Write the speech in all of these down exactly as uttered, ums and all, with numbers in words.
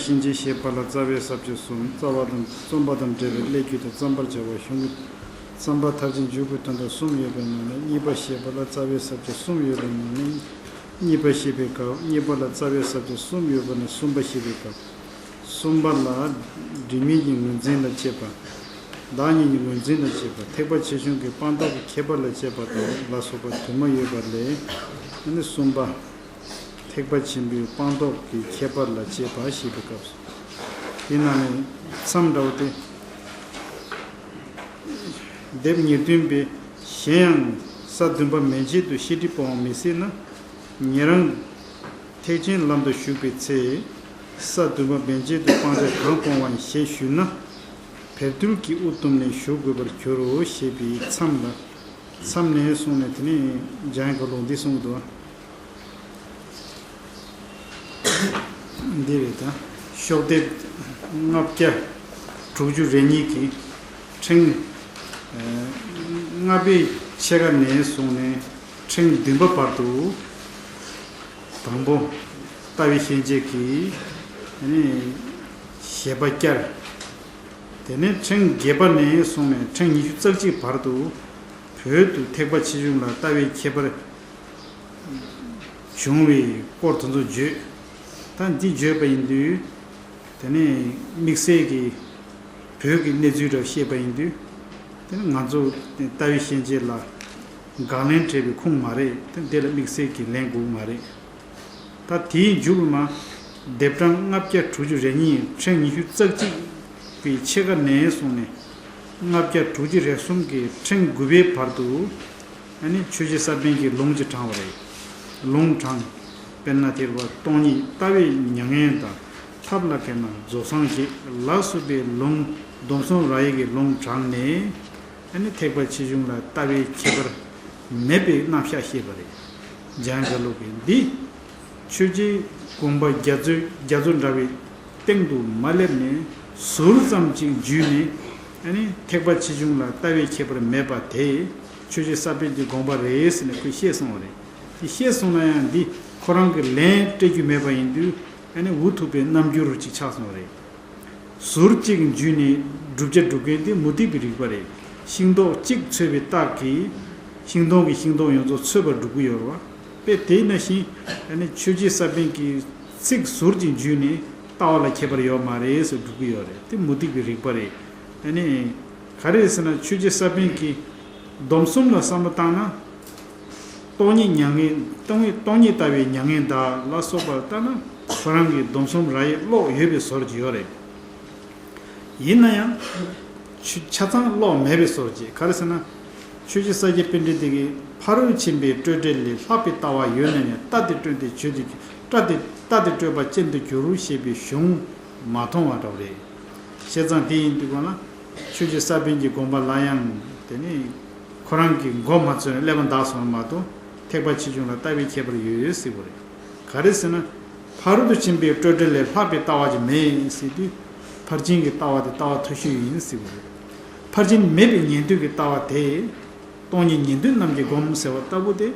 གཤིན་རྗེ་ཞེས་པ་ལ་རྩ་བའི་ས་བཅད་གསུམ། རྩ་བ་དང་རྩོམ་པ་དང་འབྲེལ་བའི་སླད་རྒྱུ་དང་རྩོམ་པར་བྱ་བ་གཞུང་གི་རྩོམ་པ་མཐར་ཕྱིན་འཇུག་གི་དོན་དག་གསུམ་ཡོད་པའི་ནང་ནས། གཉིས་པ་ཞེས་པ་ལ་རྩ་བའི་ས་བཅད་གསུམ་ཡོད་པའི་ནང་ནས། གཉིས་པ་ཞེས་པའི་སྐབས། གཉིས་པ་ལ་རྩ་བའི་ས་བཅད་གསུམ་ཡོད་པ་ནས་གསུམ་པ་ཞེས་པའི་སྐབས། གསུམ་པ་ལ་འབྲེལ་མིན་གྱི་ངོས་འཛིན་ལ་དཔྱད་པ། བདག་ཉིད་ཀྱི་ངོས་འཛིན་ལ་དཔྱད་པ། ཐེག་པ་ཆེ་ཆུང་གི་སྤངས་རྟོགས་ཀྱི་ཁྱད་པར་ལ་དཔྱད་པ་དང་ལ་སོགས་པ་དུ་མ་ཡོད་པ་ལས། ཨ་ནི་གསུམ་པ། ཐེག་པ་ཆེན་པོའི་སྤངས་རྟོགས་ཀྱི་ཁྱད་པར་ལ་དཔྱད་པ་ཞེས་པའི་སྐབས་སུ། དེ་ནང་ནས་མཚམས་འདྲ་བོ་སྟེ། སྡེབ་ཉེར་བདུན་པའི། གཞན་ཡང་ས་བདུན་པ་མན་ཆད་དུ་ཤེས་སྒྲིབ་སྤོང་བ་མི་སྲིད་ན། ཉན་རང་ཐེག་ཆེན་ལམ་དུ་ཞུགས་པའི་ཚེ། ས་བདུན་པ་མན་ཆད་དུ་སྤང་བྱ་གང་སྤོང་བ་ཞེས་ཞུས་ན། བེར་ཏུལ་གྱིས་དབུ་བཏུམས་ནས་བཞུགས་དགོས་པར་འགྱུར་རོ་ཞེས་པའི་མཚམས་ལ། མཚམས་ནས་གསུངས་ནས། དེ་ནས་འཇམ་དབྱངས་ཁ་ལོ་འདི་གསུངས་འདུག། འདི་རེད་ད། ཤོག་ལྡེབ་ལྔ་བརྒྱ་དྲུག་ཅུ་རེ་གཉིས་ཀྱི་ཕྲེང་ལྔ་པའི་ཕྱེད་ཀ་ནས་བཟུང་ནས་ཕྲེང་བདུན་པ་བར་དུ། དང་པོ། ལྟ་བའི་ཤན་འབྱེད་ཀྱི་ནི་བཞེད་པ་བསྐྱར། དེ་ནས་ཕྲེང་བརྒྱད་པ་ནས་བཟུང་ནས་ཕྲེང་ཉི་ཤུ་རྩ་གཅིག་བར་དུ། བོད་དུ་ཐེག་པ་ཆེ་ཆུང་ལ་ལྟ་བའི་ཁྱད་པར་བྱུང་བའི་སྐོར་དེ་ཚོ་བརྗོད། ད་འདི་བརྗོད་པ་ཡིན་དུས། དེ་ནས་དམིགས་བསལ་གྱི་བོད་ཀྱི་གནས་ཚུལ་འདྲ་བཤད་པ་ཡིན་དུས། དེ་ནི་ང་ཚོ་ལྟ་བའི་ཤན་འབྱེད་ལ་དགག་ལན་འཕྲད་པའི་ཁུངས་མ་རེད། དེ་འདི་ལ་དམིགས་བསལ་གྱི་ལན་དགོས་མ་རེད། ད་དེའི་མཇུག་མ། ལྡེབ་གྲངས་ལྔ་བརྒྱ་དྲུག་ཅུ་རེ་གཉིས། ཕྲེང་ཉི་ཤུ་རྩ་གཅིག་པའི་ཕྱེད་ཀ་ནས་བཟུང་ནས་ལྔ་བརྒྱ་དྲུག་ཅུ་རེ་གསུམ་གྱི་ཕྲེང་དགུ་པའི་བར་དུ། ཨ་ནི་ཆོས་རྗེ་ས་པཎ་གྱིས་ལུང་ཅིག་དྲངས་པ་རེད། ལུང་དྲངས། དཔེར་ན་ཐེག་པ་སྟོང་ཉིད་ལྟ་བའི་མྱ་ངན་དང་ཐབས་ལ་མཁས་ན་རྫོགས་སངས་རྒྱས་ལ་སོགས་པའི་ལུང་སྡོམ་གསུམ་ར་ཡིག་གི་ལུང་དྲངས་ནས། ཨ་ནི་ཐེག་པ་ཆེ་ཆུང་ལ་ལྟ་བའི་ཁྱད་པར་མེད་པའི་རྣམ་གཞག་བཤད་པ་རེད། འཇམ་དབྱངས་ཁ་ལོ་གིས་འདི། ཆོས་རྗེའི་དགོངས་པ་རྒྱ་མཚོའི་རྒྱ་མཚོ་འདྲ་བའི་སྟེང་དུ་མ་སླེབས་ནས་ཟུར་ཙམ་ཅིག་འཇུས་ནས། ཨ་ནི་ཐེག་པ་ཆེ་ཆུང་ལ་ལྟ་བའི་ཁྱད་པར་མེད་པ་དེ་ཆོས་རྗེ་ས་པཎ་གྱི་དགོངས་པ་རེད་ཟེར་ནས་ཁོས་བཤད་སོང་བ་རེད། དེ་བཤད་སོང་ན་ཡང་འདི་ཁོ་རང་གི་ལན་སྤྲད་རྒྱུ་མེད་པ་ཡིན་དུས། ཨ་ནི་འུ་ཐུག་པའི་རྣམ་འགྱུར་ཅིག་ཆགས་སོང་བ་རེད། ཟུར་གཅིག་འཇུས་ནས་བསྒྲུབ་བྱ་སྒྲུབ་མཁན་དེ་མུ་སྟེགས་པའི་རིགས་པ་རེད། ཤིང་ཏོག་གཅིག་ཚོས་པའི་རྟགས་ཀྱིས་ཤིང་སྡོང་གི་ཤིང་ཏོག་ཡོངས་རྫོགས་ཚོས་པར་སྒྲུབ་ཀྱི་ཡོད་རེད་བ། དཔེ་དེ་ནང་བཞིན། ཨ་ནི་ཆོས་རྗེ་ས་པཎ་གྱིས་ཚིག་ཟུར་གཅིག་འཇུས་ནས་ལྟ་བ་ལ་ཁྱད་པར་ཡོད་མ་རེད་ཟེར་སྒྲུབ་ཀྱི་ཡོད་རེད། དེ་མུ་སྟེགས་པའི་རིགས་པ་རེད། ཨ་ནི་ག་རེ་ཟེར་ན། ཆོས་རྗེ་ས་པཎ་གྱིས་སྡོམ་གསུམ་ལ་བསམ་བློ་བཏང་ན། སྟོང་ཉིད་མྱ་ངན། སྟོང་ཉིད། སྟོང་ཉིད་ལྟ་བའི་མྱ་ངན་འདའ་ལ་སོགས་པ་ལྟར་ན། ཁོ་རང་གིས་སྡོམ་གསུམ་ར་ཡིག་ཀློག་ཡོད་པའི་བཟོ་འདྲ་ཅིག་ཡོད་རེད། ཡིན་ན་ཡང་། ཆུ་ཆ་ཚང་ཀློག་མེད་པའི་བཟོ་འདྲ་ཅིག། ག་རེ་ཟེར་ན། ཆོས་རྗེ་ས་སྐྱ་པཎྜི་ཏ་གིས་ཕ་རོལ་ཕྱིན་པའི་སྤྲོས་བྲལ་ལས་ལྷག་པའི་ལྟ་བ་ཡོད་ན་ཡང་། རྟ་དེ་སྤྲོས་ཏེ་བྱོས་ཏེ། རྟ་དེ་རྟ་དེ་སྤྲོས་པ་ཅན་དུ་འགྱུར་ཞེས་པའི་གཞུང་མ་མཐོང་བ་འདྲ་བ་རེད། བྱས་ཙང་དེ་ཡིན་དུས་གང་ལ། ཆོས་རྗེ་ས་པཎ་གྱི་དགོངས་པ་ལ་ཡང་དེ་ནི་ཁོ་རང་གི་མགོ་མ་ཚོས་ནས་ཀླད་པ་འདར་སོང་བ་མ་གཏོགས། ཐེག་པ་ཆེ་ཆུང་ལ་ལྟ་བའི་ཁྱད་པར་ཡོད་ཡོད་ཟེར་བ་རེད། ག་རེ་ཟེར་ན། ཕ་རོལ་ཏུ་ཕྱིན་པའི་སྤྲོས་བྲལ་ལས་ལྷག་པའི་ལྟ་བ་ཅིག་མེད་ཟེར་དུས། ཕར་ཕྱིན་གྱི་ལྟ་བ་དེ་ལྟ་བ་མཐོ་ཤོས་ཡིན་ཟེར་བ་རེད། ཕར་ཕྱིན་མེད་པའི་ཉན་ཐོས་ཀྱི་ལྟ་བ་དེ། སྟོང་ཉིད་ཉན་ཐོས་རྣམས་ཀྱིས་བསྒོམ་ཟེར་བ་ལྟ་བུ་དེ།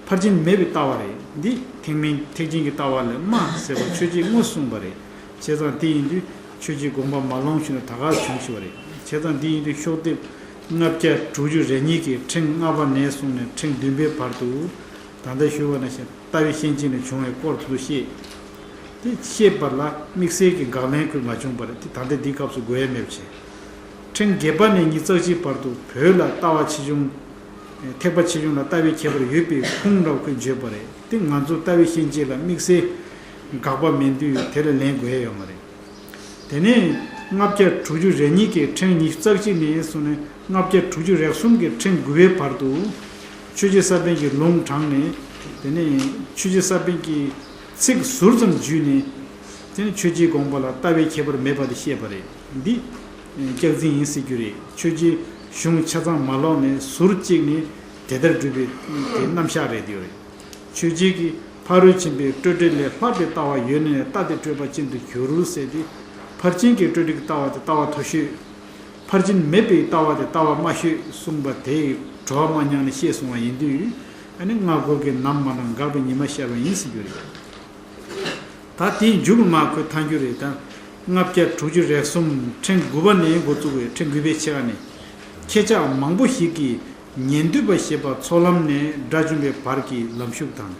ཕར་ཕྱིན་མེད་པའི་ལྟ་བ་རེད། འདི་ཐེག་དམན་ཐེག་ཆེན་གྱི་ལྟ་བ་ལས་དམའ་ཟེར་བ་ཆོས་རྗེས་དངོས་གསུངས་པ་རེད། བྱས་ཙང་དེ་ཡིན་དུས་ཆོས་རྗེའི་དགོངས་པ་མ་ལོངས་ཤིག་ན་ད་ག་བྱུང་ཞུ་བ་རེད། བྱས་ཙང་འདི་ཡིན་དུས་ཤོག་ལྡེབ་ལྔ་བརྒྱ་དྲུག་ཅུ་རེ་གཉིས་ཀྱི་ཕྲེང་ལྔ་པ་ནས་བཟུང་ནས་ཕྲེང་བདུན་པའི་བར་དུ། ད་ལྟ་ཞུས་པ་ནང་བཞིན་ལྟ་བའི་ཤན་འབྱེད་ནས་བྱུང་བའི་སྐོར་དུ་བཤད། དེ་བཤད་པ་ལ་དམིགས་བསལ་གྱི་དགག་ལན་ཁོས་མ་བྱུང་བ་རེད། དེ་ད་ལྟ་འདིའི་སྐབས་སུ་དགོས་ཡ་མེད་པ་བྱས། ཕྲེང་བརྒྱད་པ་ནས་ཉི་ཤུ་རྩ་གཅིག་བར་དུ་བོད་ལ་ལྟ་བ་ཆེ་ཆུང་། ཐེག་པ་ཆེ་ཆུང་ལ་ལྟ་བའི་ཁྱད་པར་ཡོད་པའི་ཁུངས་འདྲ་བོ་ཁོས་བརྗོད་པ་རེད། དེ་ང་ཚོ་ལྟ་བའི་ཤན་འབྱེད་ལ་དམིགས་བསལ་དགག་པ་མེད་དུས་དེ་ལ་ལན་དགོས་ཡ་ཡོད་མ་རེད། དེ་ནས་ལྔ་བརྒྱ་དྲུག་ཅུ་རེ་གཉིས་ཀྱི་ཕྲེང་ཉི་ཤུ་རྩ་གཅིག་ནས་བཟུང་ནས་ལྔ་བརྒྱ་དྲུག་ཅུ་རེ་གསུམ་གྱི་ཕྲེང་དགུ་པའི་བར་དུ། ཆོས་རྗེ་ས་པཎ་གྱི་ལུང་དྲངས་ནས། དེ་ནས་ཆོས་རྗེ་ས་པཎ་གྱི་ཚིག་ཟུར་ཙམ་བརྒྱུད་ནས། དེ་ནས་ཆོས་རྗེའི་དགོངས་པ་ལ་ལྟ་བའི་ཁྱད་པར་མེད་པ་དེ་བཤད་པ་རེད། འདི་སྐྱག་རྫུན་ཡིན་ཟེར་རྒྱུ་རེད། ཆོས་རྗེའི་གཞུང་ཆ་ཚང་མ་ཀློག་ནས་ཟུར་གཅིག་ནས་དེ་ལྟར་བསྒྲུབས་པའི་དེ་རྣམ་གཞག་རེད་དེ་རེད། ཆོས་རྗེ་གིས་ཕ་རོལ་ཕྱིན་པའི་སྤྲོས་བྲལ་ལས་ལྷག་པའི་ལྟ་བ་ཡོད་ན་ཡང་རྟ་དེ་སྤྲོས་པ་ཅན་དུ་འགྱུར་ཟེར་ཏེ། ཕར་ཕྱིན་གྱི་སྤྲོས་བྲལ་གྱི་ལྟ་བ་དེ་ལྟ་བ་མཐོ་ཤོས། ཕར་ཕྱིན་མེད་པའི་ལྟ་བ་དེ་ལྟ་བ་དམའ་ཤོས་གསུངས་པ་དེ་བྲོ་བ་མ་མྱངས་ནས་བཤད་སོང་བ་ཡིན་དུས། ཨ་ནི་སྔ་འགོར་གྱི་ནམ་མ་རང་འགགས་པའི་ཉི་མ་ཤར་བ་ཡིན་ཟེར་རྒྱུ་རེད། ད་དེའི་མཇུག་མ་ཁོས་ཐང་རྒྱུ་རེད་ད། ལྔ་བརྒྱ་དྲུག་ཅུ་རེ་གསུམ་ཕྲེང་དགུ་པ་ནས་འགོ་བཙུགས་པའི་ཕྲེང་དགུ་པའི་ཕྱེད་ཀ་ནས། ཁྱེད་ཅག་མང་པོ་ཞིག་གིས་ཉན་ཐོས་པ་ཞེས་པ་ཚོགས་ལམ་ནས་དགྲ་བཅོམ་པའི་བར་གྱི་ལམ་ཞུགས་དང་།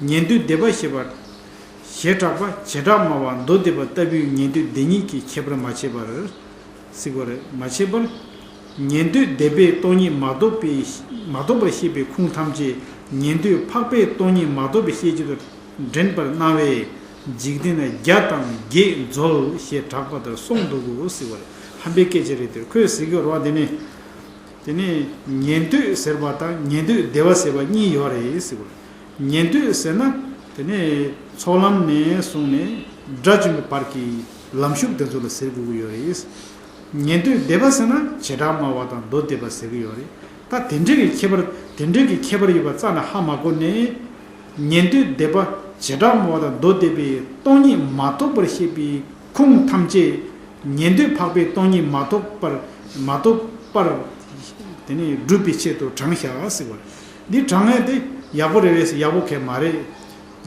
ཉན་ཐོས་སྡེ་པ་ཞེས་པ་བྱེ་བྲག་པ་བྱེ་བྲག་སྨྲ་བ་མདོ་སྡེ་པ་ལྟ་བུའི་ཉན་ཐོས་སྡེ་གཉིས་ཀྱི་ཁྱད་པར་མ་ཕྱེད་པར། ཟེར་བ་རེད། མ་ཕྱེད་པར། ཉན་ཐོས་སྡེ་པས་སྟོང་ཉིད་མ་རྟོགས་པའི་མ་རྟོགས་པར་བཤད་པའི་ཁུངས་ཐམས་ཅད་ཉན་ཐོས་འཕགས་པས་སྟོང་ཉིད་མ་རྟོགས་པའི་ཤེས་བྱེད་དུ་འདྲེན་པར་སྣང་བས། འཇིག་རྟེན་ན་བརྒྱ་དང་བརྒྱད་འཛོལ་ཞེས་གྲགས་པ་ལྟར་གསུངས་འདུག་གོ་ཟེར་བ་རེད། ཧམ་པའི་སྐད་ཆ་རེད་དེ། ཁོས་ཟེར་གྱི་ཡོད་རེད་བ། དེ་ནས། དེ་ནས་ཉན་ཐོས་ཟེར་བ་དང་ཉན་ཐོས་སྡེ་པ་ཟེར་བ་གཉིས་ཡོད་རེད་ཟེར་བ་རེད། ཉན་ཐོས་ཟེར་ན་དེ་ནས་ཚོགས་ལམ་ནས་བཟུང་ནས་དགྲ་བཅོམ་པའི་བར་གྱི་ལམ་ཞུགས་དེ་ཚོ་ལ་ཟེར་དགོས་ཀྱི་ཡོད་རེད། ཉན་ཐོས་སྡེ་པ་ཟེར་ན་བྱེ་བྲག་སྨྲ་བ་དང་མདོ་སྡེ་པ་ཟེར་གྱི་ཡོད་རེད། ད་དེ་འདྲའི་གི་ཁྱད་པར་དེ་འདྲའི་གི་ཁྱད་པར་ཡོད་པ་རྩ་ནས་ཧ་མ་གོ་ནས། ཉན་ཐོས་སྡེ་པ་བྱེ་བྲག་སྨྲ་བ་དང་མདོ་སྡེ་པས་སྟོང་ཉིད་མ་རྟོགས་པར་བཤད་པའི་ཁུངས་ཐམས་ཅད་ཉན་ཐོས་འཕགས་པས་སྟོང་ཉིད་མ་རྟོགས་པར་མ་རྟོགས་པར་དེ་ནས་སྒྲུབ་པའི་ཆེད་དུ་དྲངས་བཞག་ཟེར་བ་རེད། འདི་དྲངས་ཡས་དེ་ཡག་པོ་རེད་པས་ཟེར། ཡག་པོ་གང་ཡང་མ་རེད།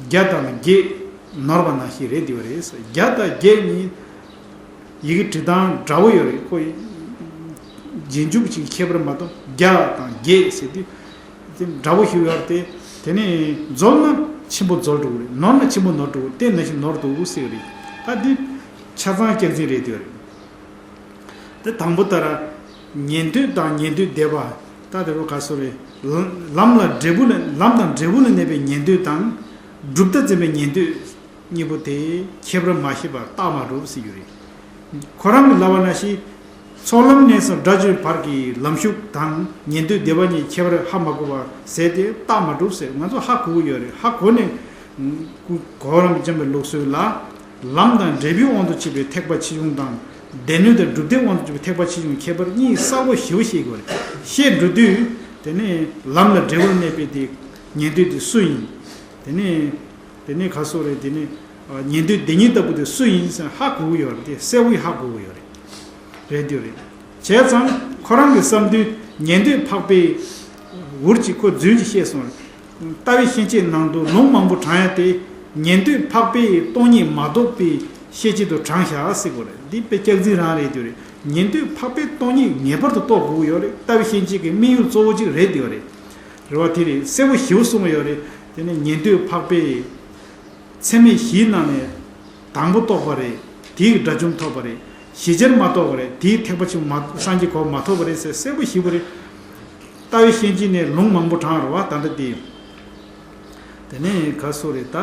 བརྒྱ་དང་བརྒྱད་ནོར་བ་ནང་བཞིན་རེད་འདི་བ་རེད། བརྒྱ་དང་བརྒྱད་ནི་ཡི་གེ་འབྲི་སྟངས་འདྲ་བོ་ཡོད་རེད། ཁོ་རྗེས་འཇུག་ཅིག་ཁྱད་པར་མ་གཏོགས་བརྒྱ་དང་བརྒྱད་ཟེར་དུས་དེ་འདྲ་བོ་ཞིག་ཡོད་རེད་དེ། དེ་ནས་འཛོལ་ན་ཆེན་པོ་འཛོལ་འགྲོ་གི་རེད། ནོར་ན་ཆེན་པོ་ནོར་འགྲོ་གི་རེད། དེ་ནང་བཞིན་ནོར་འདུག་ཟེར་གི་རེད། ད་འདི་ཆ་ཚང་སྐྱག་རྫུན་རེད་དེ་རེད། དེ་དང་པོ་ལྟར། ཉན་ཐོས་དང་ཉན་ཐོས་སྡེ་པ། ད་དེ་རུ་ག་སོ་རེད། ལམ་ལ་འབྲས་བུ་ལ་ལམ་དང་འབྲས་བུ་ལ་གནས་པའི་ཉན་ཐོས་དང་། གྲུབ་མཐའ་འཛིན་པའི་ཉན་ཐོས་གཉིས་པོ་དེ་ཁྱད་པར་མ་ཤེས་པར་རྟགས་མ་གྲུབ་ཟེར་རྒྱུ་རེད། ཁོ་རང་གིས་ལབ་པ་ནང་བཞིན། ཚོགས་ལམ་ནས་བཟུང་དགྲ་བཅོམ་བར་གྱི་ལམ་ཞུགས་དང་ཉན་ཐོས་སྡེ་པ་གཉིས་ཁྱད་པར་ཧ་མ་གོ་བ་ཟེར་དེ་རྟགས་མ་གྲུབ་ཟེར། ང་ཚོ་ཧ་གོ་གི་ཡོད་རེད། ཧ་གོ་ནས། གོ་རམས་འབྱམས་པའི་ལུགས་སྲོལ་ལ། ལམ་དང་འབྲས་བུའི་དབང་དུ་བྱས་པའི་ཐེག་པ་ཆེ་ཆུང་དང་། སྡེ་སྣོད་དང་གྲུབ་མཐའི་དབང་དུ་བྱས་པའི་ཐེག་པ་ཆེ་ཆུང་ཁྱད་པར་གཉིས་གསལ་པོ་ཞེ་པོ་ཤེས་དགོས་རེད། ཤེས་འགྲོ་དུས་དེ་ནས་ལམ་ལ་འབྲས་བུར་གནས་པའི་དེ་ཉན་ཐོས་དེ་སུ་ཡིན། དེ་ནས་དེ་ནས་ག་སོ་རེད། དེ་ནས་ཉན་ཐོས་སྡེ་གཉིས་ལྟ་བུ་དེ་སུ་ཡིན་ཟེར་ཧ་གོ་གི་ཡོད་རེད། དེ་གསལ་པོ་ཧ་གོ་གི་ཡོད་རེད། རེད་དེ་རེད། བྱས་ཙང་ཁོ་རང་གི་བསམ་དུས་ཉན་ཐོས་འཕགས་པའི་འུར་གྱིས་ཁོ་རྫུན་གྱིས་བཤད་སོང་། ལྟ་བའི་ཤན་འབྱེད་ནང་དུ་ལུང་མང་པོ་དྲངས་ཡ་དེ་ཉན་ཐོས་འཕགས་པས་སྟོང་ཉིད་མ་རྟོགས་པའི་ཤེས་བྱེད་དུ་དྲངས་བཞག་ཟེར་གོ་རེད། འདི་དཔེ་སྐྱག་རྫུན་རང་རེད་དེ་རེད། ཉན་ཐོས་འཕགས་པས་སྟོང་ཉིད་ངེས་པར་དུ་རྟོགས་དགོས་ཀྱི་ཡོད་རེད། ལྟ་བའི་ཤན་འབྱེད་ཀྱི་དམིགས་ཡུལ་གཙོ་བོ་གཅིག་རེད་དེ་རེད། རེད་བ། དེ་རེད། གསལ་པོ་ཞེ་པོ་གསུངས་ཡོད་རེད། དེ་ནས་ཉན་ཐོས་འཕགས་པས། ཚད་མེད་བཞིའི་ནང་ནས་དང་པོ་རྟོགས་པ་རེད། དེའི་དགྲ་བཅོམ་ཐོབ་པ་རེད། གཞི་ཆེར་མ་རྟོགས་པ་རེད། དེའི་ཐེག་པ་ཆེན་པོ་མ་སངས་རྒྱས་གོ་མ་ཐོབ་པ་རེད་ཟེར་གསལ་པོ་ཞེ་པོ་རེད། ལྟ་བའི་ཤན་འབྱེད་ནས་ལུང་མང་པོ་དྲངས་རེད་བ། ད་ལྟ་དེ། དེ་ནས་ག་སོ་རེད། ད་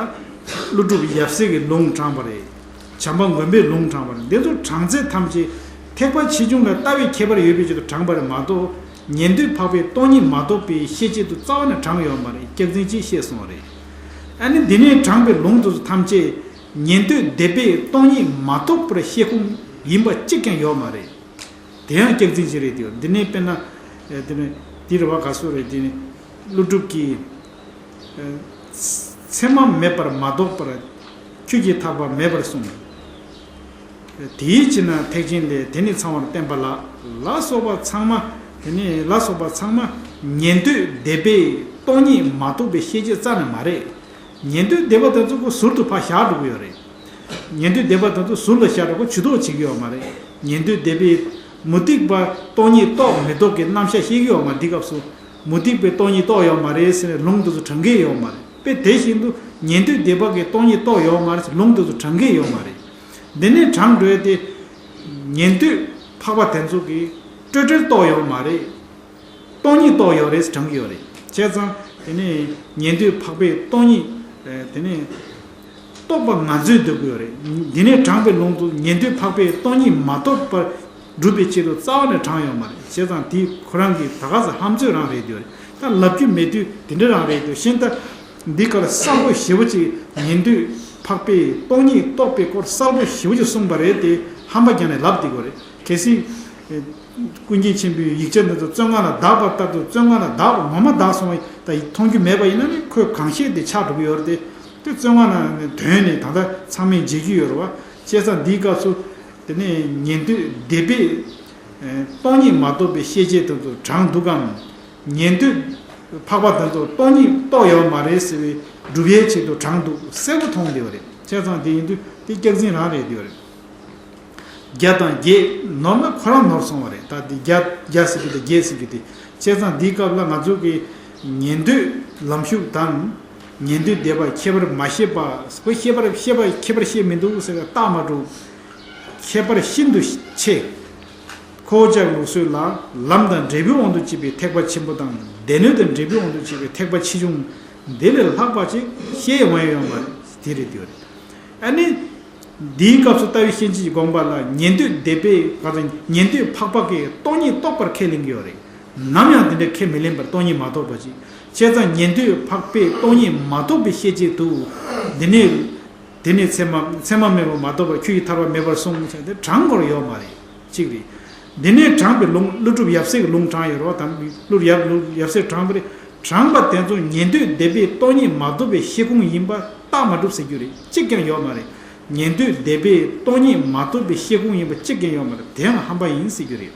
ཀླུ་སྒྲུབ་ཡབ་སྲས་ཀྱི་ལུང་དྲངས་པ་རེད། བྱམས་པ་མགོན་པོའི་ལུང་དྲངས་པ་རེད། འདི་ཚོ་དྲངས་ཚད་ཐམས་ཅད་ཐེག་པ་ཆེ་ཆུང་ལ་ལྟ་བའི་ཁྱད་པར་ཡོད་པའི་ཆེད་དུ་དྲངས་པ་རེད་མ་གཏོགས། ཉན་ཐོས་འཕགས་པས་སྟོང་ཉིད་མ་རྟོགས་པའི་ཤེས་བྱེད་དུ་རྩ་བ་ནས་དྲངས་ཡོད་མ་རེད། སྐྱག་རྫུན་ཅིག་བཤད་སོང་བ་རེད། ཨ་ནི་འདི་ནས་དྲངས་པའི་ལུང་དེ་ཚོ་ཐམས་ཅད་ཉན་ཐོས་སྡེ་པས་སྟོང་ཉིད་མ་རྟོགས་པར་བཤད་ཁུངས་ཡིན་པ་གཅིག་ཀྱང་ཡོད་མ་རེད། དེ་ཡང་སྐྱག་རྫུན་ཅིག་རེད་དེ། འདི་ནས་དཔེར་ན། ཨེ། དེ་ནས་དེ་རེད་བ། ག་སོ་རེད། དེ་ནས་ཀླུ་སྒྲུབ་ཀྱིས། ཨེ། མཚན་མ་མེད་པར་མ་རྟོགས་པར། ཁྱོད་ཀྱིས་ཐར་པ་མེད་པར་གསུངས། དེའི་ཕྱིར་ན་ཐེག་ཆེན་ལས་དེ་ནི་ཚང་བར་བསྟན་པ་ལགས། ལ་སོགས་པ་ཚང་མ། དེ་ནི་ལ་སོགས་པ་ཚང་མ་ཉན་ཐོས་སྡེ་པས་སྟོང་ཉིད་མ་རྟོགས་པའི་ཤེས་བྱེད་རྩ་ནས་མ་རེད། ཉན་ཐོས་སྡེ་པ་དེ་ཚོ་ཁོ་ཟུར་དུ་ཕར་བཞག་འགྲོ་གི་ཡོད་རེད། ཉན་ཐོས་སྡེ་པ་དེ་ཚོ་ཟུར་ལ་བཞག་འགྲོ། ཁོ་ཇུས་གཏོགས་བྱེད་ཀྱི་ཡོད་མ་རེད། ཉན་ཐོས་སྡེ་པས་མུ་སྟེགས་པ་སྟོང་ཉིད་རྟོགས་མི་རྟོགས་ཀྱི་རྣམ་གཞག་བཤད་ཀྱི་ཡོད་མ་རེད། འདི་སྐབས་སུ་མུ་སྟེགས་པས་སྟོང་ཉིད་རྟོགས་ཡོད་མ་རེད་ཟེར་ནས་ལུང་དེ་ཚོ་དྲངས་ཀྱི་ཡོད་མ་རེད། དཔེ་དེ་བཞིན་དུ་ཉན་ཐོས་སྡེ་པ་གིས་སྟོང་ཉིད་རྟོགས་ཡོད་མ་རེད་ཟེར་ལུང་དེ་ཚོ་དྲངས་ཀྱི་ཡོད་མ་རེད། འདི་ནས་དྲངས་འགྲོ་ཡ་དེ། ཉན་ཐོས་འཕགས་པ་དེ་ཚོ་གིས་སྤྲོས་བྲལ་རྟོགས་ཡོད་མ་རེད། སྟོང་ཉིད་རྟོགས་ཡོད་རེད་ཟེར་དྲངས་ཀྱི་ཡོད་རེད། བྱས་ཙང་དེ་ནས་ཉན་ཐོས་འཕགས་པས་སྟོང་ཉིད། ཨེ། དེ་ནས་རྟོགས་པ་ང་ཚོས་འདོད་ཀྱི་ཡོད་རེད། འདི་ནས་དྲངས་པའི་ལུང་དུ་ཉན་ཐོས་འཕགས་པས་སྟོང་ཉིད་མ་རྟོགས་པར་སྒྲུབ་པའི་ཆེད་དུ་རྩ་བ་ནས་དྲངས་ཡོད་མ་རེད། བྱས་ཙང་དེ་ཁོ་རང་གི་ད་ག་ས་ཧམ་ཚོད་རང་རེད་འདོད་རེད། ད་ལབ་རྒྱུ་མེད་དུས་དེ་འདྲ་རང་རེད་འདོད། གཞན་ད་འདི་ག་ལ་གསལ་པོ་ཞེ་པོ་ཅིག་ཉན་ཐོས་འཕགས་པས་སྟོང་ཉིད་རྟོགས་པའི་སྐོར་གསལ་པོ་ཞེ་པོ་ཅིག་གསུངས་པ་རེད་དེ། ཧམ་པ་རྒྱག་ནས་ལབ་བསྡད་ཀྱི་ཡོད་རེད། གལ་སྲིད། ཨེ། ཀུན་མཁྱེན་ཆེན་པོའི་ཡིག་ཆ་འདི་ཚོ་བཙོན་ཁང་ལ་བདག་པ་ལྟར་དུ་བཙོན་ཁང་ལ་བདག་པ་ངོ་མ་བདག་སོང་བ་ད་མཐོང་རྒྱུ་མེད་པ་ཡིན་ན་ནི་ཁོས་གང་བཤད་དེ་ཆགས་འགྲོ་གི་ཡོད་རེད་དེ། དེ་བཙོན་ཁང་ནང་ནས་དོན་ནས་ད་ལྟ་ཚང་མས་མཇལ་རྒྱུ་ཡོད་རེད་བ། བྱས་ཙང་འདིའི་སྐབས་སུ་དེ་ནས་ཉན་ཐོས་སྡེ་པས། ཨེ། སྟོང་ཉིད་མ་རྟོགས་པའི་ཤེས་བྱེད་དེ་ཚོ་དྲངས་འདུག་གམ། ཉན་ཐོས་འཕགས་པ་དེ་ཚོ་སྟོང་ཉིད་རྟོགས་ཡོད་མ་རེད་ཟེར་བའི་སྒྲུབ་ཡའི་ཆེད་དུ་དྲངས་འདུག་གསལ་པོ་མཐོང་བསྡད་པ་རེད། བྱས་ཙང་དེ་ཡིན་དུས་དེ་སྐྱག་རྫུན་རང་རེད་བསྡད་པ་རེད། བརྒྱ་དང་བརྒྱད་ནོར་ན་ཁོ་རང་ནོར་སོང་བ་རེད། ད་འདི་བརྒྱ་བརྒྱ་ཟེར་རྒྱུ་དེ་བརྒྱད་ཟེར་རྒྱུ་དེ། བྱས་ཙང་འདིའི་སྐབས་ལ་ང་ཚོ་གི་ཉན་ཐོས་ལམ་ཞུགས་དང་། ཉན་ཐོས་སྡེ་པ་ཁྱད་པར་མ་ཤེས་པ། ཁོས་ཁྱད་པར་ཤེས་པ་ཁྱད་པར་ཤེས་མི་འདུག་ཟེར་བ་རྟགས་མ་གྲུབ། ཁྱད་པར་ཤིན་ཏུ་ཆེ། ཁོ་བོ་ཅག་ལུགས་སྲོལ་ལ་ལམ་དང་འབྲས་བུའི་དབང་དུ་བྱས་པའི་ཐེག་པ་ཆེན་པོ་དང་སྡེ་སྣོད་དང་འབྲས་བུའི་དབང་དུ་བྱས་པའི་ཐེག་པ་ཆེ་ཆུང་འདི་ལས་ལྷག་པ་ཅིག་བཤད་ཡོང་ཡ་ཡོད་མ་རེད། དེ་རེད་དེ་རེད། ཨ་ནི། འདིའི་སྐབས་སུ་ལྟ་བའི་ཤན་འབྱེད་ཀྱི་དགོངས་པ་ལ་ཉན་ཐོས་སྡེ་པས་ག་ཚོད་ཉན་ཐོས་འཕགས་པ་གིས་སྟོང་ཉིད་རྟོགས་པར་ཁས་ལེན་གྱི་ཡོད་རེད། ནམ་ཡང་དེ་འདྲ་ཁས་མི་ལེན་པར་སྟོང་ཉིད་མ་རྟོགས་པ་ཅིག། བྱས་ཙང་ཉན་ཐོས་འཕགས་པས་སྟོང་ཉིད་མ་རྟོགས་པའི་ཤེས་བྱེད་དུ། འདི་ནས། དེ་ནས་མཚན་མ་མཚན་མ་མེད་པར་མ་རྟོགས་པར་ཁྱོད་ཀྱིས་ཐར་པ་མེད་པར་གསུངས་ཟེར་ཏེ་དྲངས་དགོས་ཡོད་མ་རེད། གཅིག་རེད། འདི་ནས་དྲངས་པའི་ལུང་ཀླུ་སྒྲུབ་ཡབ་སྲས་ཀྱི་ལུང་དྲངས་ཡོད་རེད་བ། དམ་ཀླུ་ཡབ་ཀླུ་ཡབ་སྲས་དྲངས་པ་རེད། དྲངས་པ་དེ་ཚོ་ཉན་ཐོས་སྡེ་པས་སྟོང་ཉིད་མ་རྟོགས་པའི་ཤེས་ཁུངས་ཡིན་པ་རྟགས་མ་གྲུབ་ཟེར་རྒྱུ་རེད། གཅིག་ཀྱང་ཡོད་མ་རེད། ཉན་ཐོས་སྡེ་པས་སྟོང་ཉིད་མ་རྟོགས་པའི་ཤེས་ཁུངས་ཡིན་པ་གཅིག་ཀྱང་ཡོད་མ་རེད། དེའང་ཧམ་པ་ཡིན་ཟེར་རྒྱུ་རེད།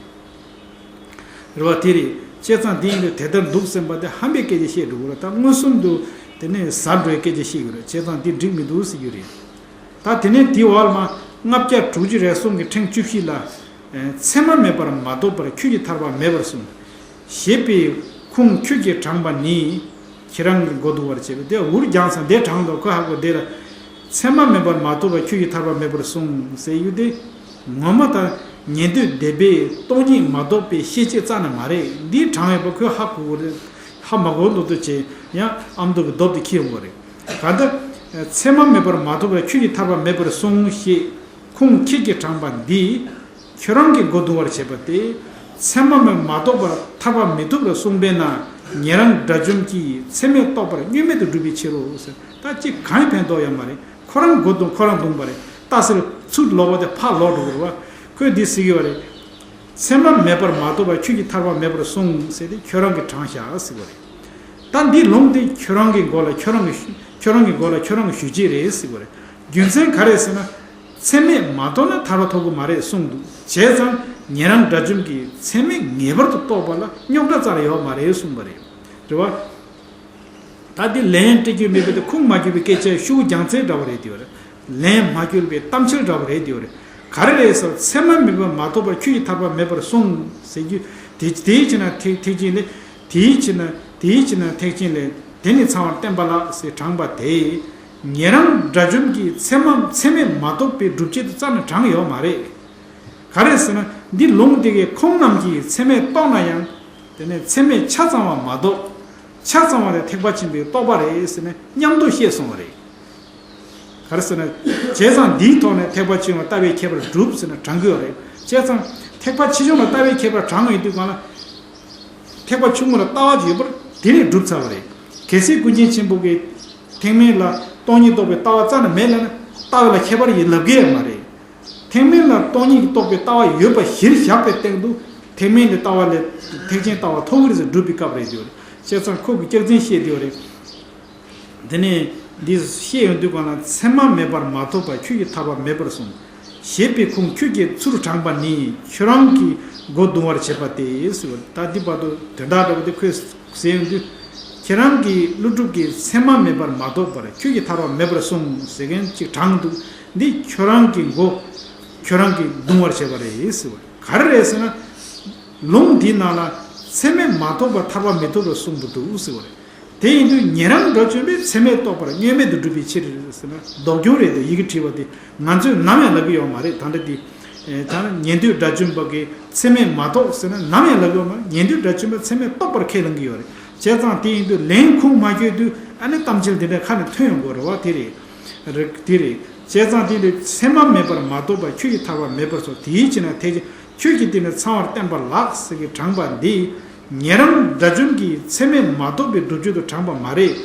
རེད་བ། དེ་རེད། བྱས་ཙང་དེ་ཡིན་དུས་དེ་ལྟར་འདུག་སེམས་པ་དེ་ཧམ་པའི་སྐད་ཆ་བཤད་འགྲོ་གི་རེད། ད་མངོན་སུམ་དུ་དེ་ནས་ཟ་འགྲོའི་སྐད་ཆ་བཤད་ཀྱི་རེད། བྱས་ཙང་དེ་འགྲིག་མི་འདུག་ཟེར་རྒྱུ་རེད། ད་དེ་ནས་དེའི་འོག་ལ་མ་ལྔ་བརྒྱ་དྲུག་ཅུ་རེ་གསུམ་གྱི་ཕྲེང་བཅུ་བཞི་ལ། མཚན་མ་མེད་པར་མ་རྟོགས་པར་ཁྱོད་ཀྱིས་ཐར་པ་མེད་པར་གསུངས། ཞེས་པའི་ཁུངས་ཁྱོད་ཀྱིས་དྲངས་པ་ནི། ཁྱེད་རང་གི་མགོ་རྡུང་བར་བྱེད་པ་དེ་འུར་རྒྱང་སང་དེ་དྲངས་འདུག། ཁོ་ཧ་གོ་དེ་ལ། མཚན་མ་མེད་པར་མ་རྟོགས་པར་ཁྱོད་ཀྱིས་ཐར་པ་མེད་པར་གསུངས་ཟེར་ཡུལ་དེ། ངོ་མ་ད་ཉན་ཐོས་སྡེ་པས་སྟོང་ཉིད་མ་རྟོགས་པའི་ཤེས་བྱེད་རྩ་ནས་མ་རེད། འདི་དྲངས་ཡོད་པ་ཁོས་ཧ་གོ་གི་རེད། ཧ་མ་གོ་མདོག་མདོག་བྱས་ཡང་ཨ་མདོ་གི་རྡོབ་དེ་འཁྱེར་ཡོང་གི་རེད། ག་འདི། མཚན་མ་མེད་པར་མ་རྟོགས་པར་ཁྱོད་ཀྱིས་ཐར་པ་མེད་པར་གསུངས་ཞེས། ཁུངས་ཁྱེད་ཀྱིས་དྲངས་པ་འདིས། ཁྱོད་རང་གི་མགོ་རྡུང་བར་བྱེད་པ་སྟེ། མཚན་མ་མེད་མ་རྟོགས་པར་ཐར་པ་མི་ཐུབ་པར་གསུངས་པས་ན། ཉན་རང་དགྲ་བཅོམ་གྱིས་མཚན་མས་རྟོགས་པར་བསྙོན་མེད་དུ་སྒྲུབ་པའི་ཕྱིར་རོ་ཟེར། ད་ཅི་གང་ཡང་ཕན་ཐོགས་ཡོད་མ་རེད། ཁོ་རང་མགོ་རྡུང་ཁོ་རང་རྡུང་པ་རེད། རྟ་སེར་ཚུར་ལོག་པ་དེ་ཕར་ལོག་འགྲོ་དགོས་རེད་བ། ཁོས་འདི་ཟེར་གྱི་བ་རེད། མཚན་མ་མེད་པར་མ་རྟོགས་པར་ཁྱོད་ཀྱིས་ཐར་པ་མེད་པར་གསུངས་ཟེར་ཏེ་ཁྱོད་རང་གིས་དྲངས་བཞག་ཟེར་བ་རེད། ད་འདི་ལུང་དེ་ཁྱོད་རང་གི་མགོ་ལ་ཁྱོད་རང་གི་ཁྱོད་རང་གི་མགོ་ལ་ཁྱོད་རང་གི་ཞུ་རྗེས་རེད་ཟེར་བ་རེད། རྒྱུ་མཚན་ག་རེ་ཟེར་ན། མཚན་མས་མ་རྟོགས་ན་ཐར་པ་ཐོབ་ཀྱི་མ་རེད་གསུངས་འདུག། བྱས་ཙང་ཉན་རང་དགྲ་བཅོམ་གྱིས་མཚན་མས་ངེས་པར་དུ་རྟོགས་པ་ལ་རྙོག་དྲ་རྩ་ལ་ཡོད་མ་རེད་གསུངས་པ་རེད། རེད་བ། ད་འདི་ལན་སྤྲད་རྒྱུ་མེད་པའི་དེ་ཁུངས་མ་འཁྱོལ་བའི་སྐད་ཆ་ཤོག་གུ་རྒྱང་མཚེར་འདྲ་བ་རེད་དེ་བ་རེད། ལན་མ་འཁྱོལ་བའི་གཏམ་འཆལ་འདྲ་བ་རེད་དེ་བ་རེད། ག་རེ་རེད་ཟེར་མཚན་མ་མེད་པར་མ་རྟོགས་པར་ཁྱོད་ཀྱིས་ཐར་པ་མེད་པར་གསུངས་ཟེར་རྒྱུ། དེ་དེའི་ཕྱིར་ན་ཐེག་ཐེག་ཆེན་ལས། དེའི་ཕྱིར་ན་དེའི་ཕྱིར་ན་ཐེག་ཆེན་ལས་དེ་ནི་ཚང་བར་བསྟན་པ་ལགས་ཟེར་དྲངས་པ་དེ། ཉན་རང་དགྲ་བཅོམ་གྱིས་མཚན་མ་མཚན་མས་མ་རྟོགས་པའི་སྒྲུབ་བྱེད་དུ་རྩ་ནས་དྲངས་ཡོད་མ་རེད། ག་རེ་ཟེར་ན་འདི་ལུང་དེ་གའི་ཁོང་རྣམས་ཀྱིས་མཚན་མས་རྟོགས་ན་ཡང་། དེ་ནས་མཚན་མས་ཆ་ཚང་བ་མ་རྟོགས། ཆ་ཚང་བ་དེ་ཐེག་པ་ཆེན་པོའི་རྟོགས་པ་རེད་ཟེར་ནས་མཉམ་དུ་བཤད་སོང་བ་རེད། ག་རེ་ཟེར་ན། བྱས་ཙང་འདིའི་ཐོག་ནས་ཐེག་པ་ཆེན་པོ་ལྟ་བའི་ཁྱད་པར་སྒྲུབ་ཟེར་ན་དྲངས་ཀྱི་ཡོད་རེད། བྱས་ཙང་ཐེག་པ་ཆེ་ཆུང་ལ་ལྟ་བའི་ཁྱད་པར་དྲངས་ཡོང་དུས་གང་ལ། ཐེག་པ་ཆུང་ངུ་ལ་ལྟ་བ་ཅིག་ཡོད་པར་དེ་ནས་སྒྲུབ་ཚར་བ་རེད། གལ་སྲིད་ཀུན་མཁྱེན་ཆེན་པོ་གིས་ཐེག་དམན་ལ་སྟོང་ཉིད་རྟོགས་པའི་ལྟ་བ་རྩ་ནས་མེད་ལབ་ན་ལྟ་བ་ལ་ཁྱད་པར་ཡོད་ལབ་ཀྱི་ཡོད་མ་རེད། ཐེག་དམན་ལ་སྟོང་ཉིད་རྟོགས་པའི་ལྟ་བ་ཡོད་པ་གཞིར་བཞག་པའི་སྟེང་དུ་ཐེག་དམན་གྱི་ལྟ་བ་ལས་ཐེག་ཆེན་ལྟ་བ་ཐོབ་ཀྱི་རེད་ཟེར་སྒྲུབ་པའི་སྐབས་རེད་དེ་བ་རེད། བྱས་ཙང་ཁོ་གིས་སྐྱག་རྫུན་བཤད་དེ་བ་རེད། དེ་ནས་འདི་བཤད་ཡོང་དུས་གང་ལ་མཚན་མ་མེད་པར་མ་རྟོགས་པར་ཁྱོད་ཀྱིས་ཐར་པ་མེད་པར་གསུངས། ཞེས་པའི་ཁུངས་ཁྱོད་ཀྱིས་ཚུར་དྲངས་པ་ནི་ཁྱོད་རང་གི་མགོ་རྡུང་བར་བྱེད་པ་སྟེ་ཟེར་བ། ད་འདི་བར་དུ་དོན་དག་འདྲ་བོ་དེ་ཁོས་ཟེར་ཡོང་དུས། ཁྱེད་རང་གིས་ཀླུ་སྒྲུབ་ཀྱིས་མཚན་མ་མེད་པར་མ་རྟོགས་པར་ཁྱོད་ཀྱིས་ཐར་པ་མེད་པར་གསུངས་ཟེར་མཁན་ཅིག་དྲངས་འདུག། འདི་ཁྱོད་རང་གི་མགོ་ཁྱོད་རང་གིས་རྡུང་བར་བྱེད་པ་རེད་ཟེར་བ། ག་རེ་རེད་ཟེར་ན། ལུང་འདིའི་ནང་ལ་མཚན་མས་མ་རྟོགས་པར་ཐར་པ་མི་ཐོབ་པར་གསུངས་པ་འདུག་ཟེར་བ་རེད། དེ་ཡིན་དུས་ཉན་རང་དགྲ་བཅོམ་པས་མཚན་མས་རྟོགས་པར་བསྙོན་མེད་དུ་སྒྲུབ་པའི་ཕྱིར་ཟེར་ན་ལྡོག་རྒྱུ་རེད་དེ། ཡི་གེ་བྲིས་པ་དེ་ང་ཚོས་ནམ་ཡང་ལབ་ཀྱི་ཡོད་མ་རེད། ད་འདྲ་དེ། ཨེ། ད་ནི་ཉན་ཐོས་དགྲ་བཅོམ་པ་གིས་མཚན་མས་མ་རྟོགས་ཟེར་ན་ནམ་ཡང་ལབ་ཀྱི་ཡོད་མ་རེད། ཉན་ཐོས་དགྲ་བཅོམ་པས་མཚན་མས་རྟོགས་པར་ཁས་ལེན་གྱི་ཡོད་རེད། བྱས་ཙང་དེ་ཡིན་དུས་ལན་ཁུངས་མ་འཁྱོལ་དུས་ཨ་ནི་གཏམ་འཆལ་འདི་འདྲ་ཁ་ནས་ཐོན་ཡོང་གི་རེད་བ། དེ་རེད། རེད། དེ་རེད། བྱས་ཙང་དེ་ལས་མཚན་མ་མེད་པར་མ་རྟོགས་པར་ཁྱོད་ཀྱིས་ཐར་པ་མེད་པར་གསུངས། དེའི་ཕྱིར་ན་ཐེག་ཆེན་ཁྱོད་ཀྱིས་དེ་ནི་ཚང་བར་བསྟན་པ་ལགས་ཟེར་གྱི་དྲངས་པ་འདི། ཉན་རང་དགྲ་བཅོམ་གྱིས་མཚན་མས་མ་རྟོགས་པའི་སྒྲུབ་བྱེད་དུ་དྲངས་པ་མ་རེད།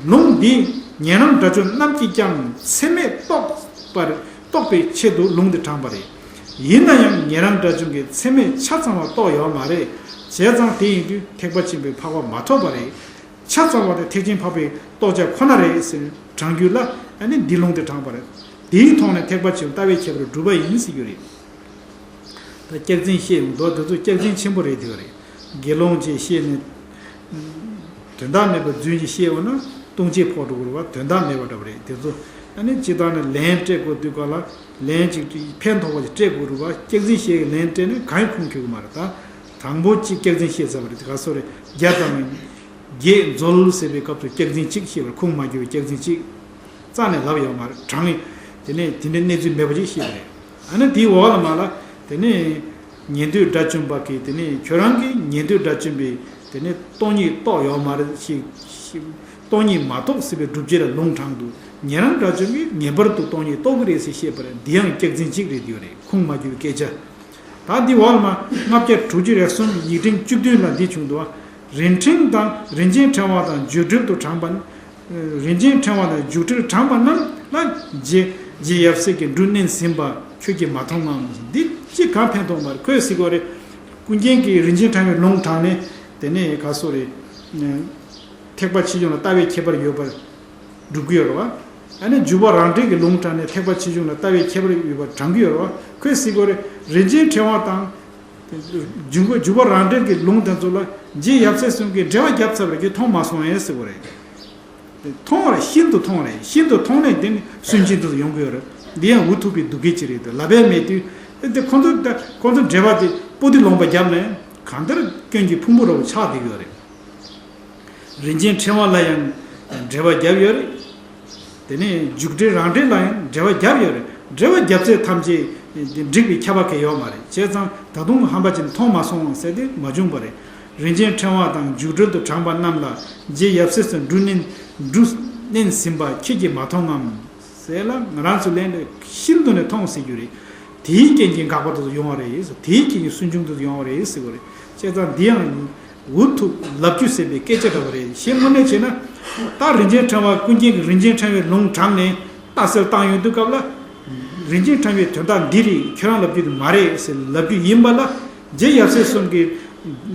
ལུང་འདི་ཉན་རང་དགྲ་བཅོམ་རྣམས་ཀྱིས་ཀྱང་མཚན་མས་རྟོགས་པར་རྟོགས་པའི་ཆེད་དུ་ལུང་འདི་དྲངས་པ་རེད། ཡིན་ན་ཡང་ཉན་རང་དགྲ་བཅོམ་གྱིས་མཚན་མས་ཆ་ཚང་བ་རྟོགས་ཡོད་མ་རེད། བྱས་ཙང་དེ་ཡིན་དུས་ཐེག་པ་ཆེན་པོའི་འཕགས་པ་མ་ཐོབ་པ་རེད། ཆ་ཚང་བ་དེ་ཐེག་ཆེན་འཕགས་པའི་རྟོགས་བྱ་ཁོ་ན་རེད་ཟེར་དྲངས་རྒྱུ་ལ་ཨ་ནི་འདི་ལུང་དེ་དྲངས་པ་རེད། དེའི་ཐོག་ནས་ཐེག་པ་ཆེན་པོ་ལྟ་བའི་ཁྱད་པར་སྒྲུབ་པ་ཡིན་ཟེར་རྒྱུ་རེད། ད་སྐྱག་རྫུན་བཤད་ཡོང་མདོག་འདི་ཚོ་སྐྱག་རྫུན་ཆེན་པོ་རེད་དེ་རེད། དགེ་སློང་ཅེས་བཤད་ནས། དོན་དག་མེད་པ་རྫུན་གྱིས་བཤད་འོང་ན་ལྟུང་བྱེད་ཕོག་འགྲོ་གི་རེད་བ། དོན་དག་མེད་པ་འདྲ་བ་རེད། དེ་ཚོ་ཨ་ནི་སྤྱིར་བཏང་ནས་ལན་སྤྲད་དགོས་དུས་སྐབས་ལ་ལན་ཅིག་ཕན་ཐོགས་པ་ཅིག་སྤྲད་དགོས་རེད་བ། སྐྱག་རྫུན་བཤད་ཀྱི་ལན་སྤྲད་ནས་གང་ཡང་ཁུངས་འཁྱོལ་གི་མ་རེད། ད་དང་པོ་གཅིག་སྐྱག་རྫུན་བཤད་ཚར་བ་རེད། དེ་ག་སོ་རེད། བརྒྱ་དང་བརྒྱད་འཛོལ་ཟེར་བའི་སྐབས་སུ་སྐྱག་རྫུན་གཅིག་བཤད་པར་ཁུངས་མ་འཁྱོལ་བའི་སྐྱག་རྫུན་གཅིག་རྩ་ནས་ལབ་ཡོད་མ་རེད། དྲང་ངེས་དེ་ནས་དེ་འདྲའི་གནས་ཚུལ་མེད་པ་ཅིག་བཤད་པ་རེད། ཨ་ནི་དེའི་འོག་ལ་མ་ལ་དེ་ནས་ཉན་ཐོས་དགྲ་བཅོམ་པ་གིས་དེ་ནས་ཁྱོད་རང་གིས་ཉན་ཐོས་དགྲ་བཅོམ་པའི་དེ་ནས་སྟོང་ཉིད་རྟོགས་ཡོད་མ་རེད་ཞེས། སྟོང་ཉིད་མ་རྟོགས་ཟེར་བའི་སྒྲུབ་བྱེད་ལ་ལུང་དྲངས་འདུག་ཉན་རང་དགྲ་བཅོམ་གྱིས་ངེས་པར་དུ་སྟོང་ཉིད་རྟོགས་ཀྱི་རེད་ཟེར་བཤད་པ་རེད། འདི་ཡང་སྐྱག་རྫུན་གཅིག་རེད། འདི་ཡོད་རེད། ཁུངས་མ་འཁྱོལ་བའི་སྐད་ཆ། ད་འདི་འོག་ལ་མ་ལྔ་བརྒྱ་དྲུག་ཅུ་རེ་གསུམ་ཡིག་ཕྲེང་བཅུ་བདུན་ལ་འདི་བྱུང་འདུག་རིན་ཕྲེང་དང་རིན་ཆེན་ཕྲེང་བ་དང་རྒྱུ་འབྲས་དུ་དྲངས་པ། རིན་ཆེན་ཕྲེང་བ་དང་རྒྱུ་འབྲས་དྲངས་པ་རྣམས་ལ་རྗེ་རྗེ་ཡབ་སྲས་ཀྱིས་འབྲུ་བསྣན་ཟིན་པ་ཁྱོད་ཀྱིས་མ་མཐོང་ངམ། འདི་ཅི་གང་ཕན་ཐོགས་མ་རེད། ཁོས་ཟེར་གོ་རེད། ཀུན་མཁྱེན་གྱིས་རིན་ཆེན་ཕྲེང་བའི་ལུང་དྲངས་ནས་དེ་ནས་ག་སོ་རེད། ཐེག་པ་ཆེ་ཆུང་ལ་ལྟ་བའི་ཁྱད་པར་ཡོད་པར་སྒྲུབ་ཀྱི་ཡོད་རེད་བ། ཨ་ནི་འཇུག་པ་རང་འགྲེལ་གྱི་ལུང་དྲངས་ནས་ཐེག་པ་ཆེ་ཆུང་ལ་ལྟ་བའི་ཁྱད་པར་ཡོད་པར་དྲངས་ཀྱི་ཡོད་རེད་བ། ཁོས་ཟེར་གོ་རེད། རིན་ཆེན་ཕྲེང་བ་དང་། འཇུག་པ་འཇུག་པ་རང་འགྲེལ་གྱི་ལུང་དེ་ཚོ་ལ་རྗེ་ཡབ་སྲས་གསུམ་གྱིས་འགྲེལ་པ་བརྒྱབ་ཚར་བ་རེད། ཁྱོད་མཐོང་མ་སོང་ངས་ཟེར་གོ་རེད། མཐོང་བ་རེད། ཤིན་ཏུ་མཐོང་བ་རེད། ཤིན་ཏུ་མཐོང་ནས་དེ་ནི་སུན་འབྱིན་དུ་ཡོང་གི་ཡོད་རེད། འདི་ཡང་འུ་ཐུག་པའི་སྡུག་སྐད་ཅིག་རེད་དོ། ལབ་པས་མེད་དུས་དེ་ཁོང་ཚོ་ད་ཁོང་ཚོ་འགྲེལ་པ་དེ་པོ་ཏི་ལོང་པ་བརྒྱབ་ནས་གང་ལྟར་སྐྱོན་གྱི་ཕུང་པོ་འདྲ་བོ་ཆགས་བསྡད་ཀྱི་ཡོད་རེད། རིན་ཆེན་ཕྲེང་བ་ལ་ཡང་འགྲེལ་པ་བརྒྱབ་ཡོད་རེད། དེ་ནས་འཇུག་འགྲེལ་རང་འགྲེལ་ལ་ཡང་འགྲེལ་པ་བརྒྱབ་ཡོད་རེད། འགྲེལ་པ་བརྒྱབ་ཚད་ཐམས་ཅད་འགྲིག་པའི་ཁྱབ་པ་གང་ཡོད་མ་རེད། བྱས་ཙང་ད་དུང་ཧམ་པ་ཅན་མཐོང་མ་སོང་ཟེར་ཏེ་མ་བྱུང་བ་རེད། རིན་ཆེན་ཕྲེང་བ་དང་འཇུག་འགྲེལ་དུ་དྲངས་པ་རྣམས་ལ་རྗེ་ཡབ་སྲས་སུ་འབྲུ་བསྣན་འབྲུ་བསྣན་ཟིན་པ་ཁྱེད་ཀྱིས་མ་མཐོང་ངམ། ཟེར་ལ་ང་རང་ཚོ་ལན་དུ་ཤིན་ཏུ་ནས་མཐོང་ཟེར་རྒྱུ་རེད། དེའི་རྐྱེན་གྱིས་དགག་པ་དེ་ཚོ་ཡོང་བ་རེད། དེའི་རྐྱེན་གྱིས་སུན་ཕྱུང་དེ་ཚོ་ཡོང་བ་རེད་ཟེར་བ་རེད། བྱས་ཙང་འདི་ཡང་འུ་ཐུག་ལབ་རྒྱུ་ཟེར་བའི་སྐད་ཆ་འདྲ་བ་རེད། གཞན་དངོས་གནས་བྱས་ན་ད་རིན་ཆེན་ཕྲེང་བ་ཀུན་མཁྱེན་གྱིས་རིན་ཆེན་ཕྲེང་བའི་ལུང་དྲངས་ནས་ལྟ་གསལ་བཏང་ཡོང་དུས་སྐབས་ལ་རིན་ཆེན་ཕྲེང་བའི་དོན་དག་འདི་རེད། ཁྱོད་རང་ལབ་རྒྱུ་དེ་མ་རེད་ཟེར་ལབ་རྒྱུ་ཡིན་པ་ལ་རྗེ་ཡབ་སྲས་གསུམ་གྱིས་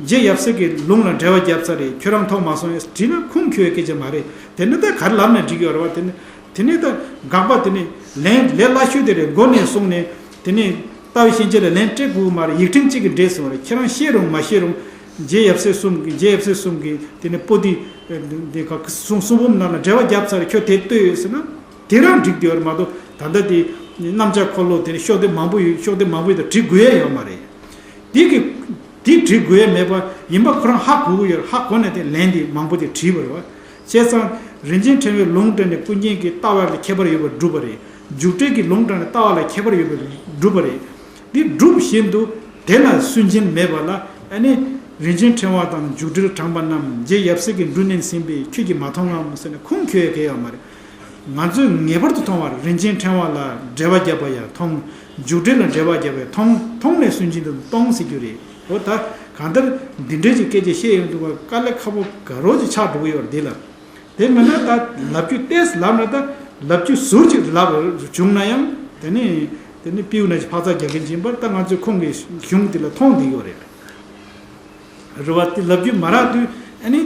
རྗེ་ཡབ་སྲས་ཀྱི་ལུང་ལ་འགྲེལ་བ་བརྒྱབ་ཚར་རེད། ཁྱོད་རང་མཐོང་མ་སོང་ཡང་དྲིས་ན་ཁུངས་འཁྱོལ་བའི་སྐད་ཆ་མ་རེད། དེ་ནི་ད་ག་རེ་ལབ་ན་འགྲིག་གི་ཡོད་རེད་བ། དེ་ནི། དེ་ནས་ད་དགག་པ་དེ་ནས་ལན་ལས་སླ་ཤོས་དེ་རེད། མགོ་ནས་བཟུང་ནས་དེ་ནས་ལྟ་བའི་ཤན་འབྱེད་ལ་ལན་སྤྲད་དགོས་མ་རེད། ཡིག་ཕྲེང་གཅིག་གིས་འགྲིག་སོང་བ་རེད། ཁྱེད་རང་ཤེས་རུང་མ་ཤེས་རུང་རྗེ་ཡབ་སྲས་གསུམ་གྱི་རྗེ་ཡབ་སྲས་གསུམ་གྱི་དེ་ནས་པོ་ཏི་དེ་ག་གསུང་གསུང་འབུམ་ནང་ལ་འགྲེལ་པ་བརྒྱབ་ཚར། ཁྱོད་དེ་ལྟོས་ཡོད་ཟེར་ན་དེ་རང་འགྲིག་བསྡད་ཡོད་རེད་མ་གཏོགས། ད་ལྟ་དེ་རྣམ་གཞག་འཁོར་ལོ་དེ་ནས་ཤོག་དེབ་མང་པོ་ཡོད། ཤོག་དེབ་མང་པོ་ཡོད། ད་བྲིས་དགོས་ཡ་ཡོད་མ་རེད། དེ་གི་དེ་བྲི་དགོས་ཡ་མེད་པ་ཡིན་པ་ཁོ་རང་ཧ་གོ་གི་ཡོད་རེད། ཧ་གོ་ནས་དེ་ལན་དེ་མང་པོ་དེ་བྲིས་པ་རེད་བ། བྱས་ཙང་རིན་ཆེན་ཕྲེང་བའི་ལུང་དྲངས་ནས་ཀུན་མཁྱེན་གྱི་ལྟ་བ་ལ་ཁྱད་པར་ཡོད་པར་སྒྲུབ་པ་རེད། འཇུག་འགྲེལ་གྱི་ལུང་དྲངས་ནས་ལྟ་བ་ལ་ཁྱད་པར་ཡོད་པར་སྒྲུབ་པ་རེད། འདི་སྒྲུབ་བཞིན་དུ་དེ་ལ་སུན་འབྱིན་མེད་པ་ལ་ཨ་ནི་རིན་ཆེན་ཕྲེང་བ་དང་འཇུག་འགྲེལ་དྲངས་པ་རྣམས་རྗེ་ཡབ་སྲས་ཀྱིས་འབྲུ་བསྣན་ཟིན་པས་ཁྱོད་ཀྱིས་མ་མཐོང་ངམ་ཟེར་ནས་ཁུངས་འཁྱོལ་ཡ་གང་ཡོད་མ་རེད། ང་ཚོས་ངེས་པར་དུ་མཐོང་བར་རིན་ཆེན་ཕྲེང་བ་ལ་འགྲེལ་པ་བརྒྱབ་པ་ཡང་མཐོང་། འཇུག་འགྲེལ་ལ་འགྲེལ་པ་བརྒྱབ་པ་ཡང་མཐོང་། མཐོང་ནས་སུན་འབྱིན་དུ་གཏོང་ཟེར་རྒྱུ་རེད། འོ་ད་གང་ལྟར་འདི་འདྲའི་ཅིག་སྐད་ཆ་བཤད་ཡོང་དུས་དཀའ་ལས་ཁག་པོ་དགའ་རོགས་ཅིག་ཆགས་འགྲོ་གི་ཡོད་རེད་འདི་ལ། དེ་མིན་ན་ད་ལབ་རྒྱུ་ཏོག་ཙམ་ལབ་ན་ད་ལབ་རྒྱུ་ཟུར་ཅིག་ལབ་བྱུང་ན་ཡང་དེ་ནི་དེ་ནི་སྤྲེའུ་ནང་བཞིན་འཕག་འཚག་རྒྱག་མཁན་ཅིག་ཡིན་པར་ད་ང་ཚོས་ཁོང་གི་གཞུང་འདི་ལ་མཐོང་བསྡད་ཡོད་རེད། རེད་བ། དེ་ལབ་རྒྱུ་མ་རག་དུས་ཨ་ནི་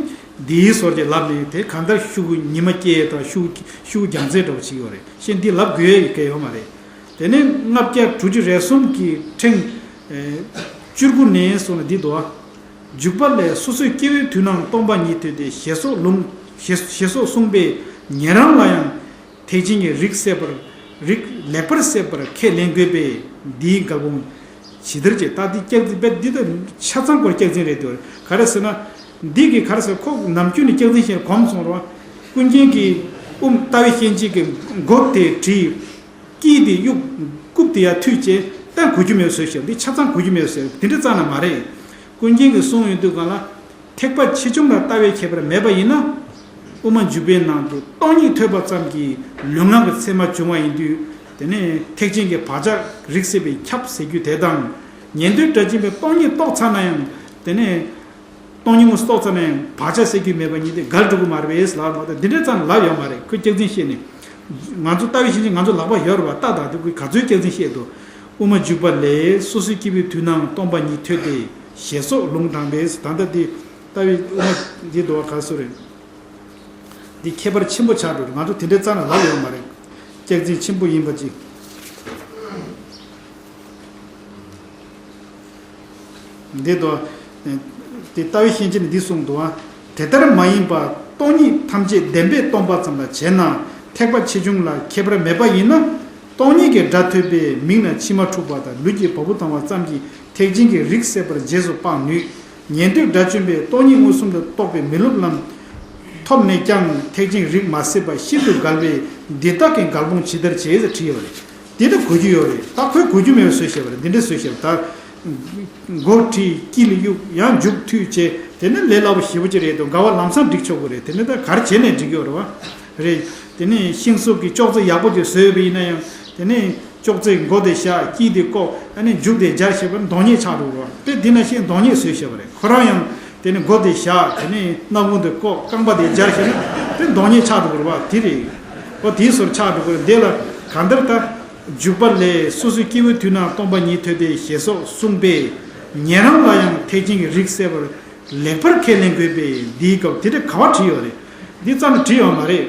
འདིའི་སོར་གྱི་ལབ་ནས་དེ་གང་ལྟར་ཤུགས་ཉི་མ་སྐྱེས་དང་ཤུགས་ཤུགས་རྒྱང་མཚན་འདྲ་བོ་ཅིག་ཡོད་རེད། ཤེས་འདི་ལབ་དགོས་ཡ་གི་ཡོད་མ་རེད། དེ་ནས་ལྔ་བརྒྱ་དྲུག་ཅུ་རེ་གསུམ་གྱི་ཕྲེང་བཅུ་དགུ་ནས་སོང་ན་འདི་འདུག་ཨ། འཇུག་པ་ལས་སོ་སོའི་སྐྱེ་བོའི་དུས་ན་སྟོང་པ་ཉིད་ཐོས་ཏེ་ཞེས་སོགས་ལུང་ཞེས་ཞེས་སོགས་གསུངས་པས་ཉན་རང་ལ་ཡང་། ཐེག་ཆེན་གྱི་རིགས་སད་པར་རིགས་ལེགས་པར་སད་པར་ཁས་ལེན་དགོས་པས་འདིའི་འགལ་སྤོང་ཇི་ལྟར་བྱེད། ད་འདི་སྐྱག་རྫུན་པས་འདི་ད་ཆ་ཚང་སྐོར་སྐྱག་རྫུན་རེད་འདུག་ག་རེ་ཟེར་ན། འདི་གི་ག་རེ་ཟེར་ཁོ་ནམ་རྒྱུན་ནས་སྐྱག་རྫུན་བཤད་གོམས་སོང་རོགས། ཀུན་མཁྱེན་གྱིས་དབུ་མ་ལྟ་བའི་ཤན་འབྱེད་ཀྱི་མགོ་དེ་བྲིས། དཀྱིལ་དེ་གཡུག་རྐུབ་དེ་ཡར་མཐུད་བྱས་ད་གོ་རྒྱུ་མེད་བཟོས་ཤག་འདི་ཆ་ཚང་གོ་རྒྱུ་མེད་བཟོས་འདི་འདྲ་རྩ་ནས་མ་རེད། ཀུན་མཁྱེན་གྱིས་གསུངས་ཡོང་དུས་གང་ལ། ཐེག་པ་ཆེ་ཆུང་ལ་ལྟ་བའི་ཁྱད་པར་མེད་པ་ཡིན་ན། དབུ་མ་འཇུག་པའི་ནང་དུ་སྟོང་ཉིད་ཐོས་པ་ཙམ་གྱིས་ལུས་ངག་གི་མཚན་མ་བྱུང་བ་ཡིན་དུས། དེ་ནས་ཐེག་ཆེན་གྱི་བག་ཆགས་རིགས་སད་པས་ཁྱབ་ཟེར་རྒྱུ་དེ་དང་། ཉན་ཐོས་སྒྲ་གཅན་པས་སྟོང་ཉིད་རྟོགས་ཚར་ན་ཡང་། དེ་ནས་སྟོང་ཉིད་དངོས་སུ་རྟོགས་ཚར་ན་ཡང་བག་ཆགས་སད་རྒྱུ་མེད་པ་ཉིད་དེ་འགལ་འགྲོ་གི་མ་རེད་པས་ལབ་མ་གཏོགས་འདི་འདྲའི་རྩ་ནས་ལབ་ཡོད་མ་རེད། ཁོས་སྐྱག་རྫུན་བཤད་ནས། ང་ཚོ་ལྟ་བའི་ཤན་འབྱེད་ང་ཚོ་ལག་པ་ཡོད་རེད་བ། ལྟ་དང་དེ་ཁོས་ག་ཚོད་སྐྱག་རྫུན་བཤད་འདུག་དབུ་མ་འཇུག་པ་ལས་སོ་སོའི་སྐྱེ་བོའི་དུས་ན་སྟོང་པ་ཉིད་ཐོས་ཏེ་ཞེས་སོགས་ལུང་དྲངས་པས། ད་ལྟ་འདི་ལྟ་བའི་དབུ་མ་འདི་འདུག་བ། ག་སུ་རེད། འདི་ཁྱད་པར་ཆེན་པོ་ཆགས་འགྲོ་རེད། ང་ཚོ་དེ་འདྲའི་རྩ་ནས་ལབ་ཡོད་མ་རེད། སྐྱག་རྫུན་ཆེན་པོ་ཡིན་པ་ཅིག་འདི་དོ། དེ་ལྟ་བའི་ཤན་འབྱེད་ནི་འདི་གསུངས་འདུག་ཨ། དེ་ལྟར་མ་ཡིན་པར་སྟོང་ཉིད་ཐམས་ཅད་བདེན་པས་སྟོང་པ་ཙམ་ལ་བྱེད་ན་ཐེག་པ་ཆེ་ཆུང་ལ་ཁྱད་པར་མེད་པ་ཡིན་ན། སྟོང་ཉིད་ཀྱི་སྒྲ་ཐོས་པས་མིག་ནས་མཆི་མ་འཁྲུགས་པ་དང་ལུས་ཀྱི་བ་སྤུ་ལྡང་བ་ཙམ་གྱིས་ཐེག་ཆེན་གྱི་རིགས་སད་པར་རྗེས་སུ་དཔག་ནུས། ཉན་ཐོས་དགྲ་བཅོམ་པས་སྟོང་ཉིད་མངོན་སུམ་དུ་རྟོགས་པའི་མི་སློབ་ལམ་ཐོབ་ནས་ཀྱང་ཐེག་ཆེན་རིགས་མ་སད་པ་ཤིན་ཏུ་འགལ་བས་འདི་དག་གི་འགལ་སྤོང་ཇི་ལྟར་བྱེད་ཟེར་བྲིས་ཡོད་རེད། འདི་ལ་གོ་རྒྱུ་ཡོད་རེད། ད་ཁོས་གོ་རྒྱུ་མེད་པའི་བཟོས་བཤད་པ་རེད། འདི་འདྲའི་བཟོས་བཤད་པ་ད། མགོ་བྲིས་དཀྱིལ་གཡུག་ཡང་མཇུག་མཐུད་བྱས་དེ་ནི་ལས་སླ་པོ་ཞེ་པོ་ཅིག་རེད་འདུག་དགའ་བ་ལམ་སང་འགྲིག་ཆོག་གི་རེད། དེ་ནི་ད་ག་རེ་བྱས་ནས་འགྲིག་གི་ཡོད་རེད་བ། རེད། དེ་ནི་ཤིང་སོགས་ཀྱི་ཅོག་ཙེ་ཡག་པོ་ཅིག་བཟོས་ཡོད་པ་ཡིན་ན་ཡང་དེ་ནི་ཅོག་ཙེ་མགོ་དེ་བཞག་དཀྱིལ་དེ་བཀོག་ཨ་ནི་མཇུག་དེ་སྦྱར་བྱས་པ་གདོང་ཉེས་ཆགས་འགྲོ་གི་རེད་བ། དཔེ་འདི་ནང་བཞིན་གདོང་ཉེས་བཟོས་བྱས་པ་རེད། ཁོ་རང་ཡང་དེ་ནི་མགོ་དེ་བཞག་དེ་ནི་སྣ་ཁུང་དེ་བཀོག་རྐང་པ་དེ་སྦྱར་བྱས་ན་དེ་གདོང་ཉེས་ཆགས་འགྲོ་གི་རེད་བ། དེ་རེད། ཨོ་དེའི་སོར་ཆགས་འགྲོ་གི་རེད། དེ་ལ་གང་ལྟར་ད། འཇུག་པ་ལས་སོ་སོའི་སྐྱེ་བོའི་དུས་ན་སྟོང་པ་ཉིད་ཐོས་ཏེ་ཞེས་སོགས་གསུངས་པས་ཉན་རང་ལ་ཡང་ཐེག་ཆེན་གྱི་རིགས་སད་པར་ལེགས་པར་ཁས་ལེན་དགོས་པས་འདིའི་སྐབས་དེ་འདྲ་ག་བ་བྲིས་ཡོད་རེད། འདི་རྩ་ནས་བྲིས་ཡོད་མ་རེད།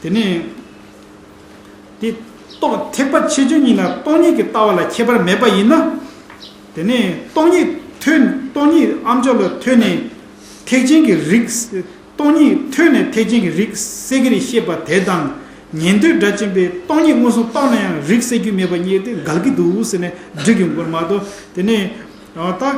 དེ་ནས་དེ་རྟོག་ཐེག་པ་ཆེ་ཆུང་གཉིས་ལ་སྟོང་ཉིད་ཀྱི་ལྟ་བ་ལ་ཁྱད་པར་མེད་པ་ཡིན་ན། དེ་ནས་སྟོང་ཉིད་ཐོས་སྟོང་ཉིད་ཨ་མཆོག་ལ་ཐོས་ནས་ཐེག་ཆེན་གྱི་རིགས། སྟོང་ཉིད་ཐོས་ནས་ཐེག་ཆེན་གྱི་རིགས་སད་ཀྱི་རེད་ཤེས་པ་དེ་དང་། ཉན་ཐོས་དགྲ་བཅོམ་པས་སྟོང་ཉིད་མངོན་སུམ་རྟོགས་ན་ཡང་རིགས་སད་རྒྱུ་མེད་པ་གཉིས་དེ་འགལ་གྱི་འདུག་ཟེར་ནས་འགྲིག་ཡོང་དགོས་མ་གཏོགས། དེ་ནས་ད་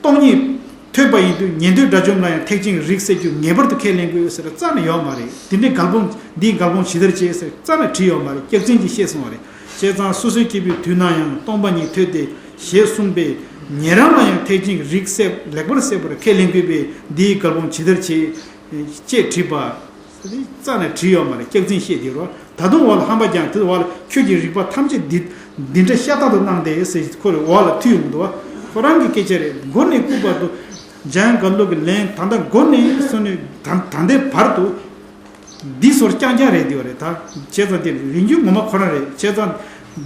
སྟོང་ཉིད་ཐོས་པ་ཡིན་དུས་ཉན་ཐོས་དགྲ་བཅོམ་ལ་ཡང་ཐེག་ཆེན་གྱི་རིགས་སད་རྒྱུ་ངེས་པར་དུ་ཁས་ལེན་དགོས་ཟེར་རྩ་ནས་ཡོད་མ་རེད། དེ་འདྲའི་འགལ་སྤོང་འདིའི་འགལ་སྤོང་ཇི་ལྟར་བྱེད་ཟེར་རྩ་ནས་བྲིས་ཡོད་མ་རེད། སྐྱག་རྫུན་གྱིས་བཤད་སོང་བ་རེད། བྱས་ཙང་སོ་སོའི་སྐྱེ་བོའི་དུས་ན་ཡང་སྟོང་པ་ཉིད་ཐོས་ཏེ་ཞེས་གསུངས་པས་ཉན་རང་ལ་ཡང་ཐེག་ཆེན་གྱི་རིགས་སད་ལེགས་པར་སད་པར་ཁས་ལེན་དགོས་པས་འདིའི་འགལ་སྤོང་ཇི་ལྟར་བྱེད། ཅེས་དྲིས་པ། རྩ་ནས་བྲིས་ཡོད་མ་རེད། སྐྱག་རྫུན་བཤད་དེ་རོ། ད་དུང་འོག་ལ་ཧམ་པ་རྒྱག་དེ་འོག་ལ་ཁྱོད་ཀྱི་རིགས་པ་ཐམས་ཅད་འདི་འདི་འདྲ་ཤ་སྟག་ཏུ་སྣང་སྟེ་ཟེར་ཁོ་རེ་འོག་ལ་མཐུད་ཡོང་གི་འདུག་བ། ཁོ་རང་གི་སྐད་ཆ་རེད། མགོ་ནས་བཀུག་བར་དུ་འཇམ་དབྱངས་དགའ་ལོ་གི་ལན་ད་ལྟ་མགོ་ནས་སོ་ནས་ད་ད་ལྟའི་བར་དུ། འདི་ཟུར་རྐྱང་རྐྱང་རེད་འདི་བ་རེད་ད། བྱས་ཙང་དེ་རིང་རྒྱུན་ངོ་མ་ཁོ་རང་རེད། བྱས་ཙང་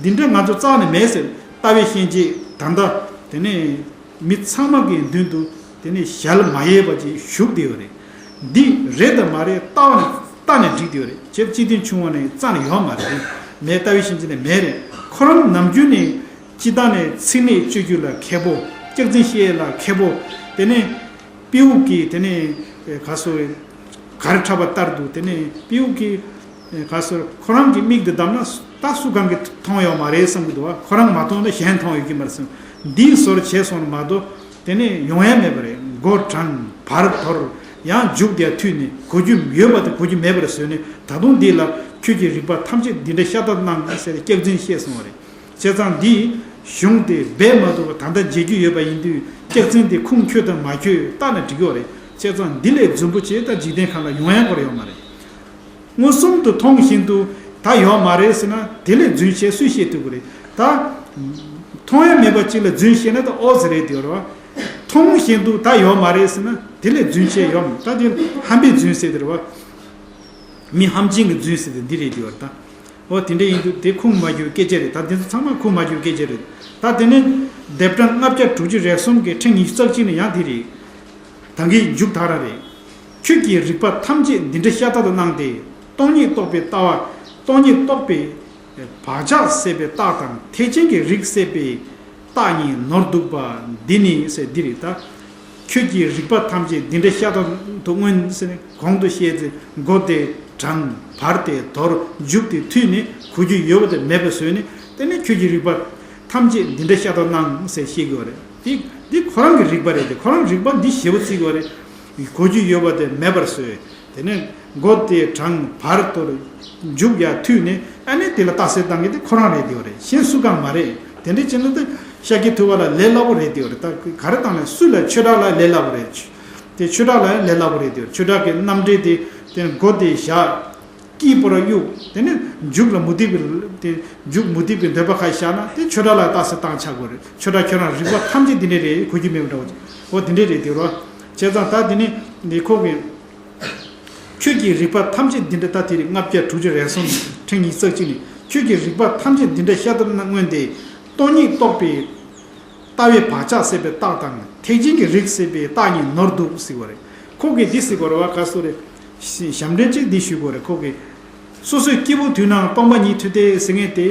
འདི་འདྲ་ང་ཚོ་རྩ་ནས་མེད་ཟེར། ལྟ་བའི་ཤན་འབྱེད་ད་ལྟ་དེ་ནས་མི་ཚང་མ་གི་མདུན་དུ་དེ་ནས་ཞལ་མ་གཡེལ་བ་ཅིག་བཞུགས་བསྡད་ཡོད་རེད། འདི་རེད་དམ་མ་རེད་ལྟ་བ་ནས་ལྟ་ནས་འགྲིག་བསྡད་ཡོད་རེད། བྱས་སྤྱི་མཐུན་ཆུང་བ་ནས་རྩ་ནས་ཡོད་མ་རེད། མེད་ལྟ་བའི་ཤན་འབྱེད་ནས་མེད་རེད། ཁོ་རང་ནམ་རྒྱུན་ནས་སྤྱི་བཏང་ནས་ཚིག་ནས་གཅོད་རྒྱུ་ལ་མཁས་པོ། སྐྱག་རྫུན་བཤད་ལ་མཁས་པོ། དེ་ནས། སྤྲེའུ་གིས་དེ་ནས་ག་སོ་གར་འཁྲབ་པ་ལྟར་དུ་དེ་ནས་སྤྲེའུ་གིས་ག་སོ་ཁོ་རང་གི་མིག་དེ་བསྡམས་ན་ད་སུ་གང་གིས་མཐོང་ཡོད་མ་རེད་བསམ་གྱི་འདུག་བ། ཁོ་རང་མ་མཐོང་ན་གཞན་མཐོང་ཡོད་ཀྱི་མ་རེད་བསམ། འདིའི་ཟུར་བྱས་སོང་མ་གཏོགས་དེ་ནས་ཡོང་ཡ་མེད་པ་རེད། མགོ་དྲང་བར་དོར་ཡང་མཇུག་དེ་མཐུད་ནས་གོ་རྒྱུ་ཡོད་པ་དེ་གོ་རྒྱུ་མེད་པར་བཟོས་ནས་ད་དུང་འདི་ལ་ཁྱོད་ཀྱི་རིགས་པ་ཐམས་ཅད་འདི་འདྲ་ཤ་སྟག་སྣང་ཟེར་སྐྱག་རྫུན་བཤད་སོང་བ་རེད། བྱས་ཙང་འདིའི་གཞུང་དེ་སྦས་མ་ཐུབ་པ་ད་ལྟ་མཇལ་རྒྱུ་ཡོད་པ་ཡིན་དུས་སྐྱག་རྫུན་དེ་ཁུངས་འཁྱོལ་དང་མ་འཁྱོལ་བལྟས་ན་འགྲིག་གི་རེད། བྱས་ཙང་འདི་ལས་རྫུན་པོ་ཆེ་ད་འཇིག་རྟེན་ཁམས་ལ་ཡོང་ཡ་སྐོར་ཡོད་མ་རེད། མངོན་སུམ་དུ་མཐོང་བཞིན་དུ་ད་ཡོད་མ་རེད་ཟེར་ན་དེ་ལས་རྫུན་ཆེ་སུས་བཤད་ཐུབ་ཀྱི་རེད། ད་མཐོང་ཡ་མེད་པ་གཅིག་ལ་རྫུན་བཤད་ན་ད་ཨོ་ཟེར་རེད་དེ་རེད་བ། མཐོང་བཞིན་དུ་ད་ཡོད་མ་རེད་ཟེར་ན་དེ་ལས་རྫུན་ཆེ་ཡོད་མ་རེད། ད་དེ་ཧམ་པའི་རྫུན་ཟེར་དེ་རེད་བ། མི་ཧམ་ཅན་གྱི་རྫུན་ཟེར་དེ་འདི་རེད་དེ་རེད་བ་ད། ཨོ་དེ་འདྲ་ཡིན་དུས་དེ་ཁུངས་མ་འཁྱོལ་སྐད་ཆ་རེད། ད་དེ་ཚོ་ཚང་མ་ཁུངས་མ་འཁྱོལ་སྐད་ཆ་རེད། ད་དེ་ནས་ལྡེབ་གྲངས་ལྔ་བརྒྱ་དྲུག་ཅུ་རེ་གསུམ་གྱི་ཕྲེང་ཉི་ཤུ་རྩ་གཅིག་ནས་ཡང་དེ་རེད། ད་གིན་མཇུག་མཐར་རེད། ཁྱོད་ཀྱི་རིགས་པ་ཐམས་ཅད་འདི་འདྲ་ཤ་སྟག་ཏུ་སྣང་སྟེ། སྟོང་ཉིད་རྟོགས་པའི་ལྟ་བ། སྟོང་ཉིད་རྟོགས་པའི་བག་ཆགས་སད་པའི་རྟགས་དང་ཐེག་ཆེན་གྱི་རིགས་སད་པའི་རྟགས་གཉིས་ནོར་འདུག་པ་འདི་ནི་ཟེར་འདི་རེད་ད། ཁྱོད་ཀྱི་རིགས་པ་ཐམས་ཅད་འདི་འདྲ་ཤ་སྟག་ཏུ་མངོན་ཟེར་ནས་གོང་དུ་བཤད་ཚེ་མགོ་དེ་དྲང་བར་དེ་དོར་མཇུག་དེ་མཐུད་ནས་གོ་རྒྱུ་ཡོད་པ་དེ་མེད་པ་བཟོས་ནས་དེ་ནས་ཁྱོད་ཀྱི་རིགས་པ་ཐམས་ཅད་འདི་འདྲ་ཤ་སྟག་སྣང་ཟེར་བཤད་ཀྱི་ཡོད་རེད། འདི་འདི་ཁོ་རང་གི་རིགས་པ་རེད་དེ། ཁོ་རང་རིགས་པ་འདི་ཞེ་པོ་བརྩི་གི་ཡོད་རེད། གོ་རྒྱུ་ཡོད་པ་དེ་མེད་པར་བཟོས། དེ་ནས་མགོ་དེ་དྲང་བར་དོར་མཇུག་ཡར་མཐུད་ནས་ཨ་ནི་དེ་ལ་རྟགས་གསལ་བཏང་མཁན་དེ་ཁོ་རང་རེད་དེ་ཡོད་རེད། གཞན་སུ་གང་མ་རེད། དེ་འདྲ་བྱས་ན་ད་ཤཱཀྱ་ཐུབ་པ་ལ་ལས་སླ་པོ་རེད་དེ་ཡོད་རེད། ད་ག་རེ་བཏང་ན་སུ་ལ་ཆོས་གྲགས་ལ་ལས་སླ་པོ་རེད། དེ་ཆོས་གྲགས་ལ་ལས་སླ་པོ་རེད་དེ་ཡོད་རེད། ཆོས་གྲགས་ཀྱི་རྣམ་འགྲེལ་དེ་དེ་མགོ་དེ་བཞག་དཀྱིལ་པོ་ར་གཡུག་དེ་ནས་མཇུག་ལ་མུ་སྟེགས་པའི་དེ་མཇུག་མུ་སྟེགས་པའི་འདོད་པ་ཁ་བཞག་ན་དེ་ཆོས་གྲགས་ལ་རྟགས་གསལ་བཏང་ཆགས་དགོས་རེད། ཆོས་གྲགས་ཁྱོད་རང་རིགས་པ་ཐམས་ཅད་འདི་འདྲ་རེད་གོ་རྒྱུ་མེད་པ་འདྲ་བོ་ཅིག་འོ་དེ་འདྲ་རེད་དེ་རོ། བྱས་ཙང་ད་དེ་ནས་འདི་ཁོ་གི་ཁྱོད་ཀྱི་རིགས་པ་ཐམས་ཅད་འདི་འདྲ་ད་དེ་རེད། ལྔ་བརྒྱ་དྲུག་ཅུ་རེ་གསུམ་ཕྲེང་ཉི་ཤུ་རྩ་གཅིག་ནས་ཁྱོད་ཀྱི་རིགས་པ་ཐམས་ཅད་འདི་འདྲ་ཤ་སྟག་ན་མངོན་ཏེ། སྟོང་ཉིད་རྟོགས་པའི་ལྟ་བའི་བག་ཆགས་སད་པའི་རྟགས་དང་ཐེག་ཆེན་གྱི་རིགས་སད་པའི་རྟགས་གཉིས་ནོར་འདུག་ཟེར་བ་རེད། ཁོ་གིས་འདི་ཟེར་བ་རེད་བ། ག་སོ་རེད། ཞབས་འདྲེན་གཅིག་འདི་ཞུ་དགོས་རེད། ཁོ་གིས་སོ་སོའི་སྐྱེ་བོ་དུས་ནང་སྟོང་པ་ཉིད་ཐུབ་སྟེ་ཟེར་མཁན་དེ་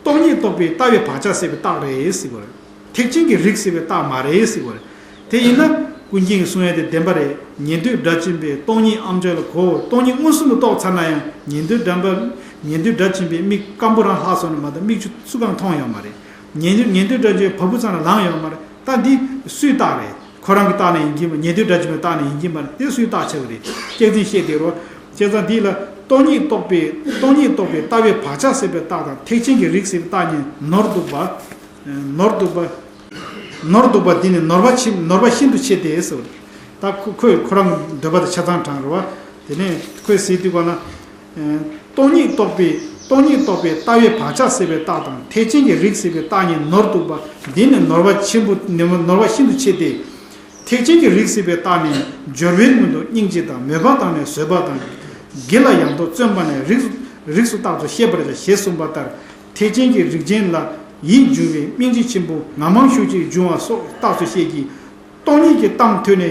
སྟོང་ཉིད་རྟོགས་པའི་ལྟ་བའི་བག་ཆགས་སད་པའི་རྟགས་རེད་ཟེར་བ་རེད། ཐེག་ཆེན་གྱི་རིགས་སད་པའི་རྟགས་མ་རེད་ཟེར་བ་རེད། དེ་ཡིན་ན་ ཀུན་མཁྱེན་གྱིས་གསུང་ཡ་དེ་བདེན་པ་རེད། ཉན་ཐོས་སྒྲ་གཅན་པས་སྟོང་ཉིད་ཨམ་ཅོག་ལ་གོ། སྟོང་ཉིད་མངོན་སུམ་དུ་རྟོགས་ཚར་ན་ཡང་ཉན་ཐོས་སྒྲ་པ། ཉན་ཐོས་སྒྲ་གཅན་པའི་མིག་སྐམ་པོ་རང་ལྷག་སོང་ན་མ་གཏོགས་མིག་ཆུ་སུ་གང་མཐོང་ཡོད་མ་རེད། ཉན་ཉན་ཐོས་སྒྲ་གཅན་པའི་བ་སྤུ་ཙམ་ལ་ལངས་ཡོད་མ་རེད། ད་འདི་སུས་བཏགས་རེད། ཁོ་རང་གིས་བཏགས་ནས་ཡིན་གྱི་མ། ཉན་ཐོས་སྒྲ་གཅན་པས་བཏགས་ནས་ཡིན་གྱི་མ་རེད། དེ་སུས་བཏགས་ཆགས་ཀྱི་རེད། སྐྱག་རྫུན་བཤད་དེ་རོ། བྱས་ཙང་འདི་ལ་སྟོང་ཉིད་རྟོགས་པའི་སྟོང་ཉིད་རྟོགས་པའི་ལྟ་བའི་བག་ཆགས་སད་པའི་རྟགས་དང་ཐེག་ཆེན་གྱི་རིགས་སད་པའི་རྟགས་གཉིས་ནོར་འདུག་པ། ནོར་འདུག་པ། ནོར་འདུག་པ་འདི་ནི་ནོར་བ་ཆེ་ནོར་བ་ཤིན་ཏུ་ཆེ་སྟེ་ཟེར། ད་ཁོ་ཁོས་ཁོ་རང་འདོད་པ་དང་ཆ་ཚང་དྲངས་རེད་བ། དེ་ནས་ཁོས་ཟེར་དུས་ག་ན། སྟོང་ཉིད་རྟོགས་པའི་སྟོང་ཉིད་རྟོགས་པའི་ལྟ་བའི་བག་ཆགས་སད་པའི་རྟགས་དང་ཐེག་ཆེན་གྱི་རིགས་སད་པའི་རྟགས་གཉིས་ནོར་འདུག་པ་འདི་ནི་ནོར་བ་ཆེན་པོ་ནོར་བ་ཤིན་ཏུ་ཆེ་སྟེ། ཐེག་ཆེན་གྱི་རིགས་སད་པའི་རྟགས་ནི་སྦྱོར་བའི་སྔོན་དུ་སྙིང་རྗེ་དང་མོས་པ་དང་ནི་བཟོད་པ་དང་། དགེ་ལ་ཡང་དག་བརྩོན་པ་ནི་རིགས་རིགས་སུ་རྟག་ཏུ་ཤེས་པར་བྱ་ཞེས་གསུངས་པ་ལྟར། ཐེག་ཆེན་གྱི་རིགས་ཅན་ལ་ཡིད་འབྱུང་བའི་སྙིང་རྗེ་ཆེན་པོ་ངམ་ངམ་ཤུགས་ཀྱིས་འབྱུང་བ་སོགས་རྟགས་སུ་བཤད་ཀྱི། སྟོང་ཉིད་ཀྱི་གཏམ་ཐོས་ནས་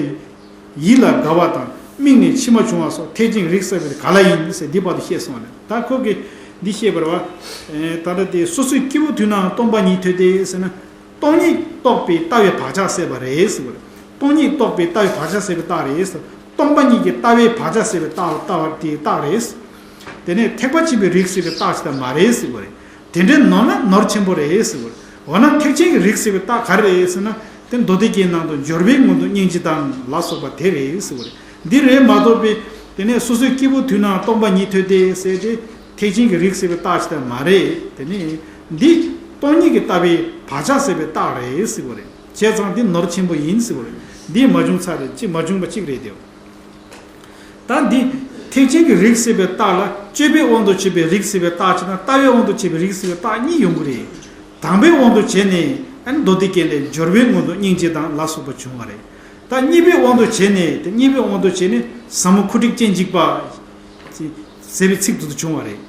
ཡིད་ལ་དགའ་བ་དང་དམིགས་ནས་མཆི་མ་བྱུང་བ་སོགས་ཐེག་ཆེན་རིགས་སད་པ་ག་ལ་ཡིན་ཟེར་འདི་བར་དུ་བཤད་སོང་བ་ལས། ད་ཁོ་གིས་འདི་བཤད་པར་བ། ད་ལྟ་དེ་སོ་སོའི་སྐྱེས་བུ་དུས་ནའང་སྟོང་པ་ཉིད་ཐོས་ཏེ་ཟེར་ན། སྟོང་ཉིད་རྟོགས་པའི་ལྟ་བའི་བག་ཆགས་སད་པ་རེད་ཟེར་བ་རེད། སྟོང་ཉིད་རྟོགས་པའི་ལྟ་བའི་བག་ཆགས་སད་པའི་རྟགས་རེད་ཟེར། སྟོང་པ་ཉིད་ཀྱི་ལྟ་བའི་བག་ཆགས་སད་པའི་རྟགས་ལ་ལྟ་བ་དེའི་རྟགས་རེད་ཟེར། དེ་ནས་ཐེག་པ་ཆེན་པོའི་རིགས་སད་པའི་རྟགས་ཤིག་ད་མ་རེད་ཟེར་བ་རེད། དེ་འདྲའི་ནོར་ན་ནོར་ཆེན་པོ་རེད་ཟེར་བ་རེད། འོ་ན་ཐེག་ཆེན་གྱི་རིགས་སད་པའི་རྟགས་ག་རེ་རེད་ཟེར་ན། དེ་མདོ་སྡེ་རྒྱན་ནང་དུ་སྦྱོར་བའི་སྔོན་དུ་སྙིང་རྗེ་དང་ལ་སོགས་པ་དེ་རེད་ཟེར་བ་རེད། འདི་རེད་མ་གཏོགས་པའི་དེ་ནས་སོ་སོའི་སྐྱེས་བུ་དུས་ནའང་སྟོང་པ་ཉིད་ཐོས་ཏེ་ཟེར་ཏེ། ཐེག་ཆེན་གྱི་རིགས་སད་པའི་རྟགས་ཤིག་ད་མ་རེད། དེ་ནི་འདི་སྟོང་ཉིད་ཀྱི་ལྟ་བའི་བག་ཆགས་སད་པའི་རྟགས་རེད་ཟེར་བ་རེད། བྱས་ཙང་འདི་ནོར་ཆེན་པོ་ཡིན་ཟེར་བ་རེད། འདི་མ་བྱུང་ཚར་རེད། ཅི་མ་བྱུང་པ་གཅིག་རེད་དེ། ད་འདི་ཐེག་ཆེན་གྱི་རིགས་སད་པའི་རྟགས་ལ་སྤྱོད་པའི་དབང་དུ་བྱས་པའི་རིགས་སད་པའི་རྟགས་ཅིག་དང་ལྟ་བའི་དབང་དུ་བྱས་པའི་རིགས་སད་པའི་རྟགས་གཉིས་ཡོང་གི་རེད། དང་པོའི་དབང་དུ་བྱས་ནས་ཨ་ནི་མདོ་སྡེ་རྒྱན་ལས་སྦྱོར་བའི་སྔོན་དུ་སྙིང་རྗེ་དང་ལ་སོགས་པ་བྱུང་བ་རེད། ད་གཉིས་པའི་དབང་དུ་བྱས་ནས་དེ་གཉིས་པའི་དབང་དུ་བྱས་ནས་ཟབ་མོ་ཁུ་འཁྲིག་སྤྱན་གཅིག་པ། ཟེར་བའི་ཚིག་ཏུ་བྱུང་བ་རེད།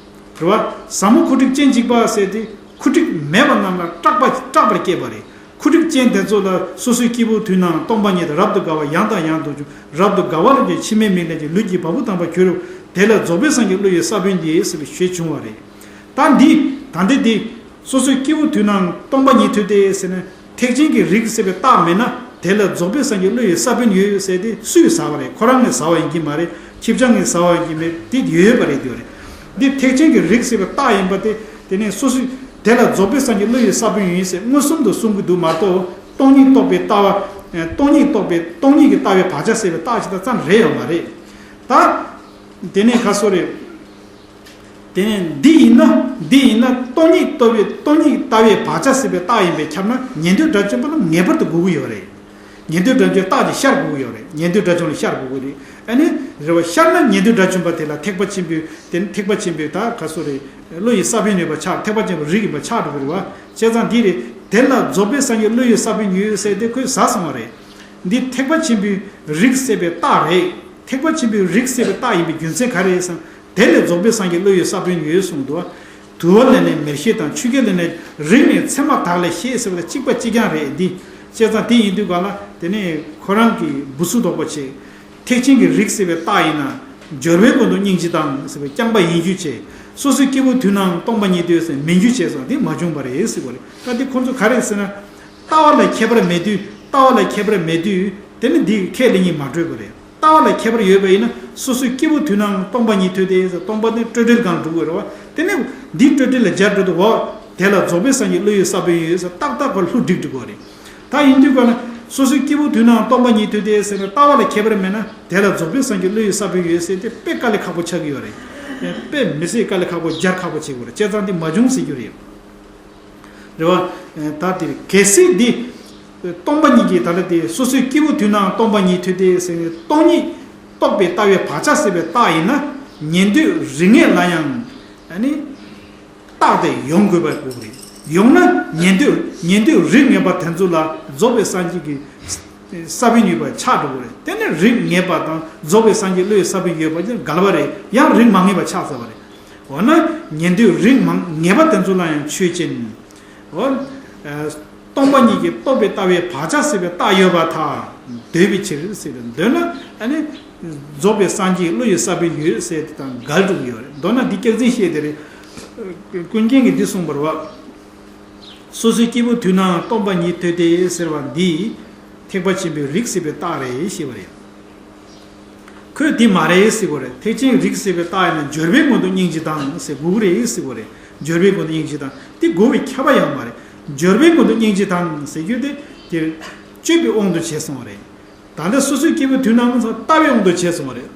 རེད་བ། ཟབ་མོ་ཁུ་འཁྲིག་སྤྱན་གཅིག་པ་ཟེར་ཏེ་ཁུ་འཁྲིག་མེད་པ་རྣམས་ལ་སྐྲག་པ་སྐྲག་པར་སྐྱེས་པ་རེད། ཁུ་འཁྲིག་ཅན་དེ་ཚོ་ལ་སོ་སོའི་སྐྱེས་བུ་དུས་ནའང་སྟོང་པ་ཉིད་དུ་རབ་ཏུ་དགའ་བ་ཡང་དང་ཡང་དུ་འབྱུང་། རབ་ཏུ་དགའ་བ་རིམ་གྱིས་མཆི་མས་མིག་ལན་གྱིས་ལུས་ཀྱི་བ་སྤུ་ལྡང་བར་གྱུར་རོ། དེ་ལ་རྫོགས་པའི་སངས་རྒྱས་བློ་ཡི་ས་བོན་གྱིས་ཟེར་བའི་ཞེས་བྱུང་བ་རེད། ད་འདི་ད་འདི་འདི་སོ་སོའི་སྐྱེས་བུ་དུས་ནའང་སྟོང་པ་ཉིད་ཐོས་ཏེ་ཟེར་ནས་ཐེག་ཆེན་གྱི་རིགས་སད་པའི་རྟགས་མེད་ན་དེ་ལ་རྫོགས་པའི་སངས་རྒྱས་བློ་ཡི་ས་བོན་ཡོད་ཟེར་ཏེ་སུས་ཟ་བ་རེད། ཁོ་རང་ངས་ཟ་བ་ཡིན་གྱི་མ་རེད། ཁྱིམ་ཚང་ངས་ཟ་བ་ཡིན་གྱི་མེད། དེ་ཡོད་ཡོད་པ་རེད་དེ་རེད། འདི་ཐེག་ཆེན་གྱི་རིགས་སད་པའི་རྟགས་ཡིན་པ་དེ་དེ་ནས་སོ་སོའི་དེ་ལ་རྫོགས་པའི་སངས་རྒྱས་བློ་ཡི་ས་བོན་ཡིན་ཟེར་མངོན་སུམ་དུ་གསུང་གི་འདུག་མ་གཏོགས་སྟོང་ཉིད་རྟོགས་པའི་ལྟ་བ། སྟོང་ཉིད་རྟོགས་པའི་སྟོང་ཉིད་ཀྱི་ལྟ་བའི་བག་ཆགས་སད་པའི་རྟགས་ཅིག་དང་ཙམ་རེད་ཡོད་མ་རེད། ད་དེ་ནས་ག་སོ་རེད། དེ་ནས་འདི་ཡིན་ན་འདི་ཡིན་ན་སྟོང་ཉིད་རྟོགས་པའི་སྟོང་ཉིད་ལྟ་བའི་བག་ཆགས་སད་པའི་རྟགས་ཡིན་པས་ཁྱབ་ན་ཉན་ཐོས་དགྲ་བཅོམ་པ་ལ་ངེས་པར་དུ་དགོས་ཀྱི་ཡོད་རེད། ཉན་ཐོས་དགྲ་བཅོམ་རྟགས་ཀྱིས་ཤར་དགོས་ཀྱི་ཡོད་རེད། ཉན་ཐོས་དགྲ་བཅོམ་ལ་ཤར་དགོས་ཀྱི་རེད། ཨ་ནི་རེད་བ། ཤར་ན་ཉན་ཐོས་དགྲ་བཅོམ་པ་དེ་ལ་ཐེག་པ་ཆེན་པོའི་དེ་ནི་ཐེག་པ་ཆེན་པོའི་ད་ག་སོ་རེད། བློ་ཡི་ས་བོན་ཡོད་པ་ཆགས། ཐེག་པ་ཆེན་པོའི་རིགས་ཡིན་པ་ཆགས་འགྲོ་གི་རེད་བ། བྱས་ཙང་འདི་རེད། དེ་ལ་རྫོགས་པའི་སངས་རྒྱས་བློ་ཡི་ས་བོན་ཡོད་ཟེར་ཏེ་ཁོས་ཟ་སོང་བ་རེད། འདི་ཐེག་པ་ཆེན་པོའི་རིགས་སད་པའི་རྟགས་རེད། ཐེག་པ་ཆེན་པོའི་རིགས་སད་པའི་རྟགས་ཡིན་པའི་རྒྱུ་མཚན་ག་རེ་རེད་ཟེར་ན། དེ་ལས་རྫོགས་པའི་སངས་རྒྱས་བློ་ཡི་ས་བོན་ཡོད་གསུངས་འདུག་དུ་བ་ལས་ནི་མེར་ཤེས་དང་ཆུ་སྐྱེས་ལས་ནི་རིགས་ནི་མཚན་མ་དག་ལས་ཤེས་ཟེར་བ་དང་གཅིག་པ་གཅིག་རྐྱང་རེད་འདི། བྱས་ཙང་དེ་ཡིན་དུས་ག་ལ་དེ་ནས་ཁོ་རང་གི་བུ་ཚུགས་དོག་པོ་བྱས། ཐེག་ཆེན་གྱི་རིགས་སད་པའི་རྟགས་ཡིན་ན། སྦྱོར་བའི་སྔོན་དུ་སྙིང་རྗེ་དང་ཟེར་བའི་རྐྱང་པ་ཡིན་རྒྱུ་བྱས། སོ་སོའི་སྐྱེས་བུ་དུས་ནའང་སྟོང་པ་ཉིད་ཐོས་ཟེར་མིན་རྒྱུ་བྱས་ཙང་དེ་མ་བྱུང་བ་རེད་ཟེར་བ་རེད། ད་འདི་ཁོང་ཚོ་ག་རེ་ཟེར་ན། ལྟ་བ་ལ་ཁྱད་པར་མེད་དུས་ལྟ་བ་ལ་ཁྱད་པར་མེད་དུས་དེ་ནི་འདི་ཁས་ལེན་གཉིས་མ་གྲོལ་བ་རེད། ལྟ་བ་ལ་ཁྱད་པར་ཡོད་པ་ཡིན་ན་སོ་སོའི་སྐྱེས་བུ་དུས་ནའང་སྟོང་པ་ཉིད་ཐོས་ཏེ་ཟེར་སྟོང་པ་ནི་སྤྲོས་བྲལ་སྒང་འགྲོ་དགོས་རེད་བ། དེ་ནི་འདི་སྤྲོས་བྲལ་ལ་སྦྱར་འགྲོ་དུས་འོ། དེ་ལ་རྫོགས་པའི་སངས་རྒྱས་བློ་ཡི་ས་བོན་ཡོད་ཟེར་ཏག་ཏག་ཁོ་ལྷུ་སྒྲིག་འགྲོ་དགོས་རེད། ད་ཡིན་དུས་ག་ན་སོ་སོའི་སྐྱེས་བུ་དུས་ནའང་སྟོང་པ་ཉིད་ཐོས་ཏེ་ཟེར་ན་ལྟ་བ་ལ་ཁྱད་པར་མེད་ན་དེ་ལ་རྫོགས་པའི་སངས་རྒྱས་བློ་ཡི་ས་བོན་ཡོད་ཟེར་ཏེ་དཔེ་དཀའ་ལས་ཁག་པོ་ཆགས་ཀྱི་ཡོད་རེད། དཔེ་མི་སྲིད་དཀའ་ལས་ཁག་པོ་སྦྱར་ཁག་པོ་བྱེད་དགོས་རེད། བྱས་ཙང་འདི་མ་བྱུང་ཟེར་རྒྱུ་རེད། རེད་བ། ད་དེ་གལ་སྲིད་འདི། སྟོང་པ་ཉིད་ཀྱི་ད་ལྟ་དེ་སོ་སོའི་སྐྱེས་བུ་དུས་ནའང་སྟོང་པ་ཉིད་ཐོས་ཏེ་ཟེར་བའི་སྟོང་ཉིད་རྟོགས་པའི་ལྟ་བའི་བག་ཆགས་སད་པའི་རྟགས་ཡིན་ན་ཉན་ཐོས་རིགས་ངེས་ལ་ཡང་ཨ་ནི་རྟགས་དེ་ཡོང་དགོས་པ་དགོས་ཀྱི་རེད། ཡོང་ན་ཉན་ཐོས་ཉན་ཐོས་རིགས་ངེས་པ་དེ་ཚོ་ལ་རྫོགས་པའི་སངས་རྒྱས་ཀྱི་ས་བོན་ཡོད་པ་ཆགས་འགྲོ་གི་རེད། དེ་ནི་རིགས་ངེས་པ་དང་རྫོགས་པའི་སངས་རྒྱས་བློའི་ས་བོན་ཡོད་པ་ཅིག་འགལ་བ་རེད། ཡང་རིགས་མ་ངེས་པ་ཆགས་ཚར་བ་རེད། འོ་ན་ཉན་ཐོས་རིགས་མང་ངེས་པ་དེ་ཚོ་ལ་ཡང་ཆོས་ཅན། འོ། སྟོང་པ་ཉིད་ཀྱི་རྟོགས་པའི་ལྟ་བའི་བག་ཆགས་སད་པའི་རྟགས་ཡོད་པར་ཐལ། འདོད་པའི་ཕྱིར་ཟེར་འདོད་ན་ཨ་ནི། རྫོགས་པའི་སངས་རྒྱས་བློ་ཡི་ས་བོན་ཡོད་ཟེར་དེ་དང་འགལ་འགྲོ་གི་ཡོད་རེད། མདོར་ན་འདི་སྐྱག་རྫུན་བཤད་དེ་རེད། ཀུན་མཁྱེན་གྱིས་འདི་གསུངས་པ་རེད་བ། སོ་སོའི་སྐྱེས་བུ་དུས་ནའང་སྟོང་པ་ཉིད་ཐོས་ཏེ་ཟེར་བ་འདི། ཐེག་པ་ཆེན་པོའི་རིགས་ཟེར་བའི་རྟགས་རེད་ཞེས་པ་རེད། ཁོས་དེ་མ་རེད་ཟེར་གོ་རེད། ཐེག་ཆེན་རིགས་ཟེར་བའི་རྟགས་ཡིན་ན་འབྱོར་པའི་སྔོན་དུ་སྙིང་རྗེ་དང་ཟེར་དགོས་ཀྱི་རེད་ཟེར་གོ་རེད། འབྱོར་པའི་སྔོན་དུ་སྙིང་རྗེ་དང་དེ་དགོས་པའི་ཁྱབ་པ་ཡང་མ་རེད། འབྱོར་པའི་སྔོན་དུ་སྙིང་རྗེ་དང་ཟེར་རྒྱུ་དེ་དེར་སྤྱོད་པའི་དབང་དུ་བྱས་སོང་བ་རེད། ད་ལྟ་སོ་སོའི་སྐྱེས་བུ་དུས་ནམ་ཚང་ལྟ་བའི་དབང་དུ་བྱས་སོང་བ་རེད།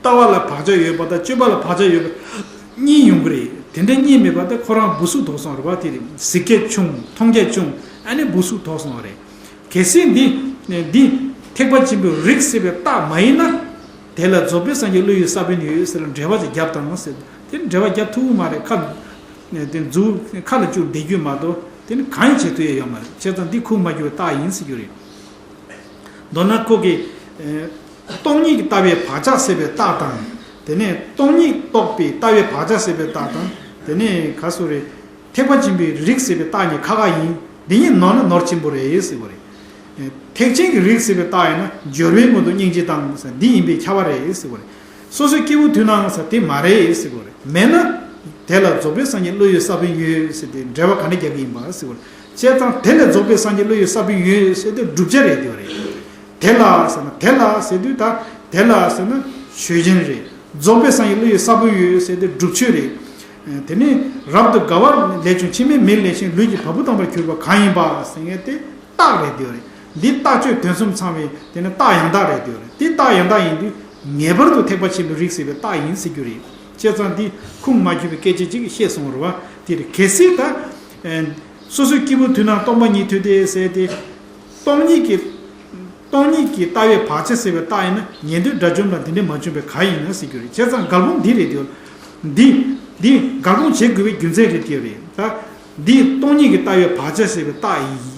ལྟ་བ་ལ་བག་ཆགས་ཡོད་པ་དང་སྤྱོད་པ་ལ་བག་ཆགས་ཡོད་པ་གཉིས་ཡོང་གི་རེད། དེ་འདྲ་གཉིས་མེད་པ་དེ་ཁོ་རང་སྦུ་སུ་དོག་སོང་རེད་བ། དེ་རེད། གཟིགས་རྒྱ་ཆུང་མཐོང་རྒྱ་ཆུང་ཨ་ནི་སྦུ་སུ་དོག་སོང་བ་རེད། གལ་སྲིད་འདི་འདི་ཐེག་པ་ཆེན་པོའི་རིགས་ཟེར་བའི་རྟགས་མ་ཡིན་ན། དེ་ལ་རྫོགས་པའི་སངས་རྒྱས་བློ་ཡི་ས་བོན་ཡོད་ཟེར་ལ་འགྲེལ་བ་ཅིག་རྒྱབ་དང་ཟེར། དེ་འགྲེལ་བ་རྒྱབ་ཐུབ་ཀྱི་མ་རེད། ཁ་དེ་མཛུབ་ཁ་ལ་བཅུག་བསྡད་རྒྱུ་མ་གཏོགས་དེ་ནི་གང་ཡང་བྱེད་ཐུབ་ཡ་ཡོད་མ་རེད། བྱས་ཙང་འདི་ཁུངས་མ་འཁྱོལ་བའི་རྟགས་ཡིན་ཟེར་རྒྱུ་རེད། མདོར་ན་ཁོ་གིས་ཨེ། སྟོང་ཉིད་ཀྱི་ལྟ་བའི་བག་ཆགས་སད་པའི་རྟགས་དང་། དེ་ནས་སྟོང་ཉིད་རྟོགས་པའི་ལྟ་བའི་བག་ཆགས་སད་པའི་རྟགས་དང་། དེ་ནས་ག་སུ་རེད། ཐེག་པ་ཆེན་པོའི་རིགས་ཟེར་བའི་རྟགས་གཉིས་ཁ་ཁ་ཡིན། འདི་གཉིས་ནོར་ན་ནོར་ཆེན་པོ་རེད་ཟེར་བ་རེད། ཐེག་ཆེན་གྱི་རིགས་ཟེར་བའི་རྟགས་ཡིན་ན་འབྱོར་བའི་སྔོན་དུ་སྙིང་རྗེ་དང་ཟེར་འདི་ཡིན་པས་ཁྱབ་པ་རེད་ཟེར་བ་རེད། སོ་སོའི་སྐྱེས་བུ་དུས་ནམ་ཟེར་དེ་མ་རེད་ཟེར་བ་རེད། མེད་ན། དེ་ལ་རྫོགས་པའི་སངས་རྒྱས་བློ་ཡི་ས་བོན་ཡོད་ཟེར་ཏེ་འགྲེལ་བ་ག་འདྲ་རྒྱག་གི་ཡིན་པ་ཟེར་བ་རེད། བྱས་ཙང་དེ་ལས་རྫོགས་པའི་སངས་རྒྱས་བློ་ཡི་ས་བོན་ཡོད་ཟེར་ཏེ་བསྒྲུབ་བྱ་རེད་དེ་བ་རེད། དེ་ལ་ཟེར་ན་དེ་ལ་ཟེར་དུས་ད་དེ་ལ་ཟེར་ན་ཆོས་ཅན་རེད། རྫོགས་པའི་སངས་རྒྱས་བློ་ཡི་ས་བོན་ཡོད་ཟེར་ཏེ་སྒྲུབ་ཆོས་རེད། དེ་ནས་རབ་ཏུ་དགའ་བ་ལས་བྱུང་འཆི་མེད་མིར་སླེབས་ཤིང་ལུས་ཀྱི་བ་སྤུ་ལྡང་བར་གྱུར་པ་གང་ཡིན་པ་ཟེར་མཁན་དེ་རྟགས་རེད་དེ་བ་རེད། འདི་རྟགས་ཆོས་དོན་གསུམ་ཚང་བའི་དེ་ནི་རྟགས་ཡང་དག་རེད་དེ་བ་རེད། འདི་རྟགས་ཡང་དག་ཡིན་དུས་ངེས་པར་དུ་ཐེག་པ་ཆེན་པོའི་རིགས་ཟེར་བའི་རྟགས་ཡིན་ཟེར་རྒྱུ་རེད། བྱས་ཙང་འདི་ཁུངས་མ་འཁྱོལ་བའི་སྐད་ཆ་ཅིག་བཤད་སོང་བ་རེད་བ། དེ་རེད། གལ་སྲིད་ད། ཨེ། སོ་སོའི་སྐྱེས་བུ་དུས་ནམ་སྟོང་པ་ཉིད་ཐོས་ཏེ་ཟེར་ཏེ། སྟོང་ཉིད་ཀྱི། སྟོང་ཉིད་ཀྱི་ལྟ་བའི་བག་ཆགས་སད་པའི་རྟགས་ཡིན་ན་ཉན་ཐོས་དགྲ་བཅོམ་ལ་འདི་འདྲས་མ་བྱུང་བའི་ག་ཡིན་ན་ཟེར་རྒྱུ་རེད། བྱས་ཙང་འགལ་སྤོང་འདི་རེད་དེ། འདི། འདི་འགལ་སྤོང་བྱེད་དགོས་པའི་རྒྱུ་མཚན་རེད་དེ་རེད་ད། འདི་སྟོང་ཉིད་ཀྱི་ལྟ་བའི་བག་ཆགས་སད་པའི་རྟགས་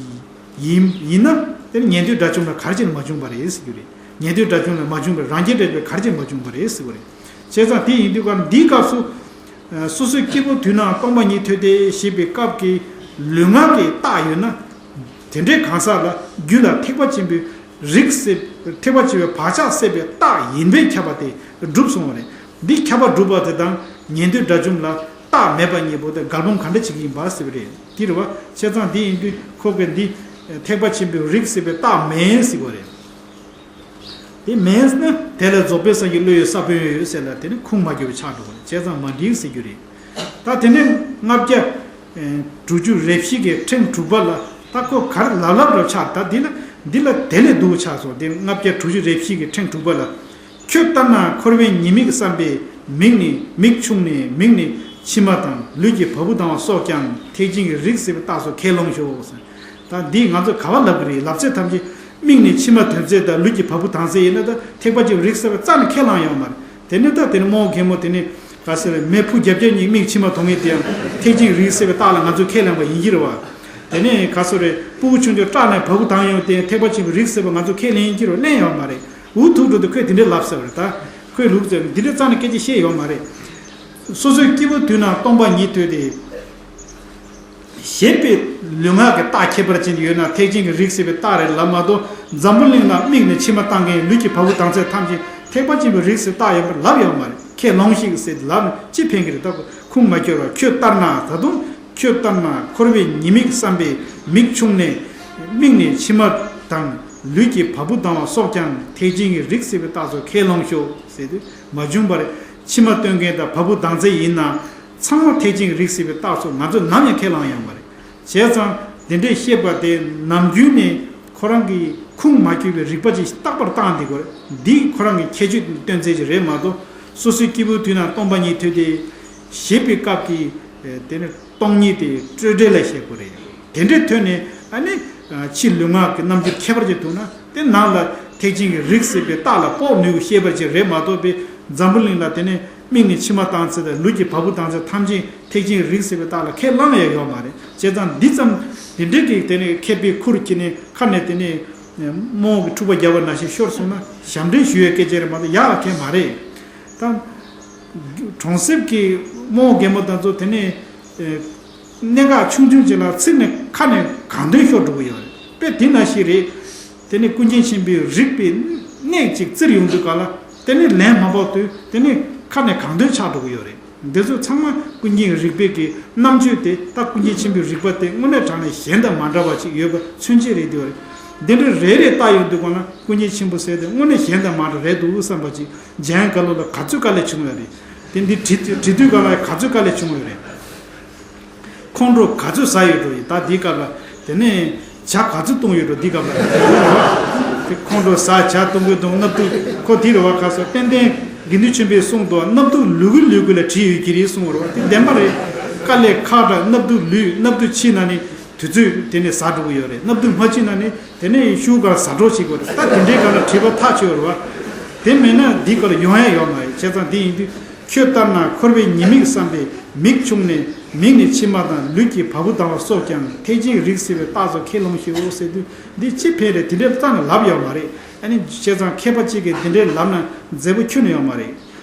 ཡིན། ཡིན་ན་དེ་ནི་ཉན་ཐོས་དགྲ་བཅོམ་ལ་ག་རེ་བྱས་ནས་མ་བྱུང་བ་རེད་ཟེར་རྒྱུ་རེད། ཉན་ཐོས་དགྲ་བཅོམ་ལ་མ་བྱུང་བའི་རང་རྒྱལ་དགྲ་བཅོམ་ལ་ག་རེ་བྱས་ནས་མ་བྱུང་བ་རེད་ཟེར་བ་རེད། བྱས་ཙང་དེ་ཡིན་དུས་ག་འདིའི་སྐབས་སུ། སོ་སོའི་སྐྱེས་བུ་དུས་ནམ་སྟོང་པ་ཉིད་ཐོས་ཏེ་ཞེས་པའི་སྐབས་ཀྱི་ལུས་ངག་གི་རྟགས་ཡོད་ན། དེ་འདྲའི་གང་ཟག་ལ་རྒྱུད་ལ་ཐེག་པ་ཆེན་པོའི་རིགས་སད། ཐེག་པ་ཆེན་པོའི་བག་ཆགས་སད་པའི་རྟགས་ཡིན་པས་ཁྱབ་པ་དེ་གྲུབ་སོང་བ་རེད། འདི་ཁྱབ་པ་གྲུབ་པ་དེ་དང་ཉན་ཐོས་དགྲ་བཅོམ་ལ་རྟགས་མེད་པ་གཉིས་པོ་དེ་འགལ་སྤོང་ག་འདྲ་བྱེད་ཀྱི་ཡིན་པ་ཟེར་བ་རེད། དེ་རེད་བ། བྱས་ཙང་འདི་ཡིན་དུས་ཁོ་གིས་འདི་ཐེག་པ་ཆེན་པོའི་རིགས་སད་པའི་རྟགས་མེད་ཟེར་བ་རེད། དེ་མེད་ན་དེ་ལ་རྫོགས་པའི་སངས་རྒྱས་བློ་ཡི་ས་བོན་ཡོད་ཟེར་ལ་དེ་ནི་ཁུངས་མ་འཁྱོལ་བ་ཆགས་འགྲོ་གི་རེད། བྱས་ཙང་མ་འགྲིག་ཟེར་རྒྱུ་རེད། ད་དེ་ནས་ལྔ་བརྒྱ་དྲུག་ཅུ་རེ་བཞི་གི་ཕྲེང་དྲུག་པ་ལ་ད་ཁོ་ག་རེ་ལབ་ལབ་རབ་ཆགས། ད་འདི་ལ་འདི་ལ་དེ་ལས་སྡུག་ཆགས་སོང་། དེ་ལྔ་བརྒྱ་དྲུག་ཅུ་རེ་བཞི་གི་ཕྲེང་དྲུག་པ་ལ། ཁྱོད་ལྟར་ན་འཁོར་བའི་ཉེས་དམིགས་བསམ་པས་མིག་ནི་མིག་ཕྱུང་ནས་མིག་ནས་མཆི་མ་དང་ལུས་ཀྱི་བ་སྤུ་ལྡང་བ་སོགས་ཀྱང་ཐེག་ཆེན་གྱི་རིགས་སད་པའི་རྟགས་སུ་ཁས་ལོངས་ཤོག་ཟེར། ད་འདི་ང་ཚོ་ག་བ་ལབ་གི་རེད། ལབ་ཚད་ཐམས་ཅད་མིག་ནས་མཆི་མ་ཐོན་ཚད་དང་ལུས་ཀྱི་བ་སྤུ་ལྡང་ཚད་ཡིན་ན་ད་ཐེག་པ་ཆེན་པོའི་རིགས་སད་པའི་རྩ་ནས་ཁས་བླངས་ཡོད་མ་རེད། དེ་ནས་ད་དེ་ནས་རྨོ་མགལ་མོ་དེ་ནས་ག་ཟེར་རེད། མེ་ཕུ་རྒྱབ་རྒྱབ་གཉིས་མིག་མཆི་མ་ཐོན་མཁན་དེ་ཡང་ཐེག་ཆེན་རིགས་སད་པའི་རྟགས་ལ་ང་ཚོས་ཁས་ལེན་པ་ཡིན་གྱི་རེད་བ། དེ་ནས་ག་ཟེར་རེད། སྤུ་གུ་ཆུང་ཆུང་སྐྲག་ནས་བ་སྤུ་ལྡང་ཡོང་དེ་ཐེག་པ་ཆེན་པོའི་རིགས་སད་པ་ང་ཚོས་ཁས་ལེན་ཡིན་གྱི་རེད་བ། ལེན་ཡོད་མ་རེད། འུ་ཐུག་འགྲོ་དུས་ཁོས་དེ་འདྲས་ལབ་ཟེར་བ་རེད་ད། ཁོས་ལུག་ཟེར་འདི་འདྲས་རྩ་ནས་སྐད་ཆ་བཤད་ཡོད་མ་རེད། སོ་སོའི་སྐྱེས་བུ་དུས་ནམ་སྟོང་པ་ཉིད་ཐོས་ཏེ། ཞེས་པའི་ལུས་ངག་གི་རྟགས་ཁྱད་པར་ཅན་ཡོད་ན་ཐེག་ཆེན་གྱི་རིགས་སད་པའི་རྟགས་རེད་ལབ་མ་གཏོགས། འཛམ་བུ་གླིང་ལ་མིག་ནས་མཆི་མ་བཏང་མཁན་ལུས་ཀྱི་བ་སྤུ་ལྡང་ཚད་ཐམས་ཅད་ཐེག་པ་ཆེན་པོའི་རིགས་སད་པའི་རྟགས་ཡིན་པར་ལབ་ཡོད་མ་རེད། ཁས་ལོངས་ཤིག་ཟེར་ལབ་ན་ཅི་ཕན་གྱི་རེད། ད་ཁུངས་མ་འཁྱོལ་བ། ཁྱོད་ལྟར་ན་ད་དུང་ཁྱོད་ལྟར་ན་འཁོར་བའི་ཉེས་དམིགས་བསམ་པས་མིག་ཕྱུང་ནས་མིག་ནས་མཆི་མ་དང་ལུས་ཀྱི་བ་སྤུ་ལྡང་བ་སོགས་ཀྱང་ཐེག་ཆེན་གྱི་རིགས་སད་པའི་རྟགས་སུ་ཁས་ལོངས་ཤོག་ཟེར་དུས་མ་བྱུང་བར་མཆི་མ་བཏོན་མཁན་དང་བ་སྤུ་ལྡང་ཚད་ཡིན་ན། ཚང་མ་ཐེག་ཆེན་གྱི་རིགས་སད་པའི་རྟགས་སུ་ང་ཚོས་ནམ་ཡང་ཁས་བླངས་ཡོད་མ་རེད། བྱས་ཙང་དེ་འདྲས་བཤད་པ་དེ་ནམ་རྒྱུན་ནས་ཁོ་རང་གི་ཁུངས་མ་འཁྱོལ་བའི་རིག་པ་ཅིག་རྟག་པར་བཏང་བསྡད་དགོས་རེད། འདི་ཁོ་རང་གི་ཁྱད་ཆོས་སྟོན་ཚད་ཅིག་རེད་མ་གཏོགས། སོ་སོའི་སྐྱེས་བུ་དུས་ནམ་སྟོང་པ་ཉིད་ཐོས་ཏེ་ཞེས་པའི་སྐབས་ཀྱི་དེ་ནི་སྟོང་ཉིད་དེ་སྤྲོས་བྲལ་ལ་བཤད་དགོས་རེད། དེ་འདྲས་ཐོས་ནས་ཨ་ནི་ཕྱི་ལུས་ངག་གི་རྣམ་འགྱུར་ཁྱད་པར་ཅན་ཐུག་ན་དེ་ནང་ལ་ཐེག་ཆེན་གྱི་རིགས་སད་པའི་རྟགས་ལ་དཔོག་ནུས་ཤེས་པར་བྱེད་རེད་མ་གཏོགས་པའི་འཛམ་བུ་གླིང་ལ་དེ་ནས་མིག་ནས་མཆི་མ་བཏང་ཚད་དང་ལུས་ཀྱི་བ་སྤུ་ལྡང་ཚད་ཐམས་ཅད་ཐེག་ཆེན་རིགས་སད་པའི་རྟགས་ལ་ཁས་བླངས་ཡ་ཡོད་མ་རེད། བྱས་ཙང་འདི་ཙམ་དེ་འདྲས་ཀྱི་དེ་ནས་མཁས་པའི་ཁུར་གྱིས་ནས་ཁ་ནས་དེ་ནས་རྨོ་གི་འཁྲུག་པ་བརྒྱབ་པ་ནང་བཞིན་ཤོར་སོང་ན་ཞབས་འདྲེན་ཞུ་ཡའི་སྐད་ཆ་རེད་མ་གཏོགས་ཡག་ག་གང་མ་རེད། ད། གྲོང་གསེབ་ཀྱི་རྨོ་རྒན་མོ་དེ་ཚོ་དེ་ནས་ཨེ། གནད་འགག་ཆུང་ཆུང་ཅིག་ལ་ཚིག་ནས་ཁ་ནས་གང་འདོད་ཤོར་འགྲོ་གི་ཡོད་རེད། དཔེ་དེ་ནང་བཞིན་རེད། དེ་ནས་ཀུན་མཁྱེན་ཆེན་པོའི་རིགས་པའི་གནད་ཅིག་བཙིར་ཡོང་དུས་ག་ལ་དེ་ནས་ལན་མ་ཕོག་དུས་དེ་ནས་ཁ་ནས་གང་འདོད་ཆགས་འགྲོ་གི་ཡོད་རེད། འདི་ཚོ་ཚང་མ་ཀུན་མཁྱེན་རིགས་པའི་གི་རྣམ་དཔྱོད་དེ་ད་ཀུན་མཁྱེན་ཆེན་པོའི་རིགས་པ་དེ་དངོས་གནས་དྲང་གནས་གཞན་དང་མ་འདྲ་བ་ཅིག་ཡོད་པ་མཚོན་བྱེད་རེད་དེ་ཡོད་རེད། འདི་འདྲ་རེ་རེ་བལྟ་ཡོང་དུས་གོང་ན་ཀུན་མཁྱེན་ཆེན་པོ་ཟེར་དེ་དངོས་གནས་གཞན་དང་མ་འདྲ་རེད་འདུག་བསམ་པ་ཅིག་འཇམ་དབྱངས་བཀའ་བློན་ལ་ག་ཚོད་དཀའ་ལས་བྱུང་ཡོད་རེད། དེ་འདི་བྲིས་བྲིས་དུས་ག་ལ་ག་ཚོད་དཀའ་ལས་བྱུང་ཡོད་རེད། ཁོང་ཁྲོ་ག་ཚོད་ཟ་ཡོད་འགྲོ་ཡིན་ད་འདི་སྐབས་ལ། དེ་ནས་ཇ་ག་ཚོད་བཏུང་ཡོད་འགྲོ་འདི་སྐབས་ལ། དེ་ཁོང་ཁྲོ་ཟ་ཇ་བཏུང་གི་འདུག་སྣབས་དུག་ཁོ་དེ་རེད་བ། ཁ་སོ་ཏན་ཏན་དགེ་འདུན་ཆོས་འཕེལ་གསུངས་འདུག་སྣབས་དུག་ལུས་ཀུན་ལུས་ཀུན་ལ་བྲིས་ཡོད་ཀྱི་རེད་གསུངས་རེད་བ། དེ་བདེན་པ་རེད། དཀའ་ལས་ཁག་དྲག་སྣབས་དུག་ལུས་སྣབས་དུག་ཕྱིན་ན་ནི། དུས་ཚོད་དེ་ནས་ཟ་འགྲོ་གི་ཡོད་རེད། སྣབས་དུག་མ་བྱིན་ན་ནི་དེ་ནས་ཤུགས་ག་ཟ་འགྲོ་བྱེད་དགོས་རེད། ད་དེ་འདྲའི་སྒང་ལ་བྲིས་པ་ཐག་ཆོད་རེད་བ། དེ་མེད་ན་འདི་སྐོར་ལ་ཡོང་ཡ་ཡོད་མ་རེད། བྱས་ཙང་འདི་ཡིན་དུས་ཁྱོད་ལྟར་ན་འཁོར་བའི་ཉེས་དམིགས་བསམ་པས་མིག་ཕྱུང་ནས་མིག་ནི་མཆི་མ་དང་ལུས་ཀྱི་བ་སྤུ་ལྡང་བ་སོགས་ཀྱང་ཐེག་ཆེན་རིགས་སྲིད་པའི་རྟགས་སུ་ཁས་ལོངས་ཤིའོ་ཟེར་དུས་འདི་ཅི་ཕན་རེད། དེ་འདྲའི་རྩ་ནས་ལབ་ཡོད་མ་རེད། ཨ་ནི་བྱས་ཙང་མཁས་པ་གཅིག་གིས་འདི་འདྲའི་ལབ་ན་མཛེས་པོ་ཁྱོན་ནས་ཡོད་མ་རེད།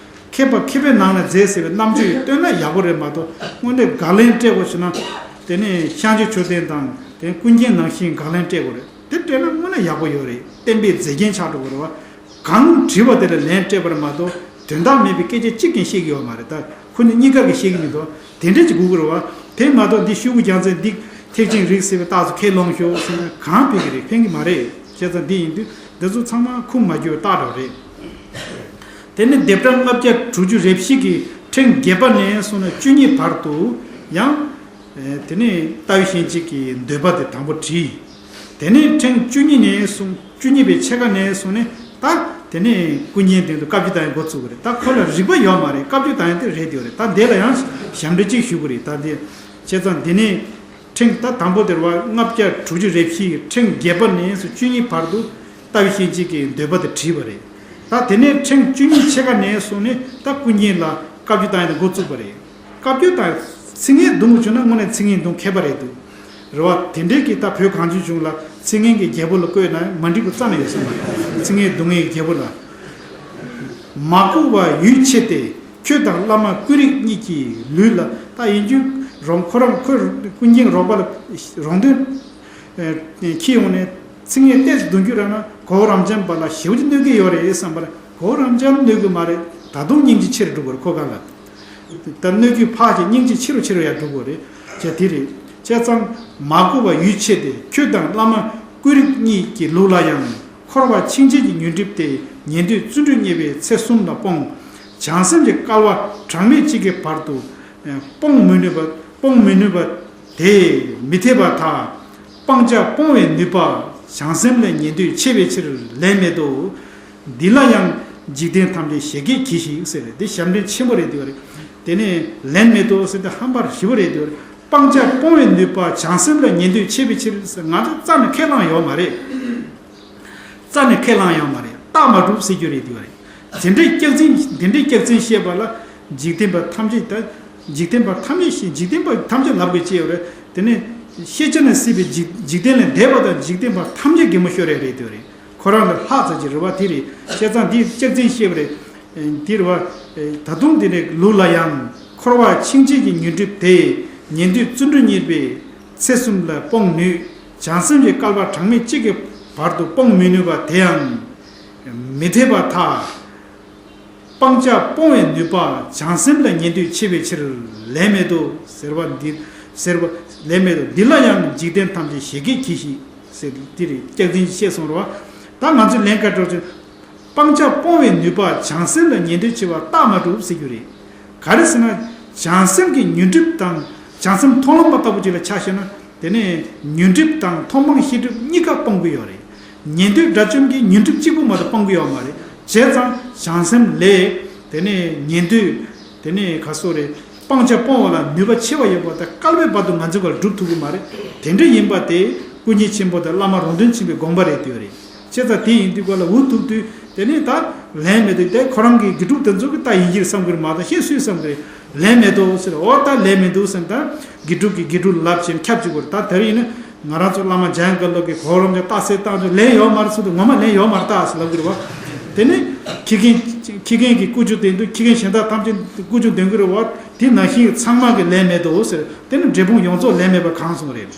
མཁས་པ་མཁས་པའི་ནང་ན་མཛེས་ཟེར་བའི་རྣམ་དཔྱོད་ཡིས་སྟོན་ན་ཡག་པོ་རེད་མ་གཏོགས་དངོས་གནས་དགག་ལན་སྤྲད་དགོས་བྱུང་ན། དེ་ནས་ཤངས་ཆོས་མཆོད་རྟེན་དང་དེ་ཀུན་མཁྱེན་ནང་བཞིན་དགག་ལན་སྤྲད་དགོས་རེད། དེ་སྤྲད་ན་དངོས་གནས་ཡག་པོ་ཡོད་རེད། བསྟན་པའི་མཛེས་རྒྱན་ཆགས་འགྲོ་གི་རེད་བ། གང་དྲིས་པ་དེ་ལ་ལན་སྤྲད་པར་མ་གཏོགས་དོན་དག་མེད་པའི་སྐད་ཆ་གཅིག་ཀྱང་བཤད་ཀྱི་ཡོད་མ་རེད། ད་ཁོ་ནི་གཉིས་ཀ་གིས་བཤད་ཀྱི་མི་འདུག་དེ་འདྲ་ཅིག་དགོས་ཀྱི་རེད་བ། དེ་མ་གཏོགས་འདི་ཤོག་གུ་རྒྱག་མཚམས་འདི་ཐེག་ཆེན་རིགས་སྲིད་པའི་རྟགས་སུ་ཁས་ལོངས་ཤོག་ཟེར་ན་གང་ཕན་གྱི་རེད། ཕན་གྱི་མ་རེད། བྱས་ཙང་འདི་ཡིན་དུས་འདི་ཚོ་ཚང་མ་ཁུངས་མ་འཁྱོལ་བའི་རྟགས་འདྲ་བ་རེད། དེ་ནས་སྡེབ་གྲངས་ལྔ་བརྒྱ་དྲུག་ཅུ་རེ་བཞི་གི་ཕྲེང་བརྒྱད་པ་ནས་བཟུང་ནས་བཅུ་གཉིས་བར་དུ་ཡང་། དེ་ནས་ལྟ་བའི་གཤིན་རྗེ་གི་འདོད་པ་དེ་དང་པོ་བྲིས། དེ་ནས་ཕྲེང་བཅུ་གཉིས་ནས་བཟུང་བཅུ་གཉིས་པའི་ཕྱེད་ཀ་ནས་བཟུང་ནས་ད་དེ་ནས་ཀུན་མཁྱེན་དོན་དུ་བཀའ་བརྒྱུད་དང་ཡང་འགོ་བཙུགས་པ་རེད། ད་ཁོ་ལ་རིགས་པ་ཡོད་མ་རེད། བཀའ་བརྒྱུད་དང་ཡང་དེ་རེད་དེ་རེད། ད་དེ་ལ་ཡང་ཞབས་འདྲེན་གཅིག་ཞུ་དགོས་རེད། ད་དེ་བྱས་ཙང་དེ་ནས། ཕྲེང་ད་དང་པོ་དེར་བ་ལྔ་བརྒྱ་དྲུག་ཅུ་རེ་བཞི་ཡི་ཕྲེང་བརྒྱད་པ་ནས་སུ་བཅུ་གཉིས་བར་དུ་ལྟ་བའི་གཤིན་རྗེ་གི་འདོད་པ་དེ་བྲིས་པ་རེད། ད་དེ་ནས་ཕྲེང་བཅུ་གཉིས་ཕྱེད་ཀ་ནས་བཟུང་ནས་ད་ཀུན་མཁྱེན་ལ་བཀའ་བརྒྱུད་དང་ཡང་འགོ་བཙུགས་པ་རེད། བཀའ་བརྒྱུད་དང་ཚིག་ངན་བརྡུང་བྱུང་ན་དངོས་གནས་ཚིག་ངན་བརྡུང་མཁས་པ་རེད་འདུག་རེད་བ། དེ་འདྲའི་གི་ད་བོད་གངས་ཅན་ལྗོངས་ལ་ཚིག་ངན་གྱི་རྒྱལ་པོ་ལ་བསྐོས་ན་མ་འགྲིག་པ་རྩ་ནས་ཡོད་ས་མ་རེད། ཚིག་ངན་བརྡུང་མཁན་གྱི་རྒྱལ་པོ་ལ། མ་བསྐུར་བར་ཡུད་ཆད་དེ། ཁྱོད་དང་བླ་མ་ཀུན་རིག་གཉིས་ཀྱི་ལུས་ལ་ད་ཡིན་རྒྱུ་རོང་ཁོ་རང་ཁོས་ཀུན་མཁྱེན་རོགས་པ་ལ་རོང་སྟོན་ཁྱི་ཡོང་ནས་ཚིག་ངན་ཏོག་ཙམ་བརྡུང་རྒྱུ་རག་ན་གོ་བོ་རབ་འབྱམས་པ་ལ་ཞེ་པོ་ཅིག་གནོད་ཀྱི་ཡོད་རེད་བསམ་པར་གོ་བོ་རབ་འབྱམས་གནོད་ཀྱི་མ་རེད། ད་དུང་སྙིང་རྗེ་ཆེ་རུ་འགྲོ་གི་རེད་ཁོ་ག་ལ། ད་གནོད་རྒྱུ་ཕར་ཞིག་སྙིང་རྗེ་ཆེ་རུ་ཆེ་རུ་ཡར་འགྲོ་གི་རེད། ཅེས་དེ་རེད། བྱས་ཙང་མ་བསྐུར་བར་ཡུད་ཆད་དེ་ཁྱོད་དང་བླ་མ་ཀུན་རིག་གཉིས་ཀྱི་ལུགས་ལ་ཡང་། འཁོར་བ་འཆིང་བྱེད་ཀྱི་ཉོན་སྒྲིབ་སྟེ་ཉན་ཐོས་བརྩོན་འགྲུས་བརྙེས་པའི་ཚེ་གསུམ་ལ་སྤོང་། བྱང་སེམས་ཀྱི་སྐལ་བ་གྲངས་མེད་གཅིག་གི་བར་དུ་སྤོང་མི་ནུས་པ་སྤོང་མི་ནུས་པ་དེ་མི་འཐད་པར་ཐལ། སྤང་བྱ་སྤོང་བའི་ནུས་པ་བྱང་སེམས་ལས་ཉན་ཐོས་ཆེ་བའི་ཕྱིར་ལན་མེད་དོ། འདི་ལ་ཡང་འཇིག་རྟེན་ཐམས་ཅད་ཞེ་གེས་གྱིས་ཤིག་ཟེར་རེད། འདི་ཞབས་འདྲེན་ཆེན་པོ་རེད་འདུག་རེད། དེ་ནས་ལན་མེད་དོ་ཟེར་ཏེ་ཧམ་པར་ཞི་བ་རེད་འདུག་རེད། སྤང་བྱ་སྤོང་བའི་ནུས་པ་བྱང་སེམས་ལ་ཉན་ཐོས་ཆེ་བའི་ཕྱིར་ཟེར་ང་ཚོ་རྩ་ནས་ཁས་བླངས་ཡོད་མ་རེད། རྩ་ནས་ཁས་བླངས་ཡོད་མ་རེད། རྟགས་མ་གྲུབ་ཟེར་རྒྱུ་རེད་འདུག་རེད། དེ་འདྲའི་སྐྱག་རྫུན་དེ་འདྲའི་སྐྱག་རྫུན་བཤད་པ་ལ་འཇིག་རྟེན་པ་ཐམས་ཅད་ད་འཇིག་རྟེན་པ་ཐམས་ཅད་ཤེས་འཇིག་རྟེན་པ་ཐམས་ཅད་ལབ་དགོས་ཅི་ཡོད་རེད། དེ་ནས་ཤེས་བྱ་ནས་སྲིད་པའི་འཇིག་འཇིག་རྟེན་ལས་འདས་པ་དང་འཇིག་རྟེན་པ་ཐམས་ཅད་གད་མོ་ཤོར་རེ་རེད་འདུག་རེད། ཁོ་རང་ལས་ལྷག་ཙམ་ཅིག་རེད་བ། དེ་རེད། བྱས་ཙང་འདིས་སྐྱག་རྫུན་བཤད་པ་རེད། འདི་རེད་བ། ད་དུང་འདི་ནས་ལུགས་ལ་ཡང་འཁོར་བ་འཆིང་བྱེད་ཀྱི་ཉོན་སྒྲིབ་དེ་ཉན་ཐོས་བརྩོན་འགྲུས་བརྙེས་པའི་ཚེ་གསུམ་ལ་སྤོང་ནུས། བྱང་སེམས་ཀྱི་སྐལ་བ་གྲངས་མེད་གཅིག་གི་བར་དུ་སྤོང་མི་ནུས་པ་དེ་ཡང་མི་འཐད་པར་ཐལ། སྤང་བྱ་སྤོང་བའི་ནུས་པ་བྱང་སེམས་ལ་ཉན་ཐོས་ཆེ་བའི་ཕྱིར་ལན་མེད་དོ་ཟེར་བ་འདི་ཟེར་བ་ལན་མེད་དོ། འདི་ལ་ཡང་འཇིག་རྟེན་ཐམས་ཅད་ཞེ་གེས་གྱིས་ཤིག་ཟེར་འདི་རེད། སྐྱག་རྫུན་བཤད་སོང་རེད་བ། ད་ང་ཚོས་ལན་བཀའ་སྒྲོག་ཅིག་སྤང་བྱ་སྤོང་བའི་ནུས་པ་བྱང་སེམས་ལ་ཉན་ཐོས་ཆེ་བ་རྟགས་མ་གྲུབ་ཟེར་རྒྱུ་རེད། ག་རེ་ཟེར་ན། བྱང་སེམས་ཀྱི་ཉོན་སྒྲིབ་དང་བྱང་སེམས་མཐོང་ལམ་པ་ལྟ་བུ་ཅིག་ལ་ཆ་བཞག་ན། དེ་ནས་ཉོན་སྒྲིབ་དང་མཐོང་སྤང་ཤེས་སྒྲིབ་གཉིས་ཀ་སྤོང་གི་ཡོད་རེད། ཉན་ཐོས་དགྲ་བཅོམ་གྱིས་ཉོན་སྒྲིབ་གཅིག་པུ་མ་གཏོགས་སྤོང་གི་ཡོད་མ་རེད། བྱས་ཙང་བྱང་སེམས་ལས། དེ་ནས་ཉན་ཐོས། དེ་ནས་ག་སོགས་རེད། སྤང་བྱ་སྤོང་བ་ལ་ནུས་པ་ཆེ་བ་ཡོད་པ་དེ་སྐལ་བའི་བར་དུ་ང་ཚོའི་སྒང་ལ་སྒྲུབ་ཐུབ་ཀྱི་མ་རེད། དེ་འདྲ་ཡིན་པ་དེ་ཀུན་མཁྱེན་ཆེན་པོ་དང་བླ་མ་རོང་སྟོན་ཆེན་པོའི་དགོངས་པ་རེད་འདོད་རེད། བྱས་ཙང་དེ་ཡིན་དུས་སྐོར་ལ་འུ་ཐུག་དུས་དེ་ནས་ད་ལན་མེད་དུས་དེ་ཁོ་རང་གི་དགེ་ཕྲུག་དེ་ཚོ་གི་ད་ཡིན་གྱི་རེད་བསམ་གི་རེད་མ་གཏོགས་གཞན་སུས་བསམ་གི་རེད། ལན་མེད་དོ་ཟེར། འོ་ད་ལན་མི་འདུག་ཟེར། ད་དགེ་ཕྲུག་གིས་དགེ་ཕྲུག་ལབ་བྱས་ཁྱབ་བཅུག་གི་རེད། ད་དེ་རིང་ནི་ང་རང་ཚོ་བླ་མ་འཇམ་དབྱངས་བཀའ་བློན་གྱིས་གོ་རམ་གྱི་རྟགས་གསལ་བཏང་ཆོག་ལན་ཡོད་མ་རེད་ཟེར་དུས་ངོ་མ་ལན་ཡོད་མ་རེད་ད་ཟེར་ལབ་གི་རེད་བ། དེ་ནི་ཁྱི་རྒན་ཁྱི་རྒན་གྱིས་ཀུ་ཅོ་འདོན་དུས་ཁྱི་རྒན་གཞན་དག་ཐམས་ཅད་ཀུ་ཅོ་འདོན་གི་རེད་བ། དེ་ནང་བཞིན་ཚང་མ་གིས་ལན་མེད་དོ་ཟེར། དེ་ནི་འབྲས་སྤུངས་ཡོངས་རྫོགས་ལན་མེད་པ་གང་སོང་རེད།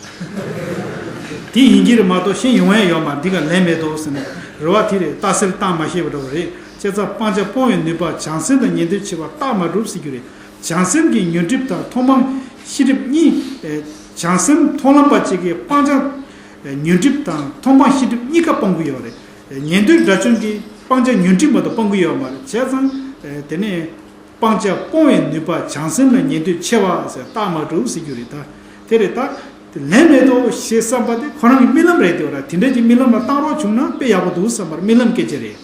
དེ་ཡིན་གྱི་རེད་མ་གཏོགས་གཞན་ཡོང་ཡ་ཡོད་མ་རེད། འདི་ག་ལན་མེད་དོ་ཟེར་ནས་རེད་བ། དེ་རེད། རྟགས་གསལ་བཏང་མ་ཤེས་པ་འདྲ་བོ་རེད། བྱས་ཙང་སྤང་བྱ་སྤོང་བའི་ནུས་པ་བྱང་སེམས་དང་ཉན་ཐོས་ཆེ་བ་རྟགས་མ་གྲུབ་ཟེར་རྒྱུ་རེད། བྱང་སེམས་ཀྱི་ཉོན་སྒྲིབ་དང་མཐོང་སྤང་ཤེས་སྒྲིབ་གཉིས། ཨེ། བྱང་སེམས་མཐོང་ལམ་པ་གཅིག་གིས་སྤང་བྱ་ ཉོན་སྒྲིབ་དང་མཐོང་སྤང་ཤེས་སྒྲིབ་གཉིས་ཀ་སྤང་གི་ཡོད་རེད། ཉན་ཐོས་དགྲ་བཅོམ་གྱིས་སྤང་བྱ་ཉོན་སྒྲིབ་མ་གཏོགས་སྤང་གི་ཡོད་མ་རེད། བྱས་ཙང་དེ་ནས་སྤང་བྱ་སྤོང་བའི་ནུས་པ་བྱང་སེམས་ལ་ཉན་ཐོས་ཆེ་བ་ཟེར་རྟགས་མ་གྲུབ་ཟེར་རྒྱུ་རེད་ད། དེ་རེད་ད། དེ་ལན་མེད་དོ་ཞེས་བསམ་པ་དེ་ཁོ་རང་གི་རྨི་ལམ་རེད་དེ་བ་ར། དེ་འདྲ་གྱི་རྨི་ལམ་ལ་བཏང་རོགས་བྱུང་ན་དཔེ་ཡག་པོ་འདུག་བསམ་པར་རྨི་ལམ་སྐད་ཆ་རེད།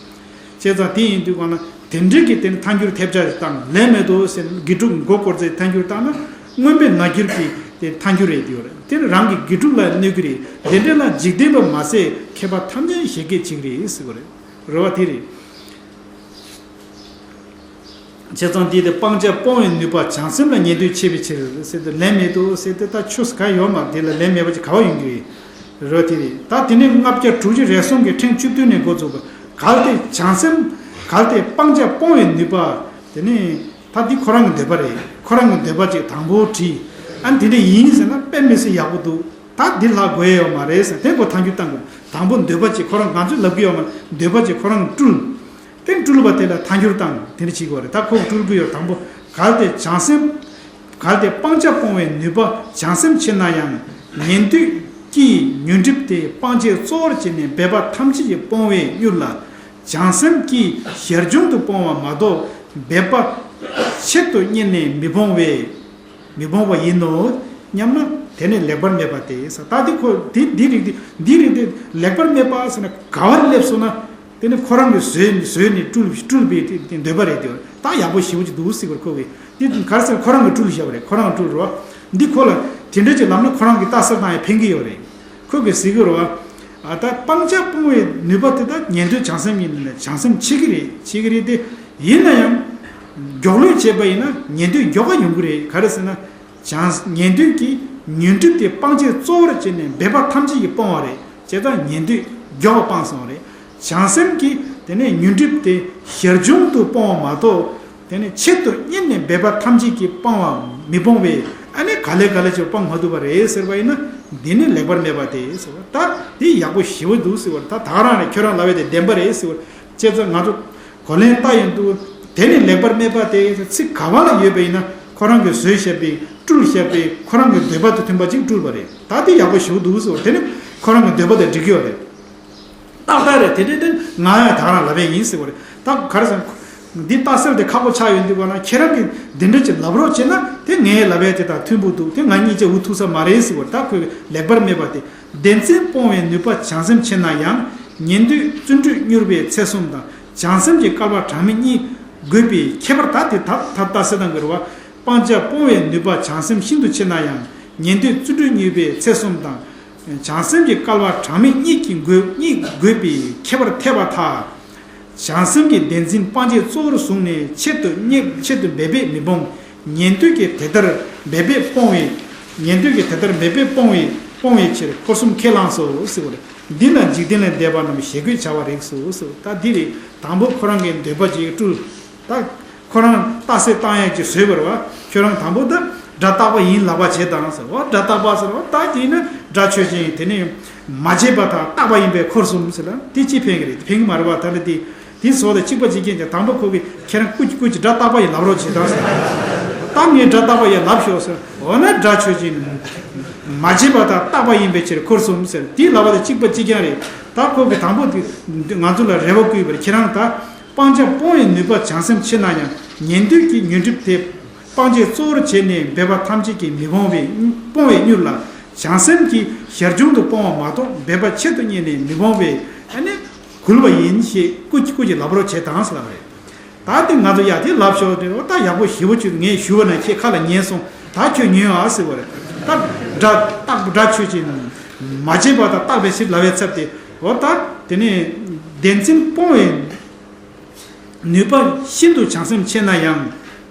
བྱས་ཙང་དེ་ཡིན་དུས་གང་ན་དེ་འདྲ་གི་དེ་ནི་ཐལ་འགྱུར་ཐེབས་ཆག་བཏང་ལན་མེད་དོ་ཟེར་དགེ་ཕྲུག་མགོ་སྐོར་ཚེ་ཐལ་འགྱུར་བཏང་ན་མངོན་པའི་ངར་འགྱུར་གྱི་དེ་ཐལ་འགྱུར་རེད་དེ་བ་ར། དེ་ནི་རང་གི་དགེ་ཕྲུག་ལ་གནོད་ཀྱི་རེད། དེ་འདྲ་ལ་འཇིག་རྟེན་པ་མ་ཟད་མཁས་པ་ཐམས་ཅད་བཞད་གད་བྱེད་ཀྱི་རེད་ཟེར་བ་རེད། རེད་བ་དེ་རེད། བྱས་ཙང་འདི་དེ་སྤང་བྱ་སྤོང་བའི་ནུས་པ་བྱང་སེམས་ལ་ཉན་ཐོས་ཆེ་བའི་ཕྱིར་ཟེར་ཏེ་ལན་མེད་དོ་ཟེར་ཏེ་ད་ཆོས་ག་ཡོད་མ་དེ་ལ་ལན་མེད་པ་ཅིག་ག་བ་ཡོང་གི་རེད། རེད་དེ་རེད། ད་དེ་ནས་ལྔ་བརྒྱ་དྲུག་ཅུ་རེ་གསུམ་གྱི་ཕྲེང་བཅུ་བདུན་ནས་འགོ་འཛུགས་པ་གལ་ཏེ་བྱང་སེམས་གལ་ཏེ་སྤང་བྱ་སྤོང་བའི་ནུས་པ་དེ་ནས་ད་འདི་ཁོ་རང་གི་འདོད་པ་རེད། ཁོ་རང་གི་འདོད་པ་ཅིག་དང་པོ་དྲིས། ཨ་ནི་དེ་འདྲ་ཡིན་ཟེར་ན་དཔེ་མི་སྲིད་ཡག་པོ་འདུག་ད་འདི་ལྷག་དགོས་ཡོད་མ་རེད་ཟེར་དེ་ཁོ་ཐལ་འགྱུར་བཏང་དགོས། དང་པོ་འདོད་པ་ཅིག་ཁོ་རང་ང་ཚོས་ལབ་ཀྱི་ཡོད་མ་རེད། འདོད་པ་ཅིག་ཁོ་རང་གིས་སྤྲུལ། དེ་སྤྲུལ་པ་དེ་ལ་ཐལ་འགྱུར་དང་དེ་འདྲ་བྱེད་དགོས་རེད། ད་ཁོ་སྤྲུལ་གྱི་ཡོད། དང་པོ་གལ་ཏེ་བྱང་སེམས། གལ་ཏེ་སྤང་བྱ་སྤོང་བའི་ནུས་པ་བྱང་སེམས་ཆེ་ན་ཡང་ཉན་ཐོས་ཀྱིས་ཉོན་སྒྲིབ་དེ་སྤང་བྱའི་གཙོ་བོར་བྱས་ནས་འབད་པ་ཐམས་ཅད་ཀྱིས་སྤོང་བས་མྱུར་ལ། བྱང་སེམས་ཀྱིས་ཞར་བྱུང་དུ་སྤོང་བ་མ་གཏོགས་འབད་པ་ཆེད་དུ་གཉེར་ནས་མི་སྤོང་བས། མི་སྤོང་བ་ཡིན་ནོ། སྙམ་ན་དེ་ནི་ལེགས་པར་སྨྲས་པ་སྟེ། ད་འདི་ཁོ་འདི་འདི་རིགས་འདི་འདི་རིགས་འདི་ལེགས་པར་སྨྲས་པ་ཟེར་ན་ག་བར་སླེབས་སོང་ན། དེ་ནི་ཁོ་རང་གི་བཟོས་བཟོས་ནས་སྤྲུལ་སྤྲུལ་པའི་དེ་འདོད་པ་རེད་དེ། ད་ཡག་པོ་ཞེ་པོ་ཅིག་འདུག་ཟེར་བར་ཁོ་གིས་འདི་ག་རེ་ཟེར་ཁོ་རང་གིས་སྤྲུལ་བཞག་པ་རེད། ཁོ་རང་གིས་སྤྲུལ་རོ། འདི་ཁོ་ལ་དེ་འདྲ་ཅིག་ལབ་ན་ཁོ་རང་གི་རྟགས་གསལ་བཏང་ཡ་ཕན་གི་ཡོད་རེད། ཁོ་གིས་ཟེར་གི་རོ། ཨ་ད་སྤང་བྱ་སྤོང་བའི་ནུས་པ་དེ་ད་ཉན་ཐོས་བྱང་སེམས་ཡིན་ན་བྱང་སེམས་ཆེ་གི་རེད། ཆེ་གི་རེད་དེ། ཡིན་ན་ཡང་མགྱོགས་ལོས་བྱས་པ་ཡིན་ན་ཉན་ཐོས་མགྱོགས་པ་ཡོང་གི་རེད། ག་རེ་ཟེར་ན། བྱང་ཉན་ཐོས་ཀྱིས་ཉོན་སྒྲིབ་དེ་སྤང་བྱའི་གཙོ་བོར་བྱས་ནས་འབད་པ་ཐམས་ཅད་ཀྱིས་སྤོང་བ་རེད། བྱས་ཙང་ཉན་ཐོས་མགྱོགས་པ་སྤངས་སོང་བ་རེད། བྱང་སེམས་ཀྱིས་དེ་ནས་ཉོན་སྒྲིབ་དེ་ཞར་བྱུང་དུ་སྤོང་བ་མ་གཏོགས་དེ་ནས་ཆེད་དུ་གཉེར་ནས་འབད་པ་ཐམས་ཅད་ཀྱིས་སྤང་བ་མི་སྤོང་བས་ཨ་ནི་ག་ལེ་ག་ལེ་ཅིག་སྤང་མ་ཐུབ་པ་རེད་ཟེར་བ་ཡིན་ན། འདི་ནི་ལེགས་པར་སྨྲས་པ་སྟེ་ཟེར་བ། ད་འདི་ཡག་པོ་ཞེ་པོ་འདུག་ཟེར་བ། ད་ད་ག་རང་ནས་ཁྱོད་རང་ལབ་པ་དེ་བདེན་པ་རེད་ཟེར་བ། བྱས་ཙང་ང་ཚོ་གོ་ལན་བཏབ་ཡོང་དུས་དེ་ནི་ལེགས་པར་སྨྲས་པ་སྟེ་ཚིག་ག་བ་ལ་ཡོད་པ་ཡིན་ན་ཁོ་རང་གིས་བཟོས་བཞག་པའི་སྤྲུལ་བཞག་པའི་ཁོ་རང་གི་འདོད་པ་དང་མཐུན་པ་ཅིག་སྤྲུལ་པ་རེད། ད་དེ་ཡག་པོ་ཞེ་པོ་འདུག་ཟེར་བ། དེ་ནི་ཁོ་རང་གི་འདོད་པ་དང་འགྲིག་གི་ཡོད་རེད། ཏག་ཏག་རེད། དེ་འདྲ་དེ་ང་ཡང་ད་ག་རང་ལབ་པ་ཡིན་ཟེར་བ་རེད། ད་ག་རེ་ཟེར། འདི་ལྟ་སེལ་དེ་ཁག་པོ་ཆགས་ཡོད་འདུག་ག་ན་ཁྱེད་རང་གིས་འདི་འདྲ་ཅིག་ལབ་རོགས་བྱས་ན་དེ་ངས་ལབ་ཡ་དེ་དང་མཐུན་པོ་འདུག་དེ་ང་གཉིས་ཆ་འུ་ཐུག་ས་མ་རེད་ཟེར་བ་རེད། ད་ཁོས་ལེགས་པར་སྨྲས་པ་སྟེ། བདེན་འཛིན་སྤོང་བའི་ནུས་པ་བྱང་སེམས་ཆེ་ན་ཡང་ཉན་ཐོས་བརྩོན་འགྲུས་མྱུར་བའི་ཚད་གསུམ་དང་བྱང་སེམས་ཀྱི་སྐལ་བ་གྲངས་མེད་གཉིས་དགོས་པའི་ཁྱད་པར་ད་དེ་ད་ད་ལྟ་སེལ་དང་འགལ་བ། སྤང་བྱ་སྤོང་བའི་ནུས་པ་བྱང་སེམས་ཤིན་ཏུ་ཆེ་ན་ཡང་ཉན་ཐོས་བརྩོན་འགྲུས་མྱུར་བའི་ཚད་གསུམ་དང་། བྱང་སེམས་ཀྱི་སྐལ་བ་གྲངས་མེད་གཉིས་ཀྱི་དགོས་གཉིས་དགོས་པའི་ཁྱད་པར་འཐད་པར་ཐལ། བྱང་སེམས་ཀྱི་བདེན་འཛིན་སྤང་བྱའི་གཙོ་བོར་བཟུང་ནས་ཆེད་དུ་གཉེར་ཆེད་དུ་འབད་པས་མི་སྤོང་། ཉན་ཐོས་ཀྱིས་དེ་ལྟར་འབད་པས་སྤོང་བའི། ཉན་ཐོས་ཀྱིས་དེ་ལྟར་འབད་པས་སྤོང་བའི་སྤོང་བའི་ཕྱིར་འཁོར་གསུམ་ཁས་བླངས་སོ་ཟེར་བ་རེད། འདི་ལ་འཇིག་རྟེན་ལས་འདས་པ་རྣམས་ཞེ་དགུས་བྱ་བ་རིགས་སོ་ཟེར་བ། ད་འདི་རེད། དང་པོ་ཁོ་རང་གི་འདོད་པ་ཅིག་སྤྲུལ། ད་ཁོ་རང་རྟགས་གསལ་བཏང་ཡག་ཅིག་བཟོས་པ་རེད་བ། ཁྱོད་རང་དང་པོ་ད་དགྲ་རྟག་པ་ཡིན་ལབ་པ་བྱེད་དང་ཟེར་བ། དགྲ་རྟག་པ་ཟེར་བ་ད་དེ་ནི་དགྲ་ཆོས་ཅན། དེ་ནི་མ་བྱས་པ་དང་རྟག་པ་ཡིན་པས་འཁོར་གསུམ་ཟེར་ལ་དེ་ཅི་ཕན་གི་རེད། ཕན་གི་མ་རེད་བ། ད་ལ་དེ་དེ་བཟོ་ལ་གཅིག་པ་གཅིག་རྐྱང་ཀྱང་དང་པོ་ཁོ་གི་ཁྱེད་རང་སྐུ་གཅིག་སྐུ་གཅིག་དགྲ་རྟག་པ་ཡིན་ལབ་རོགས་བྱེད་དང་ཟེར། ད་ངས་དགྲ་རྟག་པ་ཡིན་ལབ་ཤོག་ཟེར། འོ་ན་དགྲ་ཆོས་ཅན། མ་བྱས་པ་དང་རྟག་པ་ཡིན་པའི་ཕྱིར་འཁོར་གསུམ་ཟེར། དེ་ལབ་པ་དང་གཅིག་པ་གཅིག་རྐྱང་རེད། ད་ཁོ་གི་དང་པོ་དེ་ང་ཚོ་ལ་རེ་བ་བསྐུལ་བར་ཁྱེད་རང་ད། སྤང་བྱ་སྤོང་བའི་ནུས་པ་བྱང་སེམས་ཆེ་ན་ཡང་ཉན་ཐོས་ཀྱིས་ཉོན་སྒྲིབ་དེ་སྤང་བྱའི་གཙོ་བོར་བྱས་ནས་འབད་པ་ཐམས་ཅད་ཀྱིས་མི་སྤོང་བས་སྤོང་བས་མྱུར་ལ། བྱང་སེམས་ཀྱིས་ཞར་བྱུང་དུ་སྤོང་བ་མ་གཏོགས་འབད་པ་ཆེད་དུ་གཉེར་ནས་མི་སྤོང་བས་ཨ་ནི་འགུལ་བ་ཡིན་ཞེས་སྐུ་མཁྱེན་སྐུ་མཁྱེན་ལབ་རོགས་བྱེད་དང་ཟེར་ལབ་པ་རེད། ད་དེ་ང་ཚོ་ཡ་དེ་ལབ་ཤོག་དེ་འོ་ད་ཡག་པོ་ཞེ་པོ་ཅིག་ངས་ཞུ་བ་ན་ཁྱེད་ཁ་ལ་ཉན་སོང་། ད་ཁྱོད་ཉོན་ཨ་ཟེར་བ་རེད། ད་དགྲ་རྟག་དགྲ་ཆོས་ཅན། མ་བྱས་པ་དང་རྟག་པའི་ཕྱིར་ལབ་པའི་ཚབ་དེ་འོ་ད་དེ་ནས་བདེན་འཛིན་སྤོང་བའི་ནུས་པ་ཤིན་ཏུ་བྱང་སེམས་ཆེ་ན་ཡང་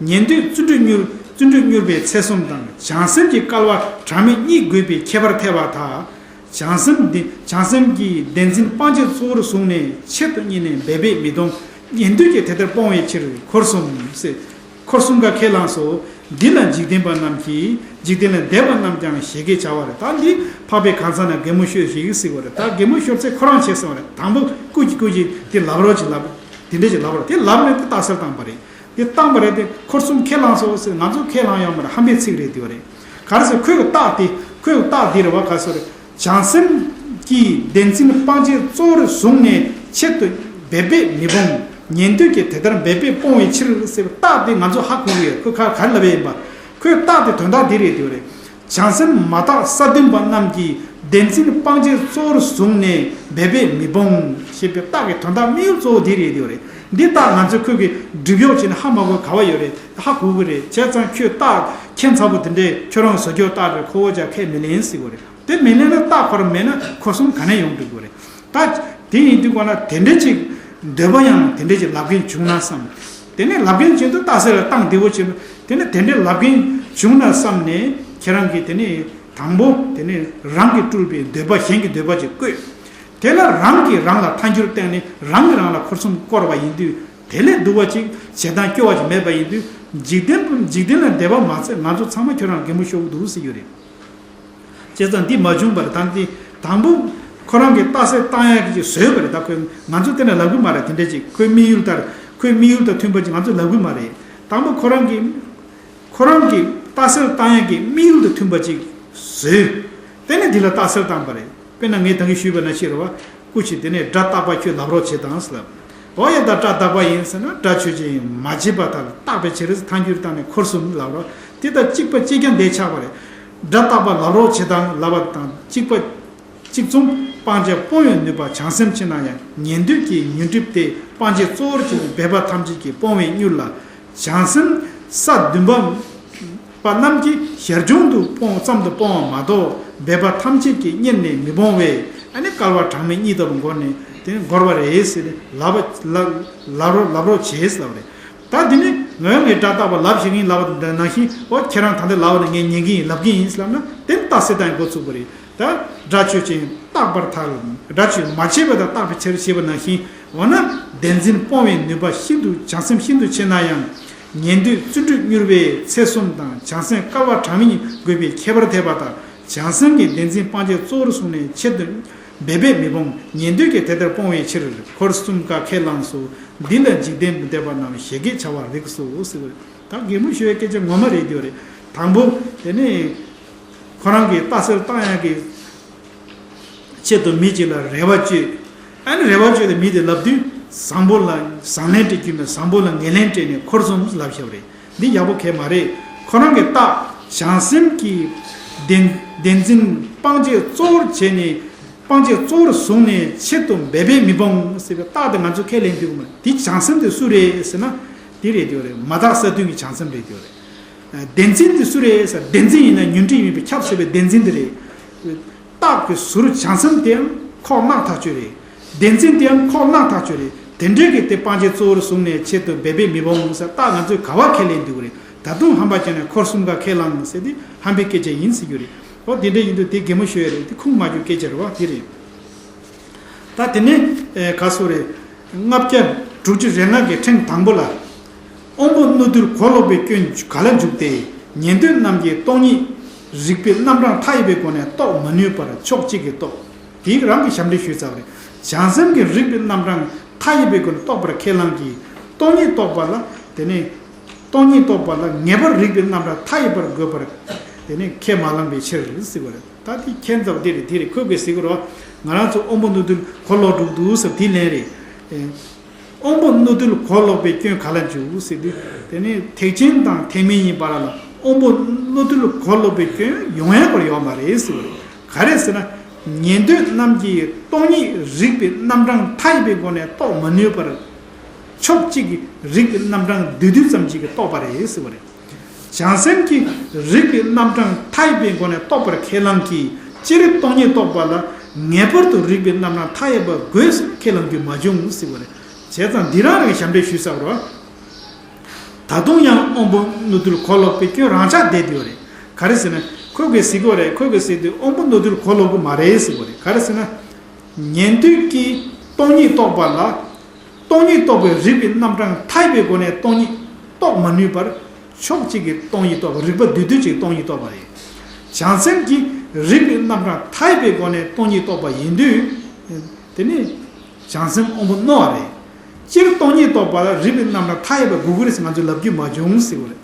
ཉན་ཐོས་བརྩོན་འགྲུས་མྱུར་བརྩོན་འགྲུས་མྱུར་བའི་ཚད་གསུམ་དང་བྱང་སེམས་ཀྱི་སྐལ་བ་གྲངས་མེད་གཉིས་དགོས་པའི་ཁྱད་པར་ཐལ་བར་ཐལ། བྱང་སེམས་འདི་བྱང་སེམས་ཀྱི་བདེན་འཛིན་སྤང་བྱའི་གཙོ་བོར་བཟུང་ནས་ཆེད་དུ་གཉེར་ནས་འབད་པས་མི་སྤོང་། ཉན་ཐོས་ཀྱིས་དེ་ལྟར་སྤོང་བའི་ཕྱིར་འཁོར་གསུམ་ཟེར། འཁོར་གསུམ་ཀ་ཁས་བླངས་སོ། འདི་ལ་འཇིག་རྟེན་པ་རྣམས་ཀྱིས་འཇིག་རྟེན་ལས་འདས་པ་རྣམས་ཀྱང་ཞེ་གི་བྱ་བ་རེད། ད་འདི་འཕགས་པའི་གང་ཟག་རྣམས་གད་མོ་ཤོར་ཞིག་ཟེར་བ་རེད། ད་གད་མོ་ཤོར་ཚེ་ཁོ་རང་བྱས་སོང་བ་རེད། དང་པོ་སྐུ་གཅིག་སྐུ་གཅིག་དེ་ལབ་རོགས་ཅིག་ལབ། དེ་འདྲ་ཅིག་ལབ་པ་རེད། དེ་ལབ་ནས་དེ་རྟགས་གསལ་བཏང་པ་རེད། དེ་བཏང་པ་རེད་དེ་འཁོར་གསུམ་ཁས་བླངས་སོ་ཟེར་ང་ཚོ་ཁས་བླངས་ཡོད་མ་རེད། ཧམ་པའི་ཚིག་རེད་དེ་བ་རེད། ག་རེ་ཟེར་ཁོས་རྟགས་དེ་ཁོས་རྟགས་འདི་རེད་བ། ག་ཟེར་བྱང་སེམས་ ཀྱིས་བདེན་འཛིན་སྤང་བྱའི་གཙོ་བོར་བཟུང་ནས་ཆེད་དུ་འབད་པས་མི་སྤོང་། ཉན་ཐོས་ཀྱིས་དེ་ལྟར་འབད་པས་སྤོང་བའི་ཕྱིར་ཟེར་བའི་རྟགས་དེ་ང་ཚོ་ཧ་གོ་གི་ཡོད། ཁོས་ག་ག་རེ་ལབ་པ་ཡིན་པ། ཁོས་རྟགས་དེ་དོན་དག་འདི་རེད་འདོད་རེད། བྱང་སེམས་མ་དག་ས་བདུན་པ་རྣམས་ཀྱིས་བདེན་འཛིན་སྤང་བྱའི་གཙོ་བོར་བཟུང་ནས་འབད་པས་མི་སྤོང་ཞེས་པའི་རྟགས་ཀྱི་དོན་དག་དམིགས་ཡུལ་གཙོ་བོ་འདི་རེད་འདོད་རེད། འདི་རྟགས་ང་ཚོས་ཁོས་ཀྱི་སྒྲུབ་ཡོག་བྱས་ནས་ཧ་མ་གོ་ག་བ་ཡོད་རེད། ཧ་གོ་གི་རེད། བྱས་ཙང་ཁྱོད་རྟགས་ཁྱད་མཚར་པོ་དེ་འདྲས་ཁྱོད་རང་བཟོ་རྒྱུ་རྟགས་རེད། ཁོ་བོ་ཅག་ཁས་མི་ལེན་ཟེར་གི་རེད། དེ་མི་ལེན་ན་རྟགས་ཁོ་རང་མེད་ན་འཁོར་གསུམ་ག་ནས་ཡོང་འགྲོ་གི་རེད། ད་དེ་ཡིན་དུས་ག་ན་དེ་འདྲ་ཅིག་འདོད་པ་ཡང་དེ་འདྲ་ཅིག་ལབ་མཁན་བྱུང་ན་བསམ། དེ་ནས་ལབ་མཁན་བྱེད་དུས་རྟགས་གསལ་ལ་བཏང་བདེ་བོ་བྱེད། དེ་ནས་དེ་འདྲའི་ལབ་མཁན་བྱུང་ན་བསམ་ནས་ཁྱེད་རང་གིས་དེ་ནས་དང་པོ་དེ་ནས་རང་གིས་སྤྲུལ་པའི་འདོད་པ་གཞན་གྱི་འདོད་པ་ཅིག་བཀོད། དེ་ལ་རང་གིས་རང་ལ་ཐལ་འགྱུར་བསྟན་ནས་རང་གིས་རང་ལ་འཁོར་གསུམ་བསྐོར་བ་ཡིན་དུས་དེ་ལས་སྡུག་པ་ཅིག་ཞེ་སྡང་སྐྱོ་བ་ཅིག་མེད་པ་ཡིན་དུས་འཇིག་རྟེན་འཇིག་རྟེན་ལ་འདོད་པ་མ་ཚད་ང་ཚོ་ཚང་མ་ཁྱོད་རང་གད་མོ་ཤོར་གི་འདུག་ཟེར་རྒྱུ་རེད། བྱས་ཙང་འདི་མ་བྱུང་བར་ད་འདི་དང་པོ་ཁོ་རང་གི་རྟགས་གསལ་བཏང་ཡག་གི་བཟོས་པ་རེད། ད་ཁོས་ང་ཚོ་དེ་ནས་ལབ་གི་མ་རེད། དེ་འདྲ་ཅིག་ཁོའི་དམིགས་ཡུལ་ལྟར་ཁོའི་དམིགས་ཡུལ་དང་མཐུན་པ་ཅིག་ང་ཚོ་ལབ་གི་མ་རེད། དང་པོ་ཁོ་རང་གི་ཁོ་རང་གི་རྟགས་གསལ་བཏང་ཡག་གི་དམིགས་ཡུལ་དང་མཐུན་པ་ཅིག་བཟོས། དེ་ནས་འདི་ལ་རྟགས་གསལ་བཏང་པ་རེད། དཔེར་ན་ངས་ད་གིན་ཞུས་པ་ནང་བཞིན་རེད་བ། སྐུ་མཁྱེན། དེ་ནས་སྒྲ་རྟག་པ་ཁྱོད་ལབ་རོགས་བྱེད་དང་ཟེར་ལབ། འོ་ཡ། ད་སྒྲ་རྟག་པ་ཡིན་ཟེར་ན་སྒྲ་ཆོས་ཅན་ཡིན། མ་བྱས་པ་དག་ལ་རྟག་པའི་ཕྱིར་ཟེར་ཐལ་འགྱུར་བཏང་ནས་འཁོར་གསུམ་ལབ་རོགས། དེ་ལྟར་གཅིག་པ་གཅིག་རྐྱང་དེ་ཆགས་པ་རེད། སྒྲ་རྟག་པ་ལབ་རོགས་བྱེད་དང་ལབ་པ་དང་གཅིག་པ་གཅིག་མཚུངས་སྤང་བྱ་སྤོང་བའི་ནུས་པ་བྱང་སེམས་ཕྱིར་ན་ཡང་ཉན་ཐོས་ཀྱི་ཉོན་སྒྲིབ་དེ་སྤང་བྱའི་གཙོ་བོར་གྱུར་པའི་འབད་པ་ཐམས་ཅད་ཀྱིས་སྤོང་བའི་མྱུར་ལ། བྱང་སེམས་ས་བདུན་པ་པ་རྣམས་ཀྱིས་ཞར་བྱུང་དུ་སྤོང་ཙམ་དུ་སྤོང་བ་མ་གཏོགས་འབད་པ་ཐམས་ཅད་ཀྱིས་གཉེར་ནས་མི་སྤོང་བས། ཨ་ནི་བསྐལ་པ་གྲངས་མེད་གཉིས་ལྟ་བུ་འགོར་ནས་དེ་འགོར་བ་རེད་ཟེར་ནས་ལབ་པ་ལབ་ལབ་རོགས་ལབ་རོགས་བྱེད་ཟེར་ལབ་པ་རེད། ད་འདི་ནི་ངོས་ངས་སྒྲ་རྟག་པ་ལབ་ཤེས་ཀྱིན་ལབ་པ་དེ་ནང་བཞིན། འོ་ཁྱེད་རང་ད་ལྟ་ལབ་པ་ནི་ངས་ཉན་གྱི་ཡིན་ལབ་ཀྱི་ཡིན་ལབ་ན་དེ་ནི་རྟགས་གསལ་བཏང་འགོ་ཚུགས་པ་རེད། ད་སྒྲ་ཆོས་ཅན་རྟག་པར་ཐལ། སྒྲ་ཆོས་མ་བྱས་པ་དང་རྟག་པའི་ཕྱིར་ཞེས་པ་ནང་བཞིན། འོ་ན་བདེན་འཛིན་སྤོང་བའི་ནུས་པ་ཤིན་ཏུ་བྱང་སེམས་ཤིན་ཏུ་ཆེ་ན་ཡང་། ཉན་ཐོས་བརྩོན་འགྲུས་མྱུར་བའི་ཚེ་གསུམ་དང་བྱང་སེམས་བསྐལ་པ་གྲངས་མེད་གཉིས་དགོས་པའི་ཁྱད་པར་འཐད་པ་དང་། བྱང་སེམས་ཀྱིས་བདེན་འཛིན་སྤང་བྱའི་གཙོ་བོར་བཟུང་ནས་ཆེད་དུ་འབད་པས་མི་སྤོང་། ཉན་ཐོས་ཀྱིས་དེ་ལྟར་སྤོང་བའི་ཕྱིར་འཁོར་གསུམ་ཀ་ཁས་བླངས་སོ། འདི་ལ་འཇིག་རྟེན་དུ་འདོད་པ་རྣམས་ཞེ་གེ་བྱ་བར་རིགས་སོ་ཟེར་བ་རེད། ད་གད་མོ་ཤོར་བའི་སྐད་ཆ་ངོ་མ་རེད་འདོད་རེད། དང་པོ་དེ་ནི་ཁོ་རང་གི་རྟགས་གསལ་བཏང་ཡག་གི་ཆེད་དུ་མི་གཅིག་ལ་རེ་བ་བཅོལ། ཨ་ནི་རེ་བ་བཅོལ་ཏེ་མི་དེ་ལབ་དུས་བཟང་པོ་ལ་བཟང་ལན་སྤྲད་རྒྱུ་མེད། བཟང་པོ་ལ་ངན་ལན་སྤྲད་ནས་འཁོར་གསུམ་ལབ་བཞག་པ་རེད། འདི་ཡག་པོ་གང་ཡང་མ་རེད། ཁོ་རང་གི་རྟགས་བྱང་སེམས་ཀྱིས་བདེན་བདེན་འཛིན་སྤང་བྱའི་གཙོ་བོར་བྱས་ནས། སྤང་བྱའི་གཙོ་བོར་བཟུང་ནས་ཆེད་དུ་འབད་པས་མི་སྤོང་ཟེར་བའི་རྟགས་དེ་ང་ཚོས་ཁས་ལེན་འདུག་མ་རེད། དེ་བྱང་སེམས་དེ་སུ་རེད་ཟེར་ན། དེ་རེད་འདོད་རེད། མ་དག་ས་བདུན་གྱི་བྱང་སེམས་རེད་འདོད་རེད། བདེན་འཛིན་དེ་སུ་རེད་ཟེར། བདེན་འཛིན་ཡིན་ན་ཉོན་སྒྲིབ་ཡིན་པས་ཁྱབ་ཟེར་བའི་བདེན་འཛིན་དེ་རེད། རྟགས་ཀྱི་ཟུར་བྱང་སེམས་དེའང་ཁོག་རྣག་ཐག་ཆོད་རེད། བདེན་འཛིན་དེའང་ཁོག་རྣག་ཐག་ཆོད་རེད། དེ་འདྲའི་གི་དེ་སྤང་བྱའི་གཙོ་བོར་བཟུང་ནས་ཆེད་དུ་འབད་པས་མི་སྤོང་ཟེར་རྟགས་ང་ཚོས་ག་བ་ཁས་ལེན་འདུག་རེད། ད་དུང་ཧམ་པ་བྱས་ནས་འཁོར་གསུམ་ཀ་ཁས་བླངས་ཟེར་དེ་ཧམ་པའི་སྐད་ཆ་ཡིན་ཟེར་རྒྱུ་རེད། འོ་དེ་འདྲ་ཡིན་དུས་དེ་གད་མོ་ཤོར་ཡ་རེད། དེ་ཁུངས་མ་འཁྱོལ་སྐད་ཆ་རེད་བ། དེ་རེད། ད་དེ་ནས་ཨེ་ག་སོ་རེད། ལྔ་བརྒྱ་དྲུག་ཅུ་རེ་ལྔ་གི་ཕྲེང་དང་པོ་ལ། དབང་པོ་རྣོ་རྟུལ་གོ་ལོག་པའི་སྐྱོན་ག་ལ་འཇུག་སྟེ། ཉན་ཐོས་རྣམས་ཀྱིས་སྟོང་ཉིད་རིག་པའི་རྣམ་གྲངས་མཐའ་ཡས་པའི་སྒོ་ནས་རྟོགས་མ་ནུས་པར་ཕྱོགས་གཅིག་གིས་རྟོགས། དེའི་རང་གི་ཞབས་འདྲེན་ཞུས་ཚར་བ་རེད། བྱང་སེམས་ཀྱིས་རིག་པའི་རྣམ་གྲངས་མཐའ་ཡས་པའི་སྒོ་ནས་རྟོགས་པར་ཁས་བླངས་ཀྱིས། སྟོང་ཉིད་རྟོགས་པ་ལ་དེ་ནས། སྟོང་ཉིད་རྟོགས་པ་ལ་ངེས་པར་རིག་པའི་རྣམ་གྲངས་མཐའ་ཡས་པར་དགོས་པར་དེ་ནས་ཁས་མ་བླངས་པའི་ཕྱིར་ཟེར་བ་རེད། ད་དེ་ཁྱད་མཚར་དེ་རེད། དེ་རེད། ཁོས་གི་ཟེར་གི་རོ། ང་རང་ཚོ་དབང་པོ་རྣོ་རྟུལ་གོ་ལོག་འགྲོ་འདུག་ཟེར་དེ་ལན་རེད། དབང་པོ་རྣོ་རྟུལ་གོ་ལོག་པའི་སྐྱོན་ག་ལ་འཇུག་ཟེར་དུས། དེ་ནི་ཐེག་ཆེན་དང་ཐེག་དམན་གཉིས་བར་ལ་དབང་པོ་རྣོ་རྟུལ་གོ་ལོག་པའི་སྐྱོན་ཡོང་ཡ་བར་ཡོད་མ་རེད་ཟེར་བ་རེད། ག་རེ་ཟེར་ན། ཉན་ཐོས་རྣམས་ཀྱིས་སྟོང་ཉིད་རིག་པའི་རྣམ་གྲངས་མཐའ་ཡས་པའི་སྒོ་ནས་རྟོགས་མ་ནུས་པར། ཕྱོགས་གཅིག་གིས་རིག་པའི་རྣམ་གྲངས་བསྡུས་བསྡུས་ཙམ་ཅིག་གིས་རྟོགས་པ་རེད་ཟེར་བ་རེད། བྱང་སེམས་ཀྱིས་རིག་པའི་རྣམ་གྲངས་མཐའ་ཡས་པའི་སྒོ་ནས་རྟོགས་པར་ཁས་བླངས་ཀྱིས། སྤྱིར་སྟོང་ཉིད་རྟོགས་པ་ལ་ངེས་པར་དུ་རིག་པའི་རྣམ་གྲངས་མཐའ་ཡས་པ་དགོས་ཟེར་ཁས་བླངས་རྒྱུ་མ་བྱུང་ཟེར་བ་རེད། བྱས་ཙང་འདི་རང་རང་ཞབས་འདྲེན་ཞུས་ཚར་བ་རེད། ད་དུང་ཡང་དབང་པོ་རྣོ་རྟུལ་གོ་ལོག་པའི་སྐྱོན་རང་འཇགས་བསྡད་ཡོད་རེད། ག་རེ་ཟེར་ན། ཁོས་གི་ཟེར་གི་རེད། ཁོས་གི་ཟེར་དུས་དབང་པོ་རྣོ་རྟུལ་གོ་ལོག་གི་མ་རེད་ཟེར་གི་རེད། ག་རེ་ཟེར་ན། ཉན་ཐོས་ཀྱིས་སྟོང་ཉིད་རྟོགས་པ་ལ། སྟོང་ཉིད་རྟོགས་པའི་རིག་པའི་རྣམ་གྲངས་མཐའ་ཡས་པའི་སྒོ་ནས་སྟོང་ཉིད་རྟོགས་མ་ནུས་པར། ཕྱོགས་གཅིག་གིས་སྟོང་ཉིད་རྟོགས་པ། རིག་པ་བསྡུས་བསྡུས་ཅིག་སྟོང་ཉིད་རྟོགས་པ་རེད། བྱང་སེམས་ཀྱིས་རིག་པའི་རྣམ་གྲངས་མཐའ་ཡས་པའི་སྒོ་ནས་སྟོང་ཉིད་རྟོགས་པ་ཡིན་དུས། དེ་ནི་བྱང་སེམས་དབང་པོ་རྣོ་བ་རེད། སྤྱིར་སྟོང་ཉིད་རྟོགས་པ་ལ་རིག་པའི་རྣམ་གྲངས་མཐའ་ཡས་པ་དགོས་ཀྱི་རེད་ཟེར་ང་ཚོས་ལབ་རྒྱུ་མ་བྱུང་ཟེར་བ་རེད།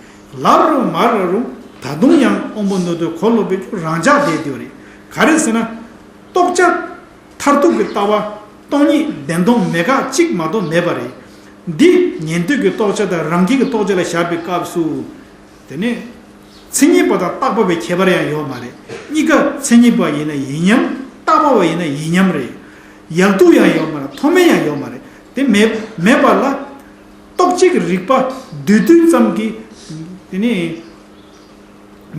ལབ་རུང་མ་ལབ་རུང་ད་དུང་ཡང་དབང་པོ་རྣོ་རྟུལ་གོ་ལོག་པའི་སྐྱོན་རང་འཇགས་བསྡད་ཡོད་རེད། ག་རེ་ཟེར་ན། རྟོགས་བྱ་ མཐར་ཐུག་གི་ལྟ་བ་སྟོང་ཉིད་བདེན་སྟོང་མེད་དགག་གཅིག་མ་གཏོགས་མེད་པ་རེད། འདི་ཉན་ཐོས་ཀྱི་རྟོགས་བྱ་དང་རང་རྒྱལ་གྱི་རྟོགས་བྱ་ལ་བཞག་པའི་སྐབས་སུ། དེ་ནས་མཚན་ཉིད་པ་དང་རྟག་པ་བའི་ཁྱད་པར་ཡང་ཡོད་མ་རེད། གཉིས་ཀ་མཚན་ཉིད་པ་ཡིན་ན་ཡིན་མཉམ། རྟག་པ་བ་ཡིན་ན་ཡིན་མཉམ་རེད། ཡག་སྡུག་ཡང་ཡོད་མ་རེད། མཐོ་དམན་ཡང་ཡོད་མ་རེད། དེ་མེད་མེད་པ་ལ། རྟོག་བཅས་ཀྱི་རིགས་པ་བསྡུས་བསྡུས་ཙམ་གྱིས། དེ་ནས་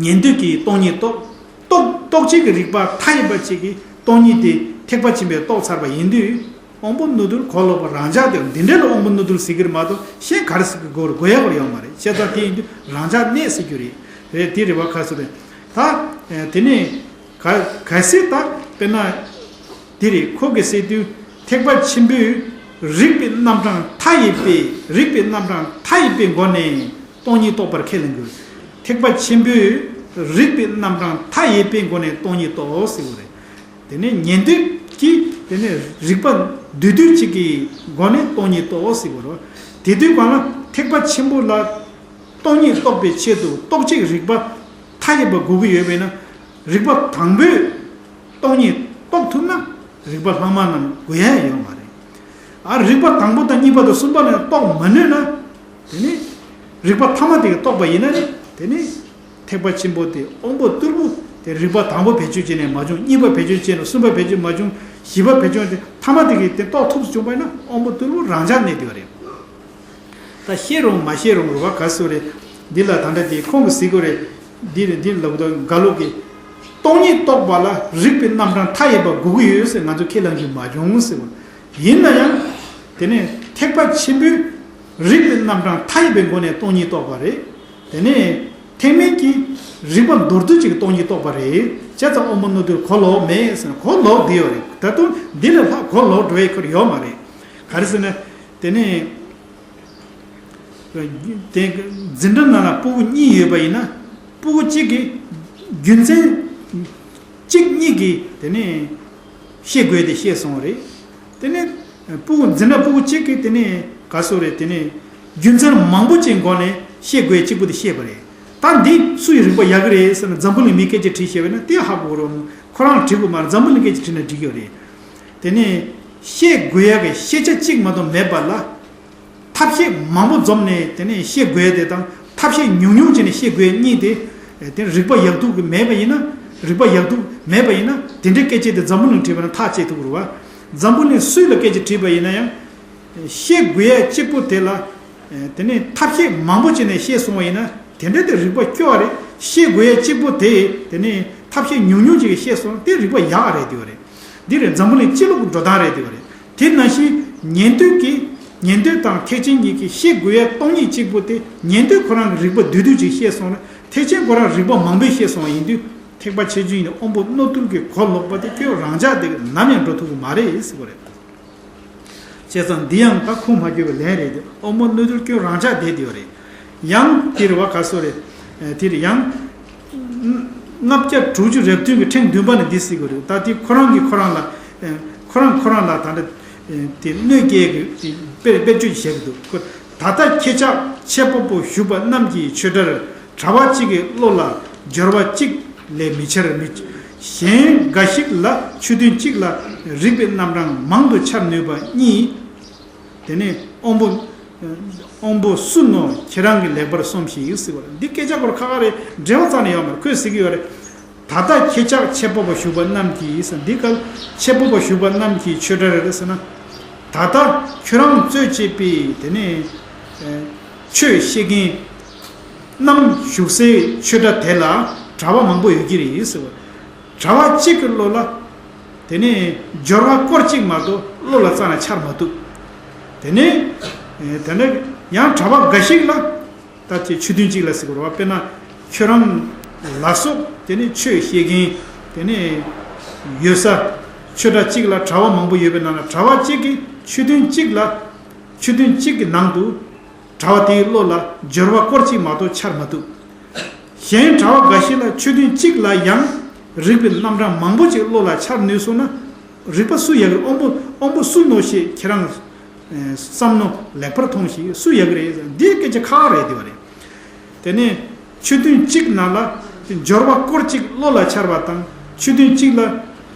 ཉན་ཐོས་ཀྱིས་སྟོང་ཉིད་རྟོགས། རྟོག་རྟོག་བཅས་ཀྱི་རིགས་པ་མཐའ་ཡས་པ་གཅིག་གིས་སྟོང་ཉིད་དེ་ཐེག་པ་ཆེན་པོས་རྟོགས་ཚར་བ་ཡིན་དུས། དབང་པོ་རྣོ་རྟུལ་གོ་ལོག་པ་རང་འཇགས་དེ། འདི་འདྲ་ལ་དབང་པོ་རྣོ་རྟུལ་ཟེར་གྱི་རེད་མ་གཏོགས། གཞན་ག་རེ་ཟེར་གྱི་དགོས་རེད། དགོས་ཡག་ཡོད་མ་རེད། བྱས་ཙང་དེ་ཡིན་དུས་རང་འཇགས་གནས་ཟེར་རྒྱུ་རེད། རེད། དེ་རེད་བ། ག་ཟེར་རེད། ད་དེ་ནས་ག་གལ་སྲིད་ད་དཔེར་ན། དེ་རེད། ཁོ་གིས་ཟེར་དུས། ཐེག་པ་ཆེན་པོས་རིགས་པའི་རྣམ་གྲངས་མཐའ་ཡས་པའི། རིགས་པའི་རྣམ་གྲངས་མཐའ་ཡས་པའི་སྒོ་ནས་སྟོང་ཉིད་རྟོགས་པར་ཁས་ལེན་དགོས། ཐེག་པ་ཆེན་པོས་རིགས་པའི་རྣམ་གྲངས་མཐའ་ཡས་པའི་སྒོ་ནས་སྟོང་ཉིད་རྟོགས་ཟེར་བ་རེད། དེ་ནས་ཉན་ཐོས་ཀྱིས་དེ་ནས་རིགས་པ་བསྡུས་བསྡུས་གཅིག་གི་སྒོ་ནས་སྟོང་ཉིད་རྟོགས་ཟེར་བ་རེད། དེ་དུས་གང་ལ་ཐེག་པ་ཆེན་པོ་ལ་སྟོང་ཉིད་རྟོགས་པའི་ཆེད་དུ་རྟོག་བཅས་རིགས་པ་མཐའ་ཡས་པ་དགོས་ཀྱི་ཡོད་པས་ན། རིགས་པ་དང་པོས་སྟོང་ཉིད་རྟོགས་ཐུབ་ན། རིགས་པ་ལྷག་མ་རྣམས་དགོས་ཡ་ཡོད་མ་རེད། ཨ། རིགས་པ་དང་པོ་དང་གཉིས་པ་དང་གསུམ་པ་ནས་རྟོགས་མ་ནུས་ན། དེ་ནི་རིགས་པ་ཐ་མ་དེ་གིས་རྟོགས་པ་ཡིན་ན་ནི། དེ་ནི་ཐེག་པ་ཆེན་པོ་དེ་དབང་པོ་རྟུལ་པོ་དེ། རིགས་པ་དང་པོ་བེད་སྤྱོད་བྱས་ནས་མ་བྱུང་། གཉིས་པ་བེད་སྤྱོད་བྱས་ནས། གསུམ་པ་བེད་སྤྱོད་མ་བྱུང་། བཞི་པ་བེད་སྤྱོད་དེ། ཐ་མ་དེ་གིས་དེ་རྟོགས་ཐུབ་བྱུང་བ་ཡིན་ན། དབང་པོ་རྟུལ་པོ་རང་འཇགས་གནས་བསྡད་པ་རེད། ད་ཤེས་རུང་མ་ཤེས་རུང་རེད་བ། ག་ཟེར་རེད། འདི་ལ་ད་ལྟ་དེ་ཁོང་གིས་ཟེར་གྱི་རེད། འདི་རེད། འདི་ལབ་དུས་འགའ་ལོག་གིས། སྟོང་ཉིད་རྟོགས་པ་ལ་རིགས་པའི་རྣམ་གྲངས་མཐའ་ཡས་པ་དགོས་ཀྱི་ཡོད་ཟེར་ང་ཚོས་ཁས་བླངས་ཀྱི་མ་བྱུང་ཟེར་བ། ཡིན་ན་ཡང་། དེ་ནས་ཐེག་པ་ཆེན་པོས་རིགས་པའི་རྣམ་གྲངས་མཐའ་ཡས་པའི་སྒོ་ནས་སྟོང་ཉིད་རྟོགས་པ་རེད། དེ་ནས་ཐེག་དམན་གྱིས་རིགས་པ་མདོར་བསྡུས་ཅིག་སྟོང་ཉིད་རྟོགས་པ་རེད། བྱས་ཙང་དབང་པོ་རྣོ་རྟུལ་གོ་ལོག་མེད་ཟེར་ན་གོ་ལོག་བསྡད་ཡོད་རེད། ད་དུང་འདི་ལས་ལྷག་གོ་ལོག་འགྲོ་ཡས་ཁོར་ཡོད་མ་རེད། ག་རེ་ཟེར་ན། དེ་ནས་དེ་འཛིན་གྲྭ་ནང་ལ་སྤུ་གུ་གཉིས་ཡོད་པ་ཡིན་ན། སྤུ་གུ་གཅིག་གིས་རྒྱུ་མཚན་གཅིག་གཉིས་ཀྱིས་དེ་ནས་ཤེས་དགོས་དེ་ཤེས་སོང་བ་རེད། དེ་ནས་སྤུ་གུ་འཛིན་གྲྭ་སྤུ་གུ་གཅིག་གིས་དེ་ནས་ག་ཟེར་རེད། དེ་ནས་རྒྱུ་མཚན་མང་པོ་ཅིག་སྒོ་ནས་ཤེས་དགོས་གཅིག་པུ་དེ་ཤེས་པ་རེད། ད་འདི་སུ་ཡི་རིག་པ་ཡག་གི་རེད་ཟེར་ན། འཛམ་བུ་གླིང་མིས་སྐད་ཆ་དྲིས་བྱས་པ་ཡིན་ན་དེ་ཧ་གོ་གི་རེད། ཁོ་རང་དྲིས་དགོས་མ་རེད། འཛམ་བུ་གླིང་སྐད་ཆ་དྲིས་ན་འགྲིག་གི་རེད། དེ་ནས་ཤེས་དགོས་ཡག་གི་ཤེས་བྱ་གཅིག་མ་གཏོགས་མེད་པ་ལ། ཐབས་ཤེས་མང་པོ་འཛོམས་ནས་དེ་ནས་ཤེས་དགོས་དེ་དང་། ཐབས་ཤེས་ཉུང་ཉུང་བྱས་ནས་ཤེས་དགོས་གཉིས་དེ། དེ་རིག་པ་ཡག་སྡུག་གི་མེད་པ་ཡིན་ན། རིག་པ་ཡག་སྡུག་མེད་པ་ཡིན་ན། དེ་འདྲའི་སྐད་ཆ་དེ་འཛམ་བུ་གླིང་དྲིས་པ་ན་ཐག་བཅད་ཐུབ་ཀྱི་རེད་བ། འཛམ་བུ་གླིང་སུ་ལ་སྐད་ཆ་དྲིས་པ་ཡིན་ན་ཡང་། ཤེས་དགོས་ཡ་གཅིག་པོ་དེ་ལ། དེ་ནས་ཐབས་ཤེས་མང་པོ་བྱས་ནས་ཤེས་སོང་བ་ཡིན་ན། དེ་འདྲ་དེ་རིག་པ་སྐྱོ་བ་རེད། ཤེས་དགོས་ཡ་གཅིག་པོ་དེ། དེ་ནས་ཐབས་ཤེས་ཉུང་ཉུང་ཅིག་གིས་ཤེས་སོང་དེ་རིག་པ་ཡག་ག་རེད་དེ་བ་རེད། འདི་རེད། འཛམ་བུ་གླིང་སྤྱི་ལོ་གི་འགྲོ་སྟངས་རེད་དེ་བ་རེད། དེ་ནང་བཞིན་ཉན་ཐོས་ཀྱིས། ཉན་ཐོས་དང་ཐེག་ཆེན་གཉིས་ཀྱིས་ཤེས་དགོས་ཡ་སྟོང་ཉིད་གཅིག་པོ་དེ། ཉན་ཐོས་ཁོ་རང་གིས་རིག་པ་བསྡུས་བསྡུས་ཅིག་ཤེས་སོང་ན། ཐེག་ཆེན་ཁོ་རང་རིག་པ་མང་པོས་ཤེས་སོང་བ་ཡིན་དུས། ཐེག་པ་ཆེ་ཆུང་ཡིན་ན་དབང་པོ་རྣོ་རྟུལ་གྱི་གོ་ལོག་པ་དེ་སྐྱོན་རང་འཇགས་དེ་ནམ་ཡང་འགྲོ་ཐུབ་ཀྱི་མ་རེད་ཟེར་བ་རེད། བྱས་ཙང་འདི་ཡང་ད་ཁུངས་མ་འཁྱོལ་བའི་ལན་རེད་དེ། དབང་པོ་རྣོ་རྟུལ་སྐྱོན་རང་འཇགས་བསྡད་དེ་ཡོད་རེད། ཡང་དེ་རེད་བ། ག་ཟེར་རེད། དེ་རེད། ཡང་ལྔ་བརྒྱ་དྲུག་ཅུ་རེ་བདུན་གྱི་ཕྲེང་བདུན་པ་ནས་འདི་ཟེར་གྱི་རེད། ད་དེ་ཁོ་རང་གིས་ཁོ་རང་ལ། ཁོ་རང་ཁོ་རང་ལ་ད་ལྟ་དེ་གནོད་སྐྱེལ་གྱི་དཔེ་དཔེ་བརྗོད་བྱེད་ཀྱི་འདུག་ད་ལྟ་ཁྱེད་ཅག་འཆད་པ་པོ་བཞུགས་པ་རྣམས་ཀྱི་ཆོས་གྲྭར། གྲྭ་པ་གཅིག་གི་བློ་ལ་སྦྱོར་བ་གཅིག་ལས་མི་འཆར་མི། གཞན་འགའ་ཞིག་ལ་ཆོས་ཐུན་གཅིག་ལ་རིགས་པའི་རྣམ་གྲངས་མང་དུ་འཆར་ནུས་པ་གཉིས། དེ་ནས་དབང་པོ། དབང་པོ་སུ་ནོ་ཁྱེད་རང་གིས་ལེགས་པར་སོམས་ཤིག་ཟེར་བ་རེད། འདི་སྐད་ཆ་སྐོར་ཁ་ཁ་རེད། འགྲེལ་བ་རྩ་ནས་ཡོད་མ་རེད། ཁོས་ཟེར་གྱི་ཡོད་རེད། ད་ལྟ་ཁྱེད་ཅག་འཆད་པ་པོ་བཞུགས་པ་རྣམས་ཀྱིས་ཟེར། འདི་ག་འཆད་པ་པོ་བཞུགས་པ་རྣམས་ཀྱི་ཆོས་གྲྭ་རེད་ཟེར་ན། ད་ལྟ་ཁྱོད་རང་གཙོས་བྱས་པའི་དེ་ནས་ཆོས་བཤད་མཁན་རྣམས་བཞུགས་སའི་ཆོས་གྲྭ་དེ་ལ་གྲྭ་པ་མང་པོ་ཡོད་ཀྱི་རེད་ཟེར་བ། གྲྭ་པ་གཅིག་གི་བློ་ལ་དེ་ནས་སྦྱོར་བ་སྐོར་གཅིག་མ་གཏོགས་བློ་ལ་རྩ་ནས་འཆར་མ་ཐུབ། དེ་ནས་དེ་ནས་ཡང་གྲྭ་པ་འགའ་ཞིག་ལ། ད་ཅིག་ཆོས་ཐུན་གཅིག་ལ་ཟེར་དགོས་རེད་བ། དཔེར་ན་ཁྱོད་རང་ལ་སོགས་དེ་ནས་ཆོས་བཤད་མཁན་དེ་ནས་ཡོད་ས་ཆོས་གྲྭ་གཅིག་ལ་གྲྭ་པ་མང་པོ་ཡོད་པའི་ནང་ལ། གྲྭ་པ་གཅིག་གིས་ཆོས་ཐུན་གཅིག་ལ་ཆོས་ཐུན་གཅིག་གི་ནང་དུ་གྲྭ་པ་དེའི་བློ་ལ་སྦྱོར་བ་སྐོར་གཅིག་མ་གཏོགས་འཆར་མ་ཐུབ། གཞན་གྲྭ་པ་འགའ་ཞིག་ལ་ཆོས་ཐུན་གཅིག་ལ་ཡང་རིགས་པའི་རྣམ་གྲངས་མང་པོ་ཅིག་བློ་ལ་འཆར་ནུས་སོང་ན། རིགས་པ་སུ་ཡག་གི། དབང་པོ་དབང་པོ་སུ་ནོ་ཞེས་ཁྱེད་རང་བསམ་ནོ་ལེགས་པར་མཐོང་ཞིག། སུ་ཡག་གི་རེད། འདི་སྐད་ཆ་ཁག་རེད་དེ་བ་རེད། དེ་ནས་ཆོས་ཐུན་གཅིག་ནང་ལ་སྦྱོར་བ་སྐོར་གཅིག་བློ་ལ་འཆར་བ་དང་། ཆོས་ཐུན་གཅིག་ལ་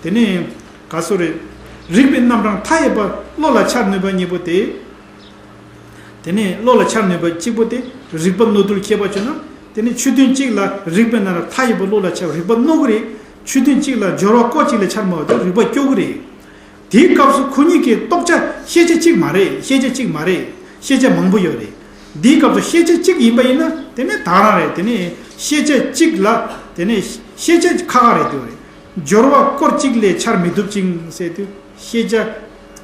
དེ་ནས་ག་ཟེར་རེད། རིག་པའི་རྣམ་གྲངས་མཐའ་ཡས་པ་བློ་ལ་འཆར་ནུས་པ་གཉིས་པོ་དེ། དེ་ནས་བློ་ལ་འཆར་ནུས་པ་གཅིག་པོ་དེ་རིག་པ་རྣོ་རྟུལ་ཁྱད་པར་ཆོད་ན། དེ་ནས་ཆོས་དོན་གཅིག་ལ་རིག་པའི་རྣམ་གྲངས་མཐའ་ཡས་པ་བློ་ལ་འཆར་རིག་པ་རྣོ་གི་རེད། ཆོས་དོན་གཅིག་ལ་སྦྱོར་བ་སྐོར་གཅིག་ལས་འཆར་མ་བ་དེ་རིག་པ་སྐྱོ་གི་རེད། དེའི་སྐབས་སུ་ཁོ་གཉིས་ཀྱི་རྟོགས་བྱ་ཤེས་བྱ་གཅིག་མ་རེད། ཤེས་བྱ་གཅིག་མ་རེད། ཤེས་བྱ་མང་པོ་ཡོད་རེད། འདིའི་སྐབས་སུ་ཤེས་བྱ་གཅིག་ཡིན་པ་ཡིན་ན་དེ་ནི་ད་རང་རེད། དེ་ནི་ཤེས་བྱ་གཅིག་ལ་དེ་ནི་ཤེས་བྱ་ཁག་ཁག་རེད་འདུག་རེད། སྦྱོར་བ་སྐོར་གཅིག་ལས་འཆར་མི་ཐུབ་ཅིང་ཟེར་དུས་ཤེས་བྱ་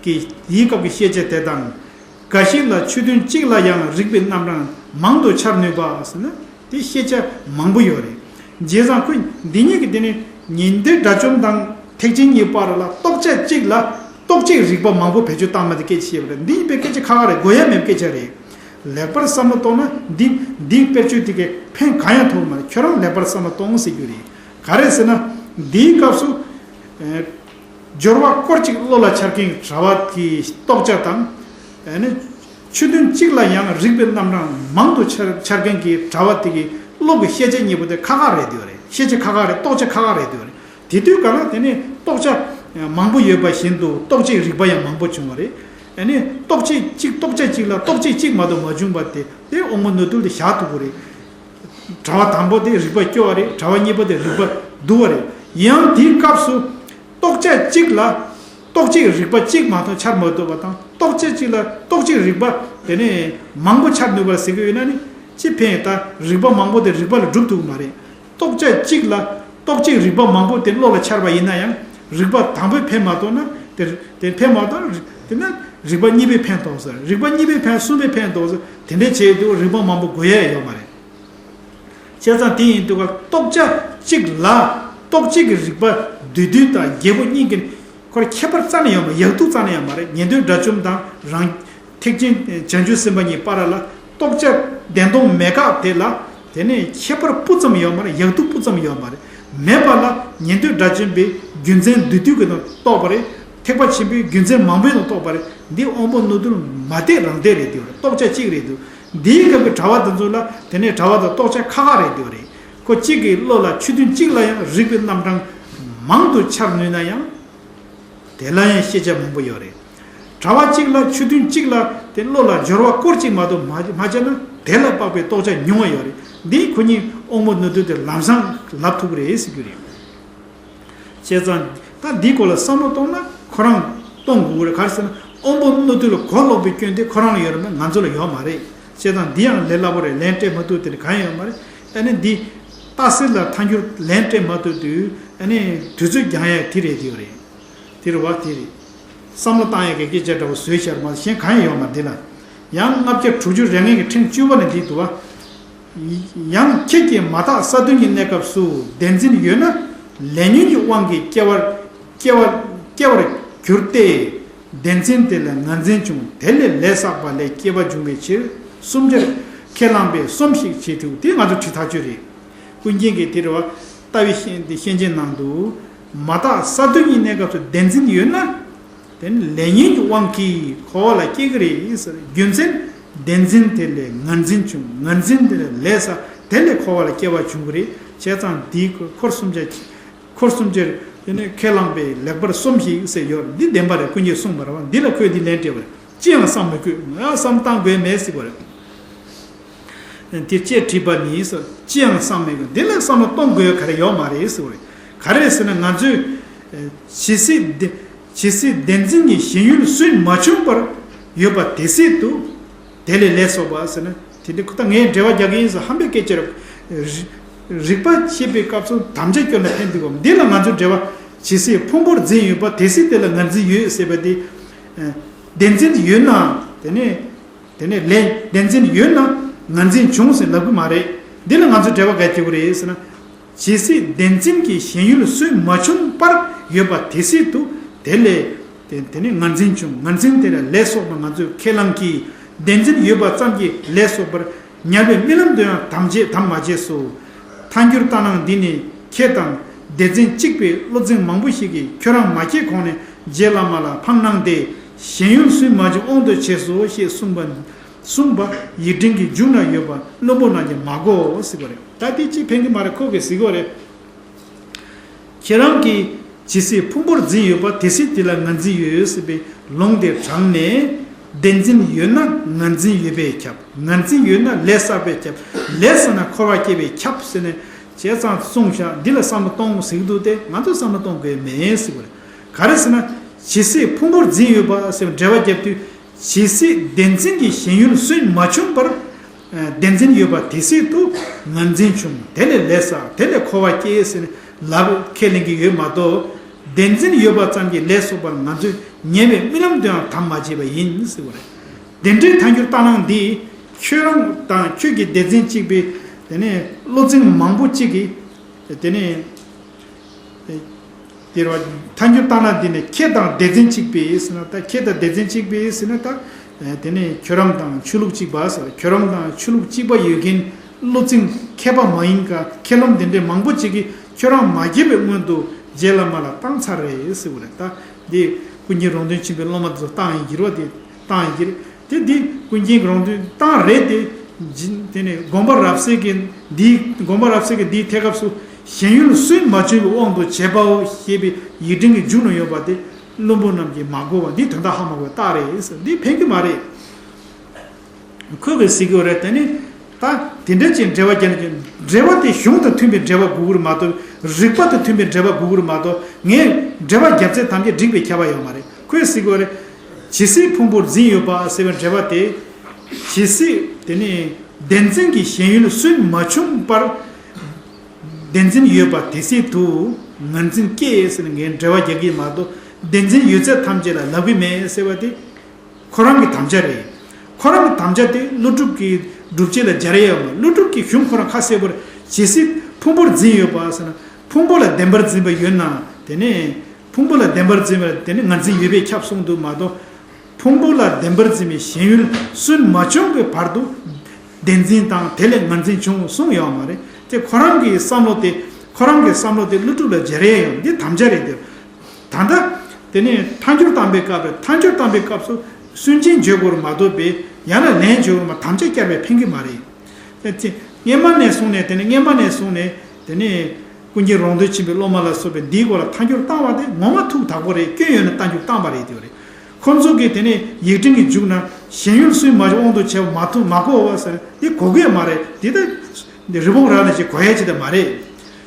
གི་དེའི་སྐབས་ཀྱི་ཤེས་བྱ་དེ་དང་། འགའ་ཞིག་ལ་ཆོས་དོན་གཅིག་ལ་ཡང་རིག་པའི་རྣམ་གྲངས་མང་དུ་འཆར་ནུས་པ་ཟེར་ན། དེ་ཤེས་བྱ་མང་པོ་ཡོད་རེད། བྱས་ཙང་ཁོས་འདི་གཉིས་ཀྱི་དེ་ནི་ཉན་ཐོས་དགྲ་བཅོམ་དང་ཐེག་ཆེན་གཉིས་བར་ལ་རྟོགས་བྱ་གཅིག་ལ་རྟོགས་བྱའི་རིགས་པ་མང་པོ་བེད་སྤྱོད་བཏང་མ་དེ་སྐད་ཆ་བཤད་པ་རེད། འདི་ཡིན་པའི་སྐད་ཆ་ཁག་ཁག་རེད། གོ་ཡ་མེད་པའི་སྐད་ཆ་རེད། ལེགས་པར་བསམ་བློ་གཏོང་ན་འདི་འདིའི་དཔེར་བརྗོད་དེ་གའི་ཕན་གང་ཡང་ཐོགས་མ་རེད། ཁྱོད་རང་ལེགས་པར་བསམ་བློ་གཏོང་ཟེར་རྒྱུ་རེད། ག་རེ་ཟེར་ན། འདིའི་སྐབས་སུ། སྦྱོར་བ་སྐོར་གཅིག་བློ་ལ་འཆར་མཁན་གྱི་དྲ་བ་གི་རྟོགས་བྱ་དང་། ཨ་ནི། ཆོས་དོན་གཅིག་ལ་ཡང་རིག་པའི་རྣམ་གྲངས་མང་དུ་འཆར་འཆར་མཁན་གྱི་དྲ་བ་དེ་གི་བློ་གི་ཤེས་བྱ་གཉིས་པོ་དེ་ཁག་ཁག་རེད་འདུག་རེད། ཤེས་བྱ་ཁག་ཁག་རེད། རྟོགས་བྱ་ཁག་ཁག་རེད་འདུག་རེད། དེ་དུས་ག་ལ་དེ་ནི་རྟོགས་བྱ་མང་པོ་ཡོད་པ་བཞིན་དུ་རྟོགས་བྱའི་རིགས་པ་ཡང་མང་པོ་བྱུང་བ་རེད། ཨ་ནི་རྟོགས་བྱེད་གཅིག་རྟོགས་བྱ་གཅིག་ལ་རྟོགས་བྱེད་གཅིག་མ་གཏོགས་མ་བྱུང་བ་དེ་དེ་དབང་པོ་རྣོ་རྟུལ་དེ་བཞག་ཐུབ་ཀྱི་རེད། དྲ་བ་དང་པོ་དེ་རིགས་པ་སྐྱོ་བ་རེད། དྲ་བ་གཉིས་པ་དེ་རིགས་པ་སྡུག་བ་རེད། ཡང་དེའི་སྐབས་སུ། རྟོགས་བྱ་གཅིག་ལ། རྟོགས་བྱའི་རིགས་པ་གཅིག་མ་གཏོགས་འཆར་མ་ཐུབ་པ་དང་། རྟོགས་བྱ་གཅིག་ལ་རྟོགས་བྱའི་རིགས་པ་དེ་ནས་མང་པོ་འཆར་ནུས་པར་ཟེར་གྱི་ཡོད་ན་ནི། ཅི་ཕན་ཡོད། ད་རིགས་པ་མང་པོ་དེ་རིགས་པ་ལ་སྒྲུབ་ཐུབ་ཀྱི་མ་རེད། རྟོགས་བྱ་གཅིག་ལ་རྟོགས་བྱའི་རིགས་པ་མང་པོ་དེ་བློ་ལ་འཆར་བ་ཡིན་ན་ཡང་། རིགས་པ་དང་པོས་ཕན་མ་ཐོགས་ན་དེ་དེ་ཕན་མ་ཐོགས་ན། དེ་ན་རིགས་པ་གཉིས་པས་ཕན་ཐོགས་ཟེར། རིགས་པ་གཉིས་པས་ཕན། གསུམ་པས་ཕན་ཐོགས་ཟེར། དེ་འདྲ་བྱས་དུས་རིགས་པ་མང་པོ་དགོས་ཡ་ཡོད་མ་རེད། བྱས་ཙང་དེ་ཡིན་དུས་ཀ་རྟོགས་བྱ་གཅིག་ལ་རྟོགས་བྱེད་ཀྱི་རིགས་པ་བསྡུས་བསྡུས་དང་རྒྱས་པོ་གཉིས་ཀྱི་ཁོར་ཁྱད་པར་རྩ་ནས་ཡོད་མ། ཡག་སྡུག་རྩ་ནས་ཡོད་མ་རེད། ཉན་ཐོས་དགྲ་བཅོམ་དང་རང་ཐེག་ཆེན་བྱང་ཆུབ་སེམས་དཔའ་གཉིས་བར་ལ་རྟོགས་བྱ་བདེན་སྟོང་མེད་དགག་དེ་ལ་དེ་ནས་ཁྱད་པར་སྤུ་ཙམ་ཡོད་མ་རེད། ཡག་སྡུག་སྤུ་ཙམ་ཡོད་མ་རེད། མེད་པ་ལ་ཉན་ཐོས་དགྲ་བཅོམ་པས་རྒྱུ་མཚན་བསྡུས་བསྡུས་ཀྱི་དང་རྟོགས་པ་རེད། ཐེག་པ་ཆེན་པོས་རྒྱུ་མཚན་མང་པོའི་དང་རྟོགས་པ་རེད། འདི་དབང་པོ་རྣོ་རྟུལ་མ་དད་རང་དད་རེད་འདུག་རྟོགས་བྱ་གཅིག་རེད་འདུག་འདིའི་སྐབས་ཀྱི་དྲ་བ་དེ་ཚོ་ལ་དེ་ནས་དྲ་བ་དང་རྟོགས་བྱ་ཁག་ཁག་རེད་འདུག་རེད། ཁོ་གཅིག་གི་བློ་ལ་ཆོས་དོན་གཅིག་ལ་ཡང་རིགས་པའི་རྣམ་གྲངས་མང་དུ་འཆར་ནུས་ན་ཡང་། དེ་ལ་ཡང་ཤེས་བྱ་མང་པོ་ཡོད་རེད། དྲ་བ་གཅིག་ལ་ཆོས་དོན་གཅིག་ལ་དེ་བློ་ལ་སྦྱོར་བ་སྐོར་གཅིག་མ་གཏོགས་མ་མ་བྱས་ན་དེ་ལ་དཔག་པའི་རྟོགས་བྱ་ཉུང་བ་ཡོད་རེད། འདིས་ཁོ་གཉིས་དབང་པོ་རྣོ་རྟུལ་དེ་ལམ་སང་ལབ་ཐུབ་ཀྱི་རེད་ཟེར་རྒྱུ་རེད། བྱས་ཙང་ད་འདིའི་སྐོར་ལ་བསམ་བློ་གཏོང་ན་ཁོ་རང་གཏོང་དགོས་ཀྱི་རེད། ག་རེ་ཟེར་ན་དབང་པོ་རྣོ་རྟུལ་ལ་གོ་ལོག་པའི་སྐྱོན་དེ་ཁོ་རང་ལ་ཡོད་རེད་མ། ང་ཚོ་ལ་ཡོད་མ་རེད། བྱས་ཙང་འདི་ཡང་ལས་སླ་པོ་རེད། ལན་སྤྲད་མ་ཐུབ་དེ་ནི་གང་ཡང་ཡོད་མ་རེད། ཨ་ནི་འདི་རྟགས་གསལ་ལ་ཐལ་འགྱུར་ལན་སྤྲད་མ་ཐུབ་དུས་ཨ་ནི་དུས་ཚོད་འགྱངས་ཡ་དེ་རེད། དེ་ཡོད་རེད། དེ་རེད་བ། དེ་རེད། བསམ་བློ་བཏང་ཡ་གི་སྐད་ཆ་འདྲ་བོ་བཟོས་བཞག་མ་གཞན་གང་ཡང་ཡོད་མ་རེད་འདི་ལ། ཡང་ལྔ་བརྒྱ་དྲུག་ཅུ་རེ་ལྔའི་ཕྲེང་བཅུ་པ་ནས་འདི་འདུག་བ། ཡང་ཁྱེད་ཀྱིས་མ་དག་ས་བདུན་གྱི་གནས་སྐབས་སུ་བདེན་འཛིན་ཡོད་ན་ལས་ཉོན་གྱི་དབང་གིས་སྐྱེ་བར་སྐྱེ་བར་སྐྱེ་བར་འགྱུར་ཏེ། བདེན་འཛིན་དེ་ལས་ངར་འཛིན་བྱུང་། དེ་ལས་ལས་བསགས་པ་ལས་སྐྱེ་བ་འབྱུང་བའི་ཕྱིར། གསུམ་ཆར་ཁས་བླངས་པས་སོམས་ཤིག་བྱེད་ཐུབ། དེ་ང་ཚོ་བྲིས་ཐག་ཆོད་རེད། ཀུན་མཁྱེན་གྱིས་དེ་རེད་བ། ལྟ་བའི་ཤན་དེ་ཤན་འབྱེད་ནང་དུ། མ་དག་ས་བདུན་གྱི་གནས་སྐབས་སུ་བདེན་འཛིན་ཡོད་ན། དེ་ནི་ལས་ཉོན་གྱི་དབང་གིས་འཁོར་བ་ལ་སྐྱེ་གི་རེད་ཟེར། རྒྱུ་མཚན་བདེན་འཛིན་དེ་ལས་ངར་འཛིན་བྱུང་། ངར་འཛིན་དེ་ལས་ལས་བསགས་དེ་ལས་འཁོར་བ་ལ་སྐྱེ་བ་འབྱུང་གི་རེད། བྱས་ཙང་འདིའི་འཁོར་སུམ་ཆར། འཁོར་སུམ་ཆར་དེ་ནས་ཁས་བླངས་པས་ལེགས་པར་སོམས་ཤིག་ཟེར་ཡོད། འདི་བདེན་པ་རེད། ཀུན་མཁྱེན་གསུངས་པ་རེད་བ། འདི་ལ་ཁོས་འདི་ལན་སྤྲད་པ་རེད། ཅི་ཡང་བསམ་མི་དགོས། ང་བསམ་བཏང་དགོས་མེད་ཟེར་བ་རེད། དེ་ཅེས་དྲིས་པ་ནི་ཟེར། ཅི་ཡང་བསམ་མི་དགོས། འདི་ལ་བསམ་བློ་གཏོང་དགོས་ག་རེ་ཡོད་མ་རེད་ཟེར་བ་རེད། ག་རེ་ཟེར་ན་ང་ཚོས་ཇི་སྲིད་བདེ་ཇི་སྲིད་བདེན་འཛིན་གྱི་ཞེན་ཡུལ་སུན་མ་ཕྱུང་བར་ཡོད་པ་དེ་སྲིད་དུ། དེ་ལས་ལས་བསགས་པ་ཟེར་ན། དེ་འདྲ་ཁོ་ད་ངས་འགྲེལ་བ་རྒྱག་གི་ཡིན་ཟེར་ཧམ་པའི་སྐད་ཆ་རེད། རིགས་པ་ཤེས་པའི་སྐབས་སུ་དམ་བཅའ་སྐྱོན་ལ་ཕན་འདུག་གམ། འདི་ལ་ང་ཚོས་འགྲེལ་བ་ཇི་སྲིད་ཕུང་པོར་འཛིན་ཡོད་པ་དེ་སྲིད་དེ་ལ་ངར་འཛིན་ཡོད་ཟེར་བ་དེ། བདེན་འཛིན་ཡོད་ན་དེ་ནས་དེ་ནས་ལས་བདེན་འཛིན་ཡོད་ན་ངར་འཛིན་བྱུང་ཟེར་ལབ་གི་མ་རེད། འདི་ལ་ང་ཚོས་འགྲེལ་བ་ག་རེ་བྱེད་དགོས་རེད་ཟེར་ན། ཇི་སྲིད་བདེན་འཛིན་གྱི་ཞེན་ཡུལ་སུན་མ་ཕྱུང་བར་ཡོད་པ་དེ་སྲིད་དུ་དེ་ལས་དེ་དེ་ནི་ངར་འཛིན་བྱུང་། ངར་འཛིན་དེ་ལ་ལས་བསགས་པ་ང་ཚོས་ཁས་བླངས་ཀྱིས་བདེན་འཛིན་ཡོད་པ་ཙམ་གྱིས་ལས་བསགས་པར་ཉར་བའི་རྨི་ལམ་དུ་ཡང་དམ་བཅས་དམ་མ་བཅས་སོ། ཐལ་འགྱུར་ལྟར་སྣང་འདི་ནི་ཁྱེད་དང་སྡེ་ཚན་གཅིག་པའི་བློ་འཛིན་མང་པོ་ཞིག་གིས་ཁྱོད་རང་མ་སྐྱེས་གོང་ནས་རྗེ་བླ་མ་ལ་ཕངས་གནང་སྟེ་ཞེན་ཡུལ་སུན་མ་བྱུང་དབང་དུ་བྱས་སོ་ཞེས་གསུངས་པ། གསུངས་པ་ཡིག་ཕྲེང་གི་མཇུག་ན་ཡོད་པ་བླུན་པོ་རྣམས་ཀྱིས་མ་གོ་ཟེར་བ་རེད། ད་དེ་ཅིག་ཕན་གྱི་མ་རེད། ཁོ་གིས་ཟེར་གོ་རེད། ཁྱེད་རང་གིས་ ཇི་སྲིད་ཕུང་པོར་འཛིན་ཡོད་པ། དེ་སྲིད་དེ་ལ་ངར་འཛིན་ཡོད་ཟེར་བའི་ལུང་དེ་དྲངས་ནས། བདེན་འཛིན་ཡོད་ན་ངར་འཛིན་ཡོད་པས་ཁྱབ། ངར་འཛིན་ཡོད་ན་ལས་བསགས་པས་ཁྱབ། ལས་བསགས་ན་འཁོར་བ་སྐྱེ་བས་ཁྱབ་ཟེར་ནས་བྱས་ཙང་གསུངས་ཤག་འདི་ལ་བསམ་བློ་གཏོང་ཟེར་གྱི་འདུག་སྟེ། ང་ཚོས་བསམ་བློ་གཏོང་དགོས་མེད་ཟེར་བ་རེད། ག་རེ་ཟེར་ན། ཇི་སྲིད་ཕུང་པོར་འཛིན་ཡོད་པ་ཟེར་བའི་འགྲེལ་པ་རྒྱབ་དུས། ཇི་སྲིད་བདེན་འཛིན་གྱི་ཞེན་ཡུལ་སུན་མ་བྱུང་བར། བདེན་འཛིན་ཡོད་པ་དེ་སྲིད་དུ་ངར་འཛིན་བྱུང་། དེ་ལས་ལས་བསགས། དེ་ལས་འཁོར་བ་སྐྱེས་ཟེར་ནས་ལབ་ཁས་ལེན་གྱི་ཡོད་མ་གཏོགས། བདེན་འཛིན་ཡོད་པ་ཙམ་གྱིས་ལས་བསགས་པར་ང་ཚོས་ཉེ་བའི་རྨི་ལམ་དུའང་དམ་མ་བཅས་པ་ཡིན་ཟེར་བ་རེད། དེ་འདྲའི་ཐལ་འགྱུར་ལྟར་སྣང་འདི་ཁྱོད་རང་དང་ཁྱོད་ཀྱི་སྡེ་ཚན་གཅིག་པའི། དེ་ནས་བློ་འཛིན་མང་པོ་གཅིག་གིས། དེ་ནས། དེར་བ། ཐལ་འགྱུར་ལྟར་སྣང་འདི་ནི་ཁྱེད་དང་སྡེ་ཚན་གཅིག་པས་ཟེར་ན་ད། ཁྱེད་དང་སྡེ་ཚན་གཅིག་པས་ཟེར་ན་ད། དེ་ནས་ཁྱོད་རང་དང་ཆོས་ལུགས་གཅིག་པ་ཟེར། ཁྱོད་རང་དང་ཆོས་ལུགས་གཅིག་པ་ཡོད་མཁན་བློ་འཛིན་མཁས་པ་མ་ཡིན་ག་མཁས་རློམ་དེ་འདྲའི་མང་པོ་ཅིག་གིས་ཁྱོད་རང་མ་བརྒྱབ་པའི་སྔོན་དུ་རྗེ་བླ་མ་ལ་བཏང་ཚར་རེད་ཟེར་བ་རེད་ད། འདི་ཀུན་མཁྱེན་རོང་སྟོན་ཆེན་པོའི་སློབ་མ་དེ་ཚོ་བཏང་ཡིན་གྱི་རེད་བ། དེ་བཏང་ཡིན་གྱི་རེད། དེ་འདི་ཀུན་མཁྱེན་རོང་སྟོན་བཏང་རེད་དེ། ཇི། དེ་ནས་དགོངས་པ་རབ་གསལ་གྱི་འདིའི། དགོངས་པ་རབ་གསལ་གྱི་འདིའི་ཐད་སྐབས་སུ་ཞེན་ཡུལ་སུན་མ་བྱུང་བའི་དབང་དུ་བྱས་པའོ་ཞེས་པའི་ཡིག་ཕྲེང་གི་མཇུག་ན་ཡོད་པ་དེ་བླུན་པོ་རྣམས་ཀྱིས་མ་གོ་བ་འདི་དོན་དག་ཧ་མ་གོ་བའི་རྟགས་རེད་ཟེར། འདི་ཕན་གྱི་མ་རེད། ཁོས་གི་ཟེར་གྱི་ཡོད་རེད། དེ་ནི་ད་དེ་འདྲ་ཅིག་འགྲེལ་པ་རྒྱག་ན་ཅིག་འགྲེལ་པ་དེ་གཞུང་དང་མཐུན་པའི་འགྲེལ་པ་དགོས་ཀྱི་རེད་མ་གཏོགས། རིགས་པ་དང་མཐུན་པའི་འགྲེལ་པ་དགོས་ཀྱི་རེད་མ་གཏོགས། ངས་འགྲེལ་པ་རྒྱབ་ཚད་ཐམས་ཅད་འགྲིག་པའི་ཁྱབ་པ་ཡོད་མ་རེད། ཁོས་ཟེར་གྱི་ཡོད་རེད། ཇི་སྲིད་ཕུང་པོར་འཛིན་ཡོད་པ་ཟེར་བའི་འགྲེལ་པ་དེ། ཇི་སྲིད་དེ་ནི་བདེན་འཛིན་གྱི་ཞེན་ཡུལ་སུན་མ་བྱུང་བར་བདེན་འཛིན་ཡོད་པ་དེ་སྲིད་དུ་ངར་འཛིན་སྐྱེས་ཟེར་ནས་ངས་འགྲེལ་པ་རྒྱག་གི་མ་གཏོགས། བདེན་འཛིན་ཡོད་ཚད་ཐམས་ཅད་ལ་ལབ་གི་མེད་ཟེར་བ་དེ་ཁོ་རང་གི་དམ་བཅའ་རེད། ཁོ་རང་གི་དམ་བཅའ་དེ་ཀླུ་སྒྲུབ་ཀྱི་སྒྲུབ་བྱེད་ལ་སྦྱར་ཡ་ཡོད་མ། ཀླུ་སྒྲུབ་ཀྱི་གཞུང་ཁོ་རང་ཁ་གསལ་པོར་ཇི་སྲིད་ཕུང་པོར་འཛིན་ཡོད་པ་ཟེར་ན། ཕུང་པོ་ལ་བདེན་པར་འཛིན་པ་ཡོད་ན། དེ་ནས་ཕུང་པོ་ལ་བདེན་པར་འཛིན་པ་དེ་ནི་ངར་འཛིན་ཡོད་པས་ཁྱབ་གསུངས་འདུག་མ་གཏོགས། ཕུང་པོ་ལ་བདེན་པར་འཛིན་པའི་ཞེན་ཡུལ་སུན་མ་བྱུང་བའི་བར་དུ་བདེན་འཛིན་དང་དེ་ལས་ངར་འཛིན་བྱུང་གསུངས་ཡོད་མ་རེད། དེ་ཁོ་རང་གི་བསམ་བློ་དེ། ཁོ་རང་གི་བསམ་བློ་དེ་ཀླུ་སྒྲུབ་ལ་སྦྱར་ཡས་ཡོད། འདི་དམ་བཅའ་རེད་དེ། ད་ལྟ་དེ་ནས་ཐལ་འགྱུར་བཏང་པའི་སྐབས་རེད། ཐལ་འགྱུར་བཏང་པའི་སྐབས་སུ་སུན་འབྱིན་བརྗོད་དགོས་རེད་མ་གཏོགས་པའི་ཡང་ན་ལན་བརྗོད་དགོས་རེད་མ། དམ་བཅའ་བསྐྱར་བས་ཕན་གྱི་མ་རེད། དེ་ཚེ་སྔས་མ་ནས་བཟུང་ནས། དེ་ནས་སྔས་མ་ནས་བཟུང་ནས་དེ་ནས་ཀུན་མཁྱེན་རོང་སྟོན་ཆེན་པོའི་སློབ་མ་ལ་སོགས་པས་འདིའི་སྐོར་ལ་ཐལ་འགྱུར་བཏང་བ་དེ་ངོ་མ་ཐུགས་ཐག་པོ་རེད། སྐྱོན་ཡོད་ན་ཐལ་འགྱུར་བཏང་བ་རེད་དེ་རེད། ཁོང་ཚོ་གིས་དེ་ནས་ཡིག་ཕྲེང་གི་མཇུག་ན་ཞེན་ཡུལ་སུན་མ་བྱུང་དབང་དུ་བྱས་པ་མ་ཐུབ་མ་གོ་བ་ཟེར་འདི་གོ་གི་ཡོད་མ་རེད། འདི་ད་རི་བོང་རྭ་ནས་ཅིག་གོ་ཡ་ཅིག་ད་མ་རེད།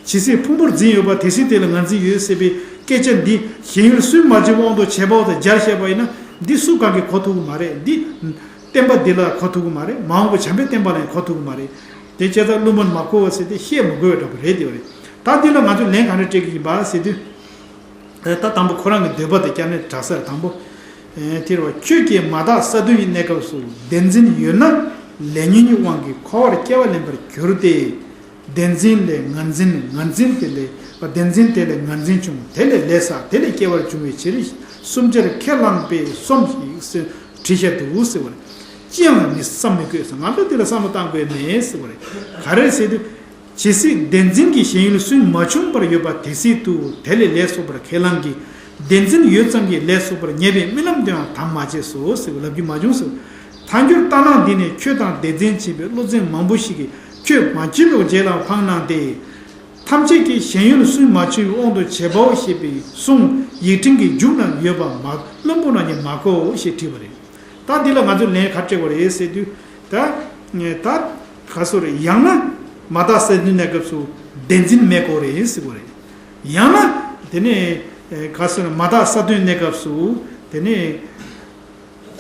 ཇི་སྲིད་ཕུང་པོར་འཛིན་ཡོད་པ་དེ་སྲིད་དེ་ལ་ངར་འཛིན་ཡོད་ཟེར་བའི་སྐད་ཆ་འདི་ཞེན་ཡུལ་སུན་མ་བྱུང་དབང་དུ་བྱས་པའོ་དང་སྦྱར་བཤད་པ་ཡིན་ན། འདི་སུ་གང་གིས་གོ་ཐུབ་ཀྱི་མ་རེད། འདི་བསྟན་པ་འདི་ལ་གོ་ཐུབ་ཀྱི་མ་རེད། མ་འོངས་པ་བྱམས་པའི་བསྟན་པ་ལ་ཡང་གོ་ཐུབ་ཀྱི་མ་རེད། དེ་བྱས་ཙང་བླུན་པོར་མ་གོ་བ་ཟེར་ཏེ་བཤད་མི་དགོས་པ་འདྲ་པོ་རེད་དེ་རེད། ད་འདི་ལ་ང་ཚོས་ལན་ག་འདྲ་སྤྲད་ཀྱི་ཡིན་པ་ཟེར་དུས། ད་དང་པོ་ཁོ་རང་གི་འདོད་པ་དེ་བསྐྱར་ནས་དྲག་ས་རེད། དང་པོ། ཨེ། དེ་རེད་བ། ཁྱོད་ཀྱིས་མ་དག་ས་བདུན་གྱི་གནས་སྐབས་སུ་བདེན་འཛིན་ཡོད་ན་ལས་ཉོན་གྱི་དབང་གིས་འཁོར་བར་སྐྱེ་བ་ལེན་པར་འགྱུར་ཏེ། བདེན་འཛིན་ལས་ངར་འཛིན། ངར་འཛིན་དེ་ལས། བདེན་འཛིན་དེ་ལས་ངར་འཛིན་བྱུང་། དེ་ལས་ལས་བསགས། དེ་ལས་སྐྱེ་བར་འབྱུང་བའི་ཕྱིར། གསུམ་ཆར་ཁས་བླངས་པས་སོམས་ཤིག་ཟེར་བྲིས་བཞག་འདུག་ཟེར་བ་རེད། ཅི་ཡང་མི་བསམ་མི་དགོས་ཟེར། ང་ཚོ་དེ་ལ་བསམ་བློ་བཏང་དགོས་མེད་ཟེར་བ་རེད། ག་རེ་ཟེར་དུས། ཇི་སྲིད་བདེན་འཛིན་གྱི་ཞེན་ཡུལ་སུན་མ་བྱུང་བར་ཡོད་པ་དེ་སྲིད་དུ་དེ་ལས་ལས་བསགས་པར་ཁས་བླངས་ཀྱི། བདེན་འཛིན་ཡོད་ཙམ་གྱིས་ལས་བསགས་པར་ངེས་པའི་རྨི་ལམ་དུའང་དམ་མ་བཅས་སོ་ཟེར་བའི་ལབ་རྒྱུ་མ་བྱུང་ཟེར། ཐལ་འགྱུར་ལྟར་སྣང་འདི་ནི་ཁྱོད་དང་སྡེ་ཚན་གཅིག་པའི་བློ་འཛིན་མང་པོ་ཞིག་གིས་ཁྱོད་མ་བྱིན་པའི་རྗེས་ལ་འཕངས་གནང་སྟེ། ཐམས་ཅད་ཀྱི་ཞེན་ཡུལ་སུན་མ་བྱུང་བའི་དབང་དུ་བྱས་པའོ་ཞེས་པའི་གསུང་ཡིག་ཕྲེང་གི་མཇུག་ན་ཡོད་པ་མ་བླུན་པོ་རྣམས་ཀྱིས་མ་གོ་ཞེས་བྲིས་པ་རེད། ད་འདི་ལ་ང་ཚོས་ལན་ག་རེ་སྤྲད་དགོས་རེད་ཟེར་དུས། ད་ད་ག་སོ་རེད། ཡང་ན་མ་དག་ས་བདུན་གནས་སྐབས་སུ་བདེན་འཛིན་མེད་དགོས་རེད་ཟེར་དགོས་རེད། ཡང་ན་དེ་ནས་ག་སོ་རེད། མ་དག་ས་བདུན་གནས་སྐབས་སུ་དེ་ནས་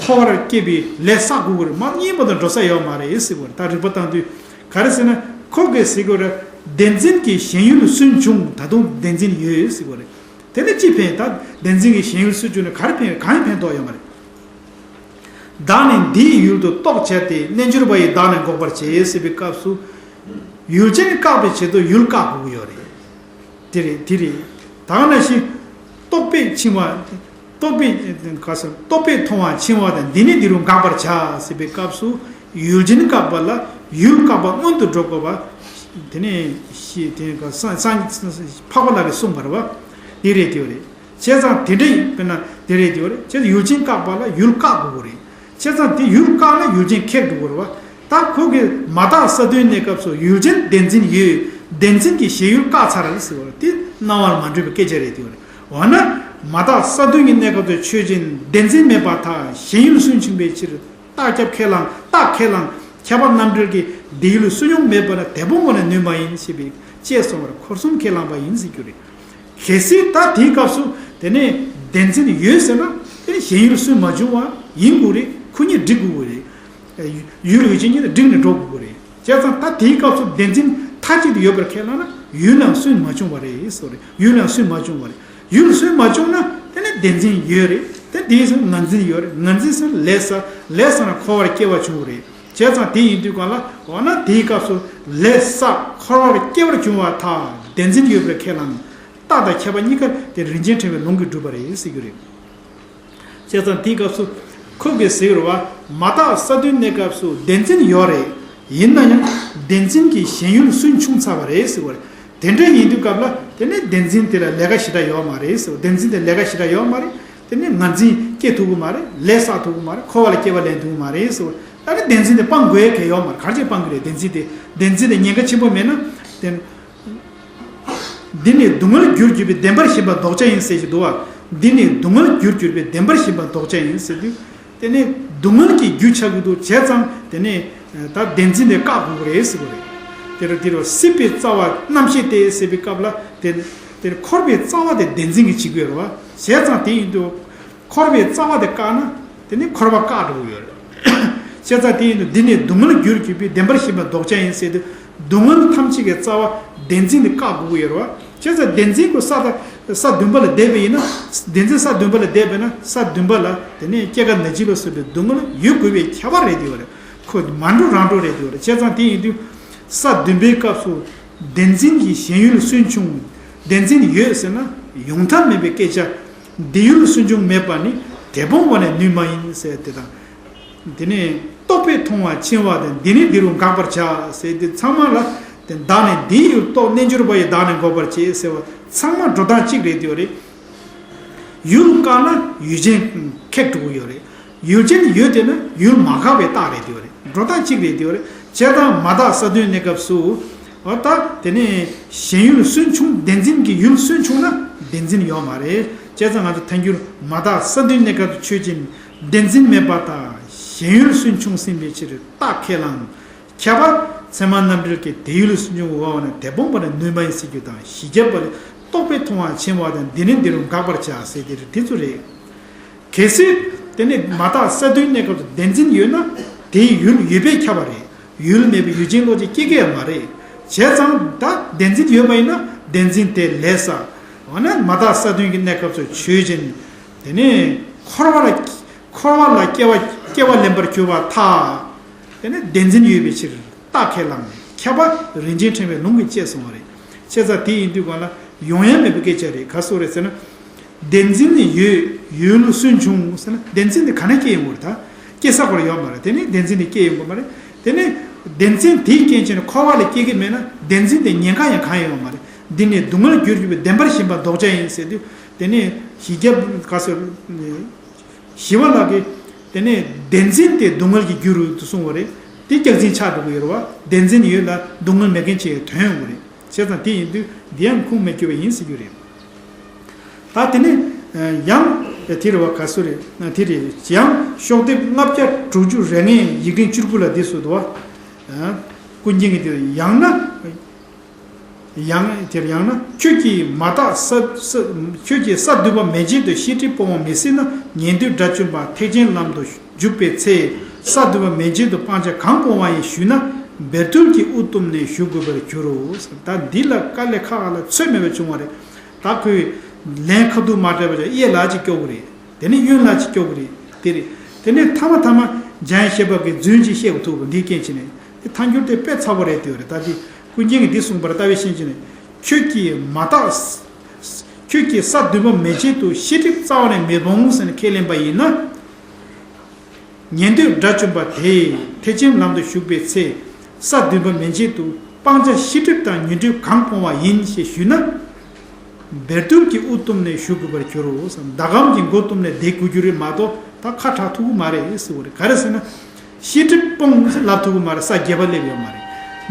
འཁོར་བར་སྐྱེ་བའི་ལས་བསགས་དགོས་ཀྱི་རེད། མ་གཉིས་པ་དང་འགྲོ་ས་ཡོད་མ་རེད་ཟེར་དགོས་རེད། ད་རིགས་པ་བཏང་དུས་ག་རེ་ཟེར་ན། ཁོ་གིས་ཟེར་དགོས་རེད། བདེན་འཛིན་གྱི་ཞེན་ཡུལ་སུན་བྱུང་། ད་དུང་བདེན་འཛིན་ཡོད་ཟེར་དགོས་རེད། དེ་ནི་ཅི་ཕན། ད་བདེན་འཛིན་གྱི་ཞེན་ཡུལ་སུན་བྱུང་ནས་ག་རེ་ཕན། གང་ཡང་ཕན་ཐོགས་ཡོད་མ་རེད། བདག་ནི་འདིའི་ཡུལ་དུ་རྟོག་བྱས་ཏེ། རྣལ་འབྱོར་པ་ཡིས་བདག་ནི་འགོག་པར་བྱེད་ཟེར་བའི་སྐབས་སུ། ཡུལ་ཅན་བཀག་པའི་ཆེད་དུ་ཡུལ་བཀག་དགོས་ཀྱི་ཡོད་རེད། དེ་རེད། དེ་རེད། ད་ག་ནང་བཞིན་རྟོག་པས་འཆིང་བ། རྟོག་པས་ག་ཟེར། རྟོག་པས་མཐོང་བ་འཆིང་བ་དང་། འདི་ནི་འདི་རུ་འགག་པར་བྱ་ཟེར་བའི་སྐབས་སུ། ཡུལ་ཅན་བཀག་པ་ལ་ཡུལ་བཀག་པ་སྔོན་དུ་འགྲོ་དགོས་པ། དེ་ནས་ཤི་དེ་ག་སངས་སངས་འཕགས་པ་ལགས་ཀྱིས་གསུངས་པ་རེད་བ། དེ་རེད། དེ་རེད། བྱས་ཙང་དེ་འདྲ་ཡིན་པས་ན་དེ་རེད། དེ་རེད། བྱས་ཙང་ཡུལ་ཅན་བཀག་པ་ལ་ཡུལ་བཀག་དགོས་རེད། བྱས་ཙང་དེ་ཡུལ་བཀག་ན་ཡུལ་ཅན་ཁེགས་འགྲོ་དགོས་རེད་བ། ད་ཁོ་གིས་མ་དག་ས་བདུན་གནས་སྐབས་སུ་ཡུལ་ཅན་བདེན་འཛིན་ཡོད། བདེན་འཛིན་གྱི་ཞེན་ཡུལ་བཀག་ཚར་རེད་ཟེར་བ་རེད། དེ་སྣང་བ་ལ་མ་འགྲོ་བའི་སྐད་ཆ་རེད། དེ་རེད། འོ་ན་མ་དག་ས་བདུན་གྱི་གནས་སྐབས་སུ་ཆོས་ཅན། བདེན་འཛིན་མེད་པར་ཐལ། ཞེན་ཡུལ་སུན་ཕྱུང་བའི་ཕྱིར། རྟགས་ཁྱབ་ཁས་བླངས། རྟགས་ཁས་བླངས། ཁྱབ་པ་རྣམ་འགྲེལ་གྱིས་དེ་ཡུལ་སུན་དབྱུང་མེད་པ་ན་དེ་སྤོང་བ་ནི་ནུས་མ་ཡིན་ཞེས་པའི་ཅེས་གསུངས་པར་འཁོར་གསུམ་ཁས་བླངས་པ་ཡིན་ཟེར་རྒྱུ་རེད། གལ་སྲིད་ད་དེའི་སྐབས་སུ་དེ་ནས་བདེན་འཛིན་ཡོད་ཟེར་ན་དེ་ནི་ཞེན་ཡུལ་སུན་མ་བྱུང་བ་ཡིན་དགོས་རེད། ཁོ་གཉིས་འགྲིག་དགོས་རེད། ཡུལ་ཡུལ་ཅན་གཉིས་ལ་འགྲིག་ནས་འགྲོ་དགོས་རེད། བྱས་ཙང་ད་དེའི་སྐབས་སུ་བདེན་འཛིན་མཐའ་གཅིག་ཏུ་ཡོད་པར་ཁས་བླངས་ན་ཡུལ་ལའང་སུན་མ་བྱུང་བ་རེད་ཟེར་བ་རེད། ཡུལ་ལའང་སུན་མ་བྱུང་བ་རེད། ཡུལ་སུན་མ་བྱུང་ན་དེ་ནི་བདེན་འཛིན་ཡོད་རེད། དེ་དེའི་སང་ངར་འཛིན་ཡོད་རེད། ངར་འཛིན་སང་ལས་བསགས། ལས་བསགས་ན་འཁོར་བར་སྐྱེ་བ་བྱུང་བ་རེད། བྱས་ཙང་དེ་ཡིན་དུས་གང་ལ་འོ་ན་དེའི་སྐབས་སུ་ལས་བསགས་འཁོར་བར་སྐྱེ་བར་བྱུང་བར་ཐལ། བདེན་འཛིན་ཡོད་པར་ཁས་བླངས། རྟགས་དང་ཁྱབ་པ་གཉིས་ཀ་དེ་རིན་ཆེན་ཕྲེང་བའི་ལུང་གིས་གྲུབ་པ་རེད་ཟེར་རྒྱུ་རེད། བྱས་ཙང་དེའི་སྐབས་སུ་ཁོ་གིས་ཟེར་བ། མ་དག་ས་བདུན་གནས་སྐབས་སུ་བདེན་འཛིན་ཡོད་རེད། ཡིན་ན་ཡང་བདེན་འཛིན་གྱི་ཞེན་ཡུལ་སུན་ཕྱུང་ཚར་བ་རེད་ཟེར་བ་རེད། དེ་འདྲ་ཡིན་དུས་སྐབས་ལ་དེ་ནི་བདེན་འཛིན་དེ་ལ་ལས་ཀ་ཞེ་དྲག་ཡོད་མ་རེད་ཟེར་བ། བདེན་འཛིན་དེ་ལས་ཀ་ཞེ་དྲག་ཡོད་མ་རེད། དེ་ནི་ངར་འཛིན་སྐྱེ་ཐུབ་ཀྱི་མ་རེད། ལས་བསགས་ཐུབ་ཀྱི་མ་རེད། འཁོར་བ་ལ་སྐྱེ་བ་ལེན་ཐུབ་ཀྱི་མ་རེད་ཟེར་བ། ད་ནི་བདེན་འཛིན་དེ་སྤང་དགོས་ཡ་གལ་ཡོད་མ་རེད། ག་རེ་བྱས་སྤང་གི་རེད། བདེན་འཛིན་དེ་བདེན་འཛིན་དེ་ཉེན་ཁ་ཆེན་པོ་མེད་ན་དེ། འདི་ནི་སྡུག་བསྔལ་རྒྱུར་གྱུར་པའི་བདེན་པར་ཞེན་པ་ལྡོག་བྱ་ཡིན་ཟེར་གྱི་འདུག་བ། འདི་ནི་སྡུག་བསྔལ་རྒྱུར་གྱུར་པའི་བདེན་པར་ཞེན་པ་ལྡོག་བྱ་ཡིན་ཟེར་དུས། དེ་ནི་སྡུག་བསྔལ་གྱི་རྒྱུ་ཆགས་ཀྱི་འདུག་བྱས་ཙང་དེ་ནི་ད་བདེན་འཛིན་དེ་བཀག་དགོས་ཀྱི་རེད་ཟེར་གྱི་རེད། དེ་རུ་དེ་རུ་སྲིད་པའི་རྩ་བ་རྣམ་ཤེས་ཏེ་ཟེར་བའི་སྐབས་ལ་དེ་དེ་འཁོར་བའི་རྩ་བ་དེ་བདེན་འཛིན་གྱིས་བྱེད་ཀྱི་ཡོད་རེད་བ། བྱས་ཙང་དེ་ཡིན་དུས། འཁོར་བའི་རྩ་བ་དེ་བཀག་ན་དེ་ནི་འཁོར་བ་བཀག་འགྲོ་གི་ཡོད་རེད། བྱས་ཙང་དེ་ཡིན་དུས་འདི་ནི་སྡུག་བསྔལ་རྒྱུར་གྱུར་པའི་བདེན་པར་ཞེན་པ་ལྡོག་བྱ་ཡིན་ཟེར་དུས། སྡུག་བསྔལ་ཐམས་ཅད་ཀྱི་རྩ་བ་བདེན་འཛིན་དེ་བཀག་དགོས་ཀྱི་ཡོད་རེད་བ། བྱས་ཙང་བདེན་འཛིན་ཁོ་ས་དང་ས་བདུན་པ་ལ་བསྡད་པ་ཡིན་ན། བདེན་འཛིན་ས་བདུན་པ་ལ་བསྡད་པ་ཡིན་ན་ས་བདུན་པ་ལ་དེ་ནས་སྐྱེ་རྒ་ན་འཆི་ལ་སོགས་པའི་སྡུག་བསྔལ་ཡོད་དགོས་པའི་ཁྱད་པར་རེད་དེ་ཡོད་རེད། ཁོ་མ་འགྲོ་རང་འགྲོ་རེད་དེ་ཡོད་རེད། བྱས་ཙང་དེ་ཡིན་དུས་ས་བདུན་པའི་སྐབས་སུ། བདེན་འཛིན་གྱི་ཞེན་ཡུལ་སུན་ཕྱུང་། བདེན་འཛིན་ཡོད་ཟེར་ན་ཡོང་ཐབས་མེད་པའི་སྐད་ཆ། འདི་ཡུལ་སུན་ཕྱུང་མེད་པ་ནི་དེ་སྤོང་བ་ནི་ནུས་མ་ཡིན་ཟེར་དེ་དང་། དེ་ནས་རྟོག་པས་མཐོང་བ་འཆིང་བ་དང་འདི་ནི་འདི་རུ་འགག་པར་བྱ་ཟེར་དེ་ཚང་མ་ལ་དེ་བདག་ནི་འདི་ཡུལ་རྟོགས། རྣལ་འབྱོར་པ་ཡིས་བདག་ནི་འགོག་པར་བྱེད་ཟེར་བ་ཚང་མ་འགྲོ་སྟངས་གཅིག་རེད་དེ་ཡོད་རེད། ཡུལ་བཀག་ན་ཡུལ་ཅན་ཁེགས་འགྲོ་གི་ཡོད་རེད། ཡུལ་ཅན་ཡོད་དེ་ན་ཡུལ་མ་འགག་པའི་རྟགས་རེད་དེ་ཡོད་རེད། འགྲོ་སྟངས་གཅིག་རེད་དེ་ཡོད་རེད། བྱས་ཙང་མ་དག་ས་བདུན་གནས་སྐབས་སུ། འོ་ད་དེ་ནས་ཞེན་ཡུལ་སུན་ཕྱུང་། བདེན་འཛིན་གྱི་ཡུལ་སུན་ཕྱུང་ན་བདེན་འཛིན་ཡོད་མ་རེད། བྱས་ཙང་ང་ཚོ་ཐལ་འགྱུར་མ་དག་ས་བདུན་གནས་སྐབས་སུ་ཆོས་ཅན། བདེན་འཛིན་མེད་པར་ཐལ། ཞེན་ཡུལ་སུན་ཕྱུང་ཟིན་པའི་ཕྱིར་རྟགས་ཁས་བླངས། ཁྱབ་པ་ཚད་མ་རྣམ་འགྲེལ་གྱིས་དེ་ཡུལ་སུན་ཕྱུང་འོ་བ་ན་དེ་སྤོང་བ་ནི་ནུས་མ་ཡིན་ཟེར་རྒྱུ་དང་། བཞི་བརྒྱ་པ་ལས་རྟོག་པས་མཐོང་བ་འཆིང་བ་དང་འདི་ནི་འདི་རུ་འགག་པར་བྱ་ཟེར་དེ་རེད། དེ་ཚོ་རེད། གལ་སྲིད་དེ་ནི་མ་དག་ས་བདུན་གནས་སྐབས་སུ་བདེན་འཛིན་ཡོད་ན་དེའི་ཡུལ་ཡོད་པས་ཁྱབ་པ་རེད། ཡུལ་མེད་པའི་ཡུལ་ཅན་བློ་ཅན་སྐྱེ་གི་ཡང་མ་རེད། བྱས་ཙང་ད་བདེན་འཛིན་ཡོད་པ་ཡིན་ན་བདེན་འཛིན་དེ་ལས་ས། འོ་ན་མ་དག་ས་བདུན་གྱི་གནས་སྐབས་སུ་ཆོས་ཅན། དེ་ནི་འཁོར་བ་ལ་འཁོར་བ་ལ་སྐྱེ་བ་སྐྱེ་བ་ལེན་པར་གྱུར་པར་ཐལ། དེ་ནི་བདེན་འཛིན་ཡོད་པའི་ཕྱིར་རྟགས་ཁས་བླངས། ཁྱབ་པ་རིན་ཆེན་ཕྲེང་བའི་ལུང་གིས་དཔྱད་གསུངས་པ་རེད། བྱས་ཙང་དེ་ཡིན་དུས་གང་ལ་ཡོང་ཡ་མེད་པའི་སྐད་ཆ་རེད། ག་སོགས་རེད་ཟེར་ན། བདེན་འཛིན་ནི་ཡོད་ཡུལ་སུན་ཕྱུང་ཟེར་ན་བདེན་འཛིན་དེ་ག་ནས་སྐྱེ་ཡོང་གི་རེད། ད་སྐྱེ་ས་ཁོ་ར་ཡོད་མ་རེད། དེ་ནི་བདེན་འཛིན་དེ་སྐྱེ་ཡོང་གི་མ་རེད། དེ་ནི་བདེན་འཛིན་དེའི་རྐྱེན་བྱས་ནས་འཁོར་བ་ལ་སྐྱེ་གི་མེད་ན་བདེན་འཛིན་དེ་ཉེན་ཁ་ཡང་གང་ཡང་ཡོད་མ་རེད། འདི་ནི་སྡུག་བསྔལ་རྒྱུར་གྱུར་པའི་བདེན་པར་ཞེན་པ་ལྡོག་བྱ་ཡིན་ཟེར་དུས་དེ་ནི་ཞི་རྒྱ་ག་སོ། ཞི་བ་ལྷ་གིས་དེ་ནས་བདེན་འཛིན་དེ་སྡུག་བསྔལ་གྱི་རྒྱུ་རུ་དུ་གསུངས་པ་རེད། དེ་སྐྱག་རྫུན་ཆགས་འགྲོ་གི་ཡོད་རེད་བ། བདེན་འཛིན་ཡོད་ལ་སྡུག་བསྔལ་མེད་མཁན་ཅིག་ཐོན་ཡོང་གི་རེད། བྱས་ཙང་དེ་ཡིན་དུས་འདི་ཡང་ཁུངས་མེད་གྱུར་པ་ཡིན་ཟེར་རྒྱུ་རེད། ད་དེ་ནས་ཡང་དེ་རེད་བ། ག་སུ་རེད། དེ་རེད། ཡང་ཤོག་ལྡེབ་ལྔ་བརྒྱ་དྲུག་ཅུ་རེ་ལྔའི་ཡིག་རིང་བཅུ་དགུ་ལ་འདི་གསུངས་འདུག་བ། ཀུན་མཁྱེན་གྱིས་དེ་ཡང་ན། ཡང་དེར་ཡང་ན་ཁྱོད་ཀྱིས་མ་དག་ས་ས་ཁྱོད་ཀྱིས་ས་བདུན་པ་མན་ཆད་དུ་ཤེས་སྒྲིབ་སྤོང་བ་མི་སྲིད་ན། ཉན་ཐོས་དགྲ་བཅོམ་པ་ཐེག་ཆེན་ལམ་དུ་འཇུག་པའི་ཚེ། ས་བདུན་པ་མན་ཆད་དུ་སྤང་བྱ་གང་སྤོང་བ་ཡིན་ཞུས་ན། འབད་རྩོལ་གྱིས་དབུ་བཏུམས་ནས་ཞུ་དགོས་པར་འགྱུར་རོ། ད་འདི་ལ་དཀའ་ལས་ཁག་ལ་ཚོད་མེད་པ་བྱུང་བ་རེད། ད་ཁོས་ལན་ཁ་ཐུག་མ་སྤྲད་པ་ཅིག་གཡས་ལ་ཅིག་སྐྱོར་གི་རེད། དེ་ནས་གཡོན་ལ་ཅིག་སྐྱོར་གི་རེད། དེ་རེད། དེ་ནས་ཐ་མ་ཐ་མ་འཇམ་དབྱངས་བཞད་པ་གིས་རྫུན་ཅིག་བཤད་དགོས་ཐུག་པ་འདིའི་རྐྱེན་བྱས་ནས། དེ་ཐལ་འགྱུར་དེ་དཔེ་ཚ་པོ་རེད་དེ་རེད། ད་དེ་ཀུན་མཁྱེན་གྱིས་འདི་གསུངས་པར་ལྟ་བའི་ཤེས་བྱས་ནས། ཁྱོད་ཀྱིས་མ་དག་ཁྱོད་ཀྱིས་ས་བདུན་པ་མན་ཆད་དུ་ཤེས་སྒྲིབ་རྩ་བ་ནས་མི་སྤོང་ཟེར་ནས་ཁས་ལེན་པ་ཡིན་ན། ཉན་ཐོས་དགྲ་བཅོམ་པ་དེས་ཐེག་ཆེན་ལམ་དུ་ཞུགས་པའི་ཚེ། ས་བདུན་པ་མན་ཆད་དུ་སྤང་བྱ་ཤེས་སྒྲིབ་དང་ཉོན་སྒྲིབ་གང་སྤོང་བ་ཡིན་ཞེས་ཞུས་ན། འབད་རྩོལ་གྱིས་དབུ་བཏུམས་ནས་ཞུ་དགོས་པར་འགྱུར་རོ། ཟླ་གམ་གྱིས་མགོ་བཏུམས་ནས་བསྡད་དགོས་རྒྱུ་རེད་མ་གཏོགས་ད་ཁ་གྲག་ཐུབ་ཀྱི་མ་རེད་ཟེར་བ་རེད། ག་རེ་ཟེར་ན། ཤེས་སྒྲིབ་སྤོང་ཟེར་ལབ་ཐུབ་ཀྱི་མ་རེད། ས་བརྒྱད་པ་སླེབས་ཡོད་མ་རེད།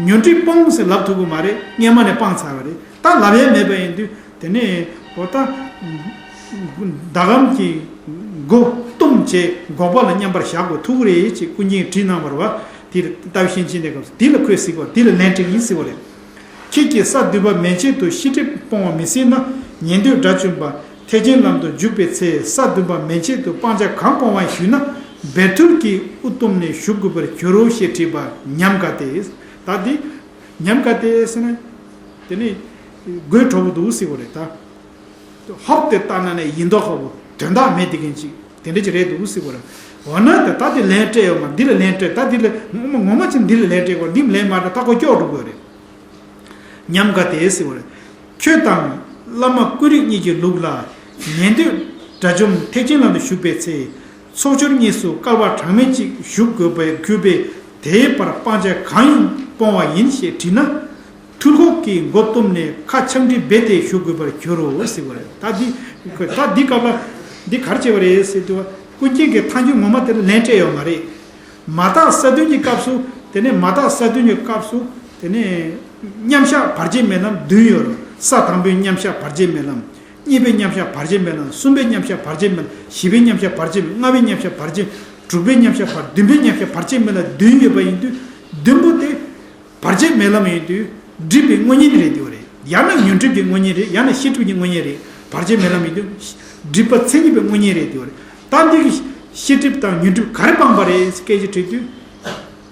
ཉོན་སྒྲིབ་སྤོང་ཟེར་ལབ་ཐུབ་ཀྱི་མ་རེད། སྔས་མ་ནས་སྤངས་ཚར་བ་རེད། ད་ལབ་ཡས་མེད་པ་ཡིན་དུས་དེ་ནས་ འོ་ད། ཟླ་གམ་གྱི་མགོ་བཏུམས་བྱས་འགོག་པ་ལ་མཉམ་པར་བཞག་དགོས་ཐུག་རེད་ཅེས་ཀུན་མཁྱེན་བྲིས་གནང་བར་བ་དེར་ལྟ་བུ་ཤན་ཕྱེད་གནས་སྐབས་སུ་དེ་ལ་ཁོས་གཟིགས་པ་དེ་ལ་ལན་སྤྲད་ཡིན་གཟིགས་པ་རེད། ཁྱེད་ཀྱིས་ས་བདུན་པ་མན་ཆད་དུ་ཤེས་སྒྲིབ་སྤོང་བ་མི་སྲིད་ན་ཉན་ཐོས་དགྲ་བཅོམ་པ་ཐེག་ཆེན་ལམ་དུ་འཇུག་པའི་ཚེ་ས་བདུན་པ་མན་ཆད་དུ་སྤང་བྱ་གང་སྤོང་བ་ཞུས་ན་སྦལ་ཐུལ་གྱིས་དབུ་བཏུམས་ནས་བཞུགས་དགོས་པར་འགྱུར་རོ་ཞེས་དྲིས་པ་ཉམས་དགའ་སྟེ། ད་འདི་ཉམས་དགའ་སྟེ་ཟེར་ན། དེ་ནི་དགོད་བྲོ་བོ་འདུག་ཟེར་བ་རེད་ད། ཧོབ་སྟེ་བལྟས་ན་ནི་ཡིན་མདོག་ཁ་བོ་དོན་དག་མེད་དེ་གིན་ཅིག་དེ་འདྲ་ཅིག་རེད་འདུག་ཟེར་བ་རེད། འོ་ན་ད་ད་དེ་ལན་སྤྲད་ཡོད་མ་འདི་ལ་ལན་སྤྲད་ད་འདི་ལ་ངོ་མ་ངོ་མ་ཅིག་འདི་ལ་ལན་སྤྲད་དགོས་འདི་ལན་མ་སྤྲད་ད་ཁོ་སྐྱོག་འགྲོ་དགོས་རེད། ཉམས་དགའ་སྟེ་ཟེར་བ་རེད། ཁྱོད་དང་བླ་མ་ཀུན་རིག་གཉིས་ཀྱི་ལུགས་ལ་ཉན་ཐོས་དགྲ་བཅོམ་ཐེག་ཆེན་ལམ་དུ་ཞུགས་པའི་ཚེ་ཚོགས་སྦྱོར་གཉིས་སུ་བསྐལ་པ་གྲངས་མེད་ཅིག་བཞུགས་དགོས་པའི་གུས་པས་དེའི་བར་སྤང་བྱ་གང་ཡིན་སྤོང་བ་ཡིན་ཞེས་དྲིས་ན། ཐུར་ཁོག་གིས་མགོ་བཏུམས་ནས་ཁ་ཆང་དྲི་འབད་དེ་བཞུགས་དགོས་པར་འགྱུར་རོ་ཟེར་བ་རེད། ད་འདི་ད་འདི་སྐབས་ལ་འདི་ག་རེ་བྱས་པ་རེད་ཟེར་དུས་ཀུན་མཁྱེན་གྱི་ཐལ་འགྱུར་ངོ་མ་དེར་ལན་སྤྲད་ཡོད་མ་རེད། མ་དག་ས་བདུན་གྱི་སྐབས་སུ་དེ་ནས་མ་དག་ས་བདུན་གྱི་སྐབས་སུ་དེ་ནས་མཉམ་གཞག་བར་ཆད་མེད་ལམ་བདུན་ཡོད་རེད། ས་དང་པོའི་མཉམ་གཞག་བར་ཆད་མེད་ལམ། གཉིས་པའི་མཉམ་གཞག་བར་ཆད་མེད་ལམ། གསུམ་པའི་མཉམ་གཞག་བར་ཆད་མེད་ལམ། བཞི་པའི་མཉམ་གཞག་བར་ཆད་མེད། ལྔ་པའི་མཉམ་གཞག་བར་ཆད། དྲུག་པའི་མཉམ་གཞག་བར་བདུན་པའི་མཉམ་གཞག་བར་ཆད་མེད་ལམ་བདུན་ཡོད་པ་ཡིན་དུས་བདུན་པོ་དེ་བར་ཆད་མེད་ལམ་ཡིན་དུས་སྒྲིབ་པའི་དངོས་གཉེན་རེད་དེ་བ་རེད། ཡང་ན་ཉོན་སྒྲིབ་ཀྱི་དངོས་གཉེན་རེད། ཡང་ན་ཤེས་སྒྲིབ་ཀྱི་དངོས་གཉེན་རེད། བར་ཆད་མེད་ལམ་ཡིན་དུས་སྒྲིབ་པ་མཚན་ཉིད་པའི་དངོས་གཉེན་རེད་དེ་བ་རེད། ད་འདི་གི་ཤེས་སྒྲིབ་དང་ཉོན་སྒྲིབ་ག་རེ་སྤངས་པ་རེད་སྐད་ཆ་དྲིས་དུས།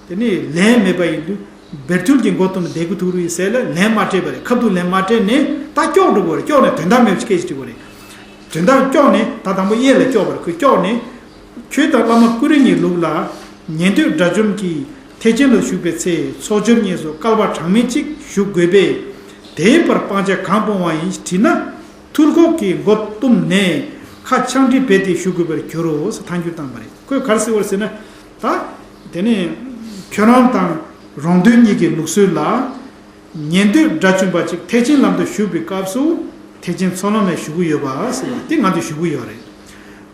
དེ་ནས་ལན་མེད་པ་ཡིན་དུས་སྦལ་ཐུལ་གྱི་མགོ་བཏུམས་ནས་བསྡད་དགོས་ཐུག་རེད་ཟེར་ལ་ལན་མ་སྤྲད་པ་རེད། ཁ་ཐུག་ལན་མ་སྤྲད་ནས་ད་སྐྱོག་འགྲོ་དགོས་རེད། སྐྱོག་ནས་དོན་དག་མེད་པ་སྐད་ཆ་དྲི་དགོས་རེད། དོན་དག་སྐྱོག་ནས་ད་དང་པོ་གཡས་ལ་སྐྱོག་པ་རེད། ཁོས་སྐྱོག་ནས་ཁྱོད་དང་བླ་མ་ཀུན་རིག་གཉིས་ལུགས་ལ་ཉན་ཐོས་དགྲ་བཅོམ་གྱིས་ཐེག་ཆེན་ལ་ཞུགས་པའི་ཚེ་ཚོགས་སྦྱོར་གཉིས་སུ་བསྐལ་པ་གྲངས་མེད་ཅིག་བཞུགས་དགོས་པས། དེའི་བར་སྤང་བྱ་གང་སྤོང་བ་ཡིན་དྲིས་ན། ཐུར་ཁོག་གིས་མགོ་བཏུམས་ནས་ཁ་ཆང་དྲི་འབད་དེ་བཞུགས་དགོས་པར་འགྱུར་རོ་ཟེར་ཐལ་འགྱུར་བཏང་བ་རེད། ཁོས་ག་རེ་ཟེར་བ་རེད་ཟེར་ན། ད། དེ་ནས་ཁྱོད་རང་དང་རོང་སྟོན་གཉིས་ཀྱི་ལུགས་སྲོལ་ལ། ཉན་ཐོས་དགྲ་བཅོམ་པ་གཅིག་ཐེག་ཆེན་ལམ་དུ་ཞུགས་པའི་སྐབས་སུ་ཐེག་ཆེན་ཚོགས་ལམ་ལ་ཞུགས་ཀྱི་ཡོད་པ་ཟེར་བ་དེ་ང་ཚོས་ཞུགས་ཀྱི་ཡོད་རེད།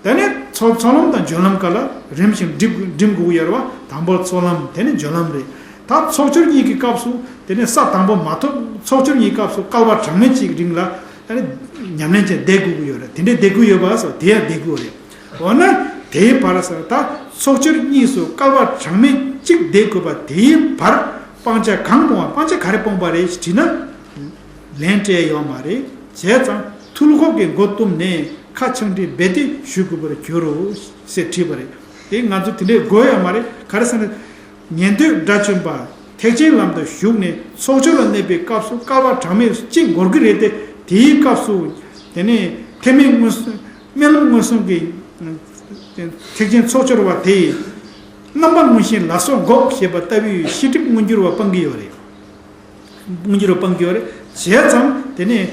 དེ་ནས་ཚོགས་ཚོགས་ལམ་དང་སྦྱོར་ལམ་སྒང་ལ་རིམ་བཞིན་འགྲིམ་འགྲིམ་དགོས་ཀྱི་ཡོད་རེད་བ། དང་པོ་ཚོགས་ལམ་དེ་ནས་སྦྱོར་ལམ་རེད། ད་ཚོགས་སྦྱོར་གཉིས་ཀྱི་སྐབས་སུ་དེ་ནས་ས་དང་པོ་མ་ཐོབ་ཚོགས་སྦྱོར་གཉིས་སྐབས་སུ་བསྐལ་པ་གྲངས་མེད་ཅིག་རིང་ལ་ཉམས་ལེན་བྱས་བསྡད་དགོས་ཀྱི་ཡོད་རེད། དེ་འདྲའི་བསྡད་དགོས་ཡོད་པ་སོགས་དེ་ཡང་བསྡད་དགོས་རེད། འོ་ན་དེའི་བར་ས་ད་ཚོགས་སྦྱོར་གཉིས་སུ་བསྐལ་པ་གྲངས་མེད་ཅིག་བསྡད་དགོས་པ་དེའི་བར་སྤང་བྱ་གང་སྤོང་བ་སྤང་བྱ་ག་རེ་སྤོང་པ་རེད་དྲིས་ན། ལན་སྤྲད་ཡོད་མ་རེད། བྱས་ཙང་ཐུར་ཁོག་གི་མགོ་བཏུམས་ནས་ཁ་ཆང་དྲི་འབད་དེ་བཞུགས་དགོས་པར་འགྱུར་རོ་ཞེས་དྲིས་པ་རེད། དེ་ང་ཚོ་དེ་འདྲའི་དགོས་ཡོད་མ་རེད། ག་རེ་ཟེར་ན། ཉན་ཐོས་དགྲ་བཅོམ་པ་ཐེག་ཆེན་ལམ་དུ་ཞུགས་ནས་ཚོགས་སྦྱོར་ལ་གནས་པའི་སྐབས་སུ་བསྐལ་པ་གྲངས་མེད་གཅིག་འགོར་གྱི་རེད་དེ། དེའི་སྐབས་སུ་དེ་ནས་ཐེག་དམན་མངོན་སུམ་སྨོན་ལམ་མངོན་སུམ་གྱི་ཐེག་ཆེན་ཚོགས་སྦྱོར་བ་དེས་རྣམ་པ་མངོན་ཞེན་ལ་སོགས་འགོག་ཞེས་པ་ལྟ་བུའི་ཤེས་སྒྲིབ་མངོན་གྱུར་བ་སྤང་གི་ཡོད་རེད། མངོན་གྱུར་བ་སྤང་གི་ཡོད་རེད། བྱས་ཙང་དེ་ནས།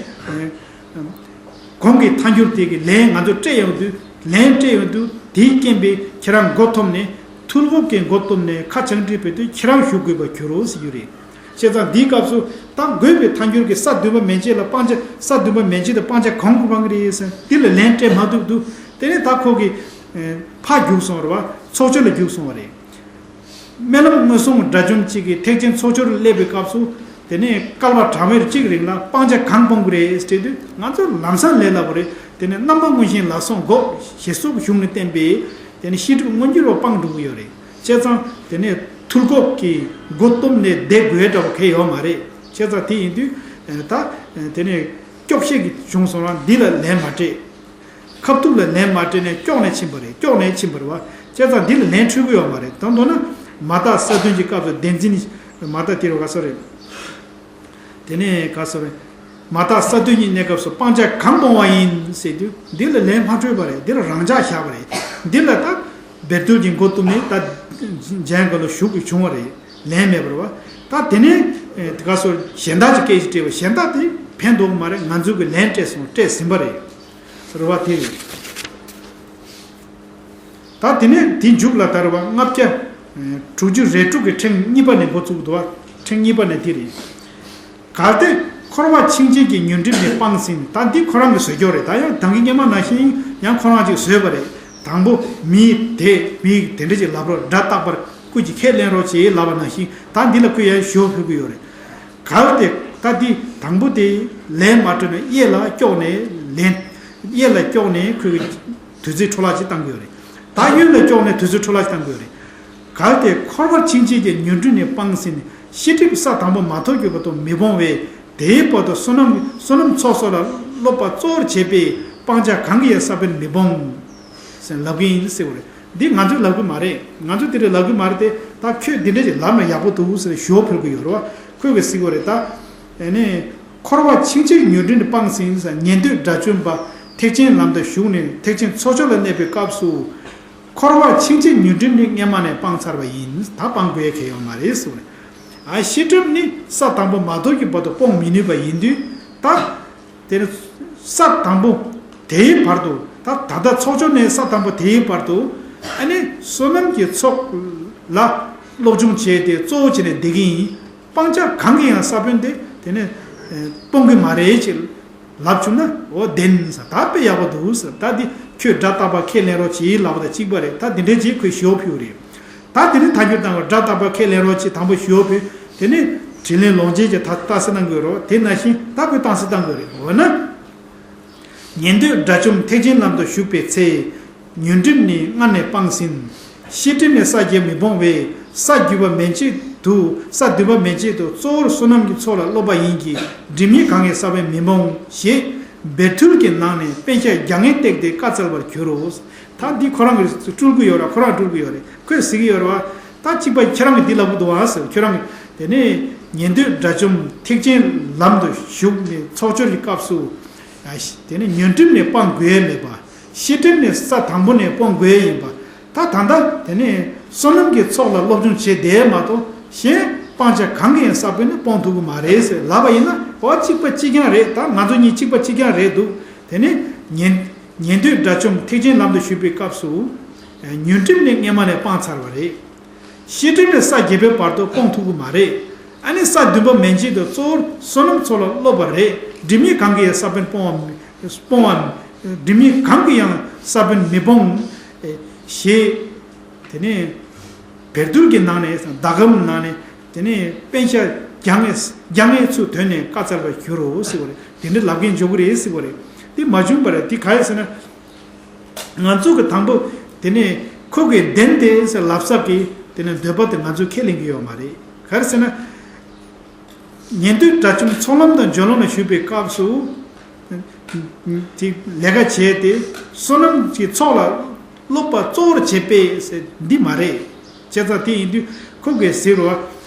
གོང་གི་ཐལ་འགྱུར་དེ་གི་ལན་ང་ཚོ་སྤྲད་ཡོང་དུས་ལན་སྤྲད་ཡོང་དུས་དེའི་རྐྱེན་པས་ཁྱེད་རང་མགོ་འཐོམས་ནས་ཐུར་ཁོག་གིས་མགོ་བཏུམས་ནས་ཁ་ཆང་དྲི་འབད་དུས་ཁྱེད་རང་བཞུགས་དགོས་པར་འགྱུར་རོ་ཟེར་རྒྱུ་རེད། བྱས་ཙང་འདིའི་སྐབས་སུ་ད་དགོས་པའི་ཐལ་འགྱུར་གྱི་ས་བདུན་པ་མན་ཆད་ལ་སྤང་བྱ་ས་བདུན་པ་མན་ཆད་དུ་སྤང་བྱ་གང་དགོས་པ་རེད་ཟེར་འདི་ལ་ལན་སྤྲད་མ་ཐུབ་འདུག་དེ་ནས་ད་ཁོ་གི་ཕར་རྒྱུགས་སོང་བ་རེད་བ། ཚོགས་སྦྱོར་ལ་རྒྱུགས་སོང་བ་རེད། སྨོན་ལམ་མངོན་སུམ་དགྲ་བཅོམ་གཅིག་གིས་ཐེག་ཆེན་ཚོགས་སྦྱོར་སླེབས་པའི་སྐབས་སུ་དེ་ནས་བསྐལ་པ་གྲངས་མེད་གཅིག་རིང་ལ་སྤང་བྱ་གང་སྤོང་དགོས་རེད་ཟེར་དུས་ང་ཚོ་ལམ་སང་ལས་སླ་པོ་རེད། དེ་ནས་རྣམ་པ་མངོན་ཞེན་ལ་སོགས་འགོག་ཞེས་སོགས་གཞུང་ནས་བསྟན་པས་དེ་ནས་ཤེས་སྒྲིབ་མངོན་གྱུར་བ་སྤང་འགྲོ་གི་ཡོད་རེད། བྱས་ཙང་དེ་ནས་ཐུར་ཁོག་གིས་མགོ་བཏུམས་ནས་བསྡད་དགོས་འདྲ་བོ་གལ་ཡོད་མ་རེད། བྱས་ཙང་དེ་ཡིན་དུས་ད་དེ་ནས་སྐྱོག་བཤད་ཀྱི་བྱུང་སོང་ར་འདི་ལ་ལན་མ་སྤྲད། ཁ་ཐུག་ལ་ལན་མ་སྤྲད་ནས་སྐྱོག་ནས་ཕྱིན་པ་རེད། སྐྱོག་ནས་ཕྱིན་པ་རེད་བ། བྱས་ཙང་འདི་ལ་ལན་འཕྲོད་ཀྱི་ཡོད་མ་རེད། དང་མདོར་ན་མ་དག་ས་བདུན་གྱི་སྐབས་སུ་བདེན་འཛིན་མ་དག་དེ་རུ་ག་སོ་རེད། དེ་ནས་ག་སོ་རེད། མ་དག་ས་བདུན་གྱི་གནས་སྐབས་སུ་སྤང་བྱ་གང་སྤོང་བ་ཡིན་ཟེར་དུས་འདི་ལ་ལན་མ་འཕྲོད་པ་རེད། འདི་ལ་རང་འཇགས་བཞག་པ་རེད། འདི་ལ་ད་སྦལ་ཐུལ་གྱི་མགོ་བཏུམས་ནས་ད་འཇན་ག་ལ་བཞུགས་ཀྱི་བྱུང་བ་རེད། ལན་མེད་པ་རེད་བ། ད་དེ་ནས་ག་སོ་གཞན་དག་ཅིག་སྐད་ཅིག་སྤྲད་པ་གཞན་དག་དེ་ཕན་ཐོགས་མ་རེད། ང་ཚོ་གི་ལན་སྤྲད་སོང་སྤྲད་ཟིན་པ་རེད། རེད་བ་དེ་རེད། ད་དེ་ནས་དེ་མཇུག་ལ་ད་རེད་བ་ལྔ་བརྒྱ་དྲུག་ཅུ་རེ་དྲུག་གི་ཕྲེང་གཉིས་པ་ནས་འགོ་བཙུགས་འདུག་བ། ཕྲེང་གཉིས་པ་ནས་དེ་རེད། གལ་ཏེ་འཁོར་བ་འཆིང་བྱེད་ཀྱི་ཉོན་སྒྲིབ་ནི་སྤངས་ཟིན། ད་འདི་ཁོ་རང་གི་བཟོས་ཀྱོག་རེད། ད་ཡང་ད་གིན་སྔོན་མ་ནང་བཞིན་ཡང་ཁོ་རང་ཅིག་བཟོས་པ་རེད། དང་པོ་མི་དེ་མི་དེ་འདྲ་ཅིག་ལབ་རོགས། སྒྲ་རྟག་པར་སྐུ་གྱིས་ཁས་ལེན་རོགས་ཅེས་ལབ་པ་ནང་བཞིན་ད་འདི་ལ་ཁོས་ཡང་ཞུ་ཕུལ་གྱི་ཡོད་རེད། གལ་ཏེ་ད་འདི་དང་པོ་དེ་ལན་མ་སྤྲོད་ན་གཡས་ལ་སྐྱོག་ནས་ ལན། གཡས་ལ་ཀྱོག་ནས་ཁོས་དུས་ཚོད་འཕྲོ་བརླག་ཅིག་བཏང་གི་ཡོད་རེད། ད་གཡོན་ལ་ཀྱོག་ནས་དུས་ཚོད་འཕྲོ་བརླག་ཅིག་བཏང་གི་ཡོད་རེད། གལ་ཏེ་འཁོར་བར་འཆིང་བྱེད་ཀྱི་ཉོན་སྒྲིབ་ནི་སྤངས་ཟིན། ཤེས་སྒྲིབ་ས་དང་པོ་མ་ཐོབ་ཀྱི་བར་དུ་མི་སྤོང་བས། དེའི་བར་དུ་བསོད་ནམས་བསོད་ནམས་ཚོགས་གསོག་ལ་སློབ་པ་གཙོ་བོར་བྱེད་པས་སྤང་བྱ་གང་གི་ཡང་ས་བོན་མི་སྤོང་། ཟེར་ལབ་ཀྱི་ཡིན་ཟེར་བ་རེད། འདི་ང་ཚོས་ལབ་གི་མ་རེད། ང་ཚོས་དེ་འདྲ་ལབ་གི་མ་རེད་དེ། ད་ཁྱོད་འདི་འདྲ་ཞིག་ལབ་ན་ཡག་པོ་འདུག་ཟེར་ཞུ་བ་ཕུལ་གི་ཡོད་རེད་བ། ཁོས་གི་ཟེར་གི་རེད་ད། ཨ་ནི། འཁོར་བར་འཆིང་བྱེད་ཉོན་སྒྲིབ་ནི་སྤངས་ཟིན་ཟེར། ཉན་ཐོས་དགྲ་བཅོམ་པ་ཐེག་ཆེན་ལམ་དུ་ཞུགས་ནས་ཐེག་ཆེན་ཚོགས་སྦྱོར་ལ་གནས་པའི་སྐབས་སུ། འཁོར་བར་འཆིང་བྱེད་ཉོན་སྒྲིབ་ནི་སྔས་མ་ནས་སྤངས་ཚར་བ་ཡིན། ད་སྤང་དགོས་ཡ་གལ་ཡོད་མ་རེད་ཟེར་བ་རེད། ཨ་ཤེས་སྒྲིབ་ནི་ས་དང་པོ་མ་ཐོབ་ཀྱི་བར་དུ་སྤོང་མི་ནུས་པ་ཡིན་དུས་ད། དེ་ནི་ས་དང་པོ་དེའི་བར་དུ། ད་ད་ལྟ་ཚོགས་སྦྱོར་ནས་ས་དང་པོ་དེའི་བར་དུ། ཨ་ནི་བསོད་ནམས་ཀྱི་ཚོགས་ལ་སློབ་སྦྱོང་བྱས་ཏེ་གཙོ་བོ་བྱས་ནས་བསྡད་ཀྱི་ཡིན། སྤང་བྱ་གང་གི་ཡང་ས་བོན་དེ་དེ་ནི་སྤོང་གི་མ་རེད་ཅེས་ལབ་བྱུང་ན། འོ་བདེན་ཟེར། ད་དཔེ་ཡག་པོ་འདུག་ཟེར། ད་འདི་ཁྱོད་སྒྲ་རྟག་པ་ཁས་ལེན་རོགས་གྱིས་ལབ་པ་དང་གཅིག་པ་རེད། ད་འདི་འདྲའི་རྗེས་ཁོས་ཞུ་བ་ཕུལ་བ་རེད། ད་དེ་ནི་ཐལ་འགྱུར་བཏང་བ་སྒྲ་རྟག་པ་ཁས་ལེན་རོགས་གྱིས་དང་པོ་ཞུ་བ་ཕུལ། དེ་ནི་དྲིན་ལན་ལོག་འཇལ་གྱི་ད་རྟགས་གསལ་གནང་དགོས་རོགས། དེ་ནང་བཞིན་ད་ཁོས་རྟགས་གསལ་གཏང་དགོས་རེད། འོ་ན། ཉན་ཐོས་དགྲ་བཅོམ་ཐེག་ཆེན་ལམ་དུ་ཞུགས་པའི་ཚེ། ཉོན་སྒྲིབ་ནི་སྔར་ནས་སྤངས་ཟིན། ཤེས་སྒྲིབ་ནི་ས་བརྒྱད་མི་སྤོང་བས། ས་བརྒྱད་པ་མན་ཆད་དུ། ས་བདུན་པ་མན་ཆད་དུ་གཙོ་བོར་བསོད་ནམས་ཀྱི་ཚོགས་ལ་སློབ་པ་ཡིན་གྱི། སྒྲིབ་གཉིས་གང་གིས་ས་བོན་མི་སྤོང་ཞེས། བེར་ཐུལ་གྱི་ནང་ནས་པཎ་ཞྭ་རྒྱ་ངན་བཏེགས་ཏེ་བཀའ་སྩལ་བར་འགྱུར་རོ། ད་འདི་ཁོ་རང་གིས་སྤྲུལ་གྱི་ཡོད་ར། ཁོ་རང་སྤྲུལ་གྱི་ཡོད་རེད། ཁོས་ཟེར་གྱི་ཡོད་རེད་བ། ད་གཅིག་པ་ཁྱེད་རང་གིས་འདི་ལབ་གི་འདུག་ཨ་ཟེར། ཁྱེད་རང་གིས་དེ་ནས་ཉན་ཐོས་དགྲ་བཅོམ་ཐེག་ཆེན་ལམ་དུ་ཞུགས་ནས་ཚོགས་སྦྱོར་གྱི་སྐབས་སུ། ཨ་ཤ། དེ་ནས་ཉོན་སྒྲིབ་ནས་སྤང་དགོས་ཡས་མེད་པ། ཤེས་སྒྲིབ་ནས་ས་དང་པོ་ནས་སྤོང་དགོས་ཡས་ཡིན་པ། ད་ད་ལྟ་དེ་ནས་བསོད་ནམས་ཀྱི་ཚོགས་ལ་སློབ་སྦྱོང་བྱས་བསྡད་མ་གཏོགས། གཞན་སྤང་བྱ་གང་གི་ཡང་ས་བོན་ནི་སྤོང་ཐུབ་ཀྱི་མ་རེད་ཟེར་ལབ་པ་ཡིན་ན། འོ་གཅིག་པ་གཅིག་རྐྱང་རེད། ད་ང་ཚོ་གཉིས་གཅིག་པ་གཅིག་རྐྱང་རེད་འདུག་དེ་ནས་ཉན་ཉན་ཐོས་དགྲ་བཅོམ་ཐེག་ཆེན་ལམ་དུ་ཞུགས་པའི་སྐབས་སུ། ཉོན་སྒྲིབ་ནི་སྔས་མ་ནས་སྤངས་ཚར་བ་རེད། ཤེས་སྒྲིབ་ནི་ས་བརྒྱད་པའི་བར་དུ་སྤོང་ཐུབ་ཀྱི་མ་རེད། ཨ་ནི་ས་བདུན་པ་མན་ཆད་དུ་གཙོ་བོར་བསོད་ནམས་ཚོགས་ལ་སློབ་པ་རེད། སྒྲིབ་གཉིས་གང་གིས་ཡང་ས་བོན་སྤོང་བ་སྤོང་བ། སྒྲིབ་གཉིས་གང་གིས་ཡང་ས་བོན་མི་སྤོང་། ཞེས། དེ་ནས་བེར་ཐུལ་གྱི་ནང་ནས་ཟླ་གམ་ནང་ནས། དེ་ནས་པཎ་ཞྭ་རྒྱ་ངན་རྒྱ་ངན་ཚུར་ཐོན་ནས་བཀའ་སྩལ་བར་འགྱུར་རོ་ཟེར་བ་རེད། དེ་འདྲ་ལབ་མཁན་འཇོག་གི་རེད་ཟེར་བ་རེད། དེ་མ་བྱུང་བ་རེད། དེ་ག་རེ་ཟེར་ན། ང་ཚོ་གི་དང་པོ་དེ་ནས་ཁོ་གིས་བདེན་ཏེ་ཟེར་ལབ་ས་གི་དེ་ནས་འདོད་པ་དེ་ང་ཚོས་ཁས་ལེན་གྱི་ཡོད་མ་རེད། ག་རེ་ཟེར་ན། ཉན་ཐོས་དགྲ་བཅོམ་ཚོགས་ལམ་དང་སྦྱོར་ལམ་ལ་ཞུགས་པའི་སྐབས་སུ། དེ་ལས་ཀ་བྱས་ཏེ་བསོད་ནམས་ཀྱི་ཚོགས་ལ་སློབ་པ་གཙོ་བོར་བྱེད་པས་ཟེར་འདི་མ་རེད། བྱས་ཙང་དེ་ཡིན་དུས་ཁོ་གིས་ཟེར་བ།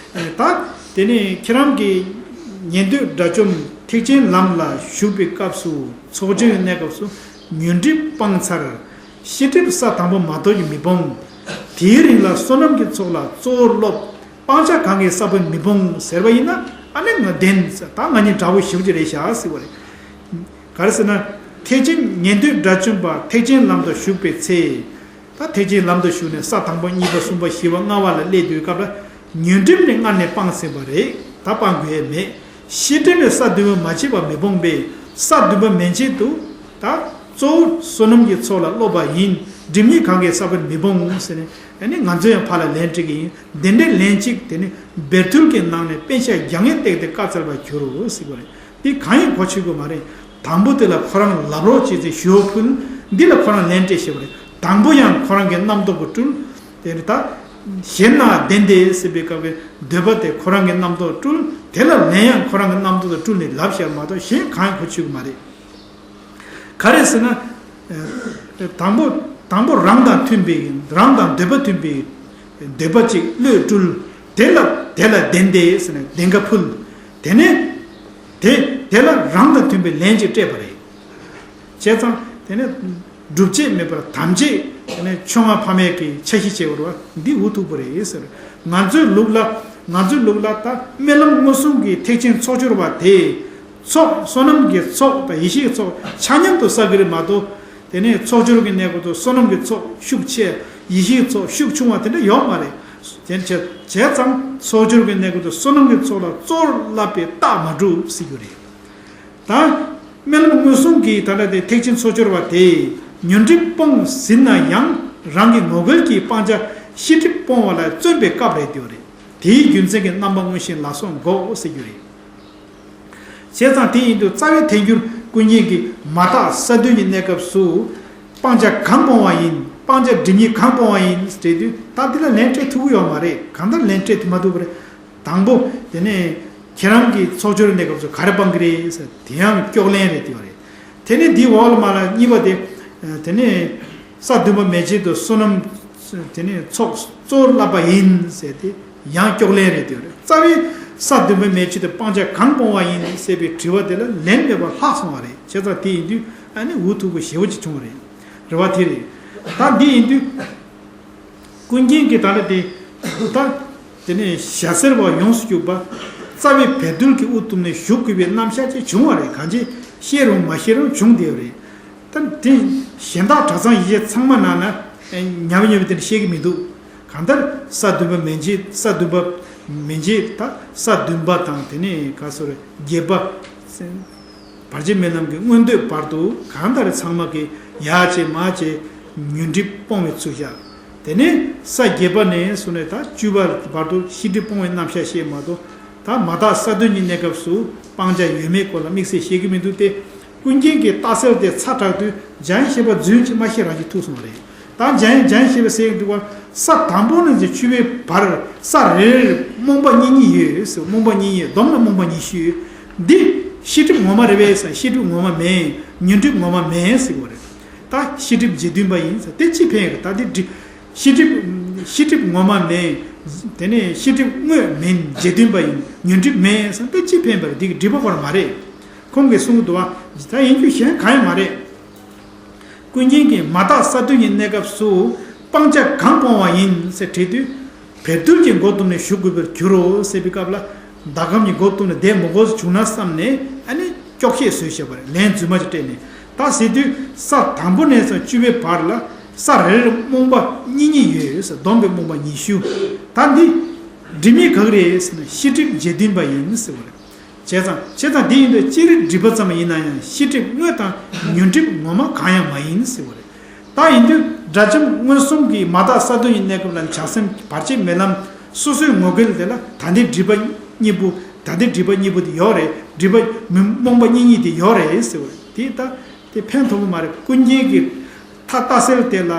ད་དེ་ནས་ཁྱེད་རང་གིས་ཉན་ཐོས་དགྲ་བཅོམ་ཐེག་ཆེན་ལམ་ལ་ཞུགས་པའི་སྐབས་སུ་ཚོགས་སྦྱོར་གནས་སྐབས་སུ་ཉོན་སྒྲིབ་སྤངས་ཚར། ཤེས་སྒྲིབ་ས་དང་པོ་མ་ཐོབ་ཀྱི་མི་སྤོང་། དེའི་རིང་ལ་བསོད་ནམས་ཀྱི་ཚོགས་ལ་གཙོ་བོར་སློབ། སྤང་བྱ་གང་གིས་ས་བོན་མི་སྤོང་ཟེར་བ་ཡིན་ན། ཨ་ནི་ང་བདེན་ཟེར། ད་ང་གཉིས་འདྲ་བོ་ཞིག་ཅིག་རེད་ཤག་ཟེར་བ་རེད། ག་རེ་ཟེར་ན། ཐེག་ཆེན་ཉན་ཐོས་དགྲ་བཅོམ་པ་ཐེག་ཆེན་ལམ་དུ་ཞུགས་པའི་ཚེ། ད་ཐེག་ཆེན་ལམ་དུ་ཞུགས་ནས་ས་དང་པོ་གཉིས་པ་གསུམ་པ་བཞི་པ་ལྔ་པ་ལ་སླེབས་དུས་སྐབས་ལ་ཉོན་སྒྲིབ་ནི་སྔར་ནས་སྤངས་ཟིན་པ་རེད། ད་སྤང་དགོས་ཡས་མེད། ཤེས་སྒྲིབ་ནི་ས་བདུན་པ་མ་མཆིས་པ་མི་སྤོང་བས། ས་བདུན་པ་མན་ཆད་དུ། ད་གཙོ་བོ་བསོད་ནམས་ཀྱི་ཚོགས་ལ་སློབ་པ་ཡིན། སྒྲིབ་གཉིས་གང་གིས་ས་བོན་མི་སྤོང་ཟེར་ནས། ཨ་ནི་ང་ཚོ་ཡང་ཕར་ལ་ལན་སྤྲད་ཀྱི་ཡིན། དེ་འདྲའི་ལན་གཅིག་དེ་ནི་བེར་ཐུལ་གྱི་ནང་ནས་པཎ་ཞྭ་རྒྱ་ངན་བཏེགས་ཏེ་བཀའ་སྩལ་བར་འགྱུར་རོ་ཟེར་བ་རེད། འདི་གང་ཡང་གོ་ཆོད་དགོས་མ་རེད། དང་པོ་དེ་ལ་ཁོ་རང་ལབ་རོགས་བྱེད་ཅེས་ཞུ་བ་ཕུལ། འདི་ལ་ཁོ་རང་ལན་སྤྲད་ཤེས་པ་རེད། དང་པོ་ཡང་ཁོ་རང་གི་རྣམ་རྟོག་གིས་སྤྲུལ། དེ་ནི་ད། གཞན་ན་བདེན་ཏེ་ཟེར་བའི་སྐབས་ཀྱི་འདོད་པ་དེ་ཁོ་རང་གི་རྣམ་རྟོག་སྤྲུལ། དེ་ལ་ལན་ཡང་ཁོ་རང་གི་རྣམ་རྟོག་དང་སྤྲུལ་ནས་ལབ་ཤེས་མ་གཏོགས་གཞན་གང་ཡང་གོ་ཆོད་ཀྱི་མ་རེད། ག་རེ་ཟེར་ན། དང་པོ་དང་པོ་རང་དང་མཐུན་པའི་རང་དང་འདོད་པ་མཐུན་པའི་འདོད་པ་གཅིག་བློས་སྤྲུལ། དེ་ལ་དེ་ལ་བདེན་ཏེ་ཟེར་ནས་བདེན་ཁ་ཕུལ། དེ་ནས་དེ་དེ་ལ་རང་དང་མཐུན་པའི་ལན་གཅིག་སྤྲད་པ་རེད། བྱས་ཙང་དེ་ནས་སྒྲུབ་བྱེད་མེད་པར་དམ་བྱེད་དེ་ནས་ཆུང་བ་ཕ་མེས་ཀྱི་འཆར་གཞི་བྱས་པ་རེད་བ། འདི་འུ་ཐུག་པ་རེད་ཟེར། ང་ཚོའི་ལུགས་ལ་ང་ཚོའི་ལུགས་ལ་ད་སྨོན་ལམ་མངོན་སུམ་གྱི་ཐེག་ཆེན་ཚོགས་སྦྱོར་བ་དེ། ཚོགས་བསོད་ནམས་ཀྱི་ཚོགས་དང་ཡེ་ཤེས་ཀྱི་ཚོགས་ཆ་མཉམ་དུ་བསགས་ཀྱི་རེད་མ་གཏོགས། དེ་ནས་ཚོགས་སྦྱོར་གྱི་གནས་སྐབས་དུ་བསོད་ནམས་ཀྱི་ཚོགས་ཤུགས་ཆེ། ཡེ་ཤེས་ཀྱི་ཚོགས་ཤུགས་ཆུང་བ་དེ་འདྲ་ཡོད་མ་རེད། དེ་བྱས་བྱས་ཙང་ཚོགས་སྦྱོར་གྱི་གནས་སྐབས་དུ་བསོད་ནམས་ཀྱི་ཚོགས་ལ་གཙོ་བོར་བསླབ་པའི་རྟགས་མ་གྲུབ་ཟེར་རྒྱུ་རེད། ད། སྨོན་ལམ་མངོན་སུམ་གྱི་ད་ལྟ་དེ་ཐེག་ཆེན་ཚོགས་སྦྱོར་བ་དེས་ཉོན་སྒྲིབ་སྤོང་ཟིན་ན་ཡང་རང་གི་ངོ་རྒོལ་གྱི་སྤང་བྱ་ཤེས་སྒྲིབ་སྤོང་བ་ལ་བརྩོན་པའི་སྐབས་རེད་འདོད་རེད། དེའི་རྒྱུ་མཚན་གྱིས་རྣམ་པ་མངོན་ཞེན་ལ་སོགས་འགོག་ཟེར་རྒྱུ་རེད། བྱས་ཙང་དེ་ཡིན་དུས་རྩ་བའི་ཐལ་འགྱུར་ ཀུན་མཁྱེན་གྱིས་མ་དག་ས་བདུན་གྱི་གནས་སྐབས་སུ། སྤང་བྱ་གང་སྤོང་བ་ཡིན། སྤང་བྱ་སྒྲིབ་གཉིས་གང་སྤོང་བ་ཡིན་ཟེར་དུས། ད་འདི་ལ་ལན་སྤྲད་ཐུབ་ཀྱི་ཡོད་མ་རེད། གང་ལྟར་ལན་སྤྲད་ཐུབ་མ་ཐུབ་པ་རེད། དང་པོ་དེ་ནས་ཁྱེད་རང་གི་ཚོགས་སྦྱོར་གནས་སྐབས་སུ་ག་རེ་སྤང་གི་རེད་ཟེར། དེ་ཡང་སྐྱོག་ལན་རེད་དེ་བ་རེད། དེ་ནས་འདིའི་འོག་ལ་མ་ལ་གཉིས་པ་དེ། དེ་ནས་ས་བདུན་པ་མན་ཆད་དུ་བསོད་ནམས་དེ་ནས་ཚོགས་གཙོ་བོར་བསླབ་པ་ཡིན་ཟེར་ཏེ་ཡང་སྐྱོག་ལན་རེད་དེ་བ་རེད། རྩ་བའི་ས་བདུན་པ་མན་ཆད་དུ་སྤང་བྱ་གང་སྤོང་བ་ཡིན་ཟེར་བའི་དྲི་བ་དེ་ལ་ལན་མེད་པར་ལྷག་སོང་བ་རེད། བྱས་ཙང་དེ་ཡིན་དུས་ཨ་ནི་འུ་ཐུག་པོ་ཞེ་བོ་ཅིག་བྱུང་བ་རེད། རེད་བ། དེ་རེད། ད་འདི་ཡིན་དུས། ཀུན་མཁྱེན་གྱིས་ད་ལྟ་དེ། ད། དེ་ནས་ཞྭ་སེར་པོ་ཡོངས་སུ་གྱུར་པ། རྩ་བའི་བཻ་རྡུལ་གྱི་དབུ་གཏུམ་ནས་ཞུགས་དགོས་པའི་རྣམ་གཞག་ཅིག་བྱུང་བ་རེད། གང་ཅི་ཤེས་རུང་མ་ཤེས་རུང་བྱུང་བསྡད་པ་རེད། ད་དེ་གཞན་དག་གྲྭ་ཚང་ཡི་ཆད་ཚང་མ་ནང་ན་ཉམས་ཉམས་དེ་འདྲ་བཤད་ཀྱི་མི་འདུག་གང་ལྟར་ས་བདུན་པ་མན་ཆད། ས་བདུན་པ་མན་ཆད། ད་ས་བདུན་པ་དང་དེ་ནས་ག་སོ་རེད། བརྒྱད་པ། བར་ཆད་སྨོན་ལམ་གྱི་མངོན་འདོད་བར་དུ་གང་ལྟར་ཚང་མ་གིས་ཡར་བྱས་མར་བྱས་ཉོན་སྒྲིབ་སྤོང་བའི་ཚུལ་བཞག་དེ་ནས་ས་བརྒྱད་པ་ནས་བཟུང་ནས་ད་བཅུ་པ་བར་དུ་ཤེས་སྒྲིབ་སྤོང་བའི་རྣམ་གཞག་བཤད་མ་གཏོགས། ད་མ་དག་ས་བདུན་གྱི་གནས་སྐབས་སུ་སྤང་བྱ་ཡོད་མེད་སྐོར་ལ་དམིགས་བསལ་བཤད་ཀྱི་མི་འདུག་སྟེ། ཀུན་མཁྱེན་གྱིས་རྟགས་གསལ་དེ་ཚ་དྲགས་དུས་འཇམ་དབྱངས་བཞད་པ་རྫུན་གྱིས་མ་བཤད་རང་གིས་ཐུག་སོང་བ་རེད། ད་འཇམ་དབྱངས་འཇམ་དབྱངས་བཞད་པས་ཟེར་གྱི་འདུག་བ། ས་དང་པོ་ནས་བཅུ་པའི་བར་ས་རེ་རེར་རྨོངས་པ་གཉིས་གཉིས་ཡོད་ཟེར། རྨོངས་པ་གཉིས་གཉིས་ཡོད། བསྡོམས་ན་རྨོངས་པ་ཉི་ཤུ་ཡོད། འདི་ཤེས་སྒྲིབ་ངོ་མ་རེད་པས་ཟེར། ཤེས་སྒྲིབ་ངོ་མ་མེད། ཉོན་སྒྲིབ་ངོ་མ་མེད་ཟེར་བ་རེད། ད་ཤེས་སྒྲིབ་རྗེ་བདུན་པ་ཡིན་ཟེར། དེ་ཅི་ཕན་ཡོད་རེད། ད་དེ་སྒྲིབ། ཤེས་སྒྲིབ། ཤེས་སྒྲིབ་ངོ་མ་མེད། དེ་ནས་ཤེས་སྒྲིབ་དངོས་མིན་རྗེ་བདུན་པ་ཡིན། ཉོན་སྒྲིབ་མེད་ཟེར། དེ་ཅི་ཕན་པ་རེད། འདི་གི་སྒྲིབ་པ་སྐོར་མ་རེད། ཁོང་གིས་གསུང་གི་འདུག་བ། ད་ཡིན་རྒྱུ་གཞན་གང་ཡང་མ་རེད། ཀུན་མཁྱེན་གྱིས་མ་དག་ས་བདུན་གྱི་གནས་སྐབས་སུ་སྤང་བྱ་གང་སྤོང་བ་ཡིན་ཟེར་དྲིས་དུས། བཻ་རྡུལ་གྱི་མགོ་བཏུམས་ནས་ཞུགས་དགོས་པར་འགྱུར་རོ་ཟེར་བའི་སྐབས་ལ། ཟླ་གམ་གྱི་མགོ་བཏུམས་ནས་བསྡད་མི་དགོས་བྱུང་ན་བསམ་ནས་ཨ་ནི་སྐྱོག་བཤད་བཟོས་བཞག་པ་རེད། ལན་རྫུན་མ་ཅིག་སྤྲད་ནས། ད་ཟེར་དུས་ས་དང་པོ་ནས་བཟུང་བཅུ་པའི་བར་ལ་ས་རེ་རེར་རྨོངས་པ་གཉིས་གཉིས་ཡོད་ཟེར། བསྡོམས་པའི་རྨོངས་པ་ཉི་ཤུ། ད་འདི་སྒྲིབ་གཉིས་ག་གི་རེད་ཟེར་ན་ཤེས་སྒྲིབ་རྗེ་བདུན་པ་ཡིན་ཟེར་བ་རེད། བྱས་ཙང་། བྱས་ཙང་འདི་ཡིན་དུས་སྤྱིར་སྒྲིབ་པ་ཙམ་ཡིན་ན་ཡང་ཤེས་སྒྲིབ་དངོས་དང་ཉོན་སྒྲིབ་ངོ་མ་གང་ཡང་མ་ཡིན་ཟེར་བ་རེད། ད་ཡིན་དུས་དགྲ་བཅོམ་མངོན་སུམ་གྱིས་མ་དག་ས་བདུན་གྱི་གནས་སྐབས་ལ་བྱང་སེམས་བར་ཆད་མེད་ལམ་སོ་སོའི་ངོ་སྐལ་དེ་ལ་ད་ལྟའི་སྒྲིབ་པ་གཉིས་པོ། ད་ལྟའི་སྒྲིབ་པ་གཉིས་པོ་དེ་ཡོད་རེད། སྒྲིབ་པ་མི་རྨོངས་པ་གཉིས་གཉིས་དེ་ཡོད་རེད་ཟེར་བ་རེད། དེ་ད་དེ་ཕན་ཐོགས་ཀྱི་མ་རེད། ཀུན་མཁྱེན་གྱིས་ད་ལྟ་སེལ་དེ་ལ་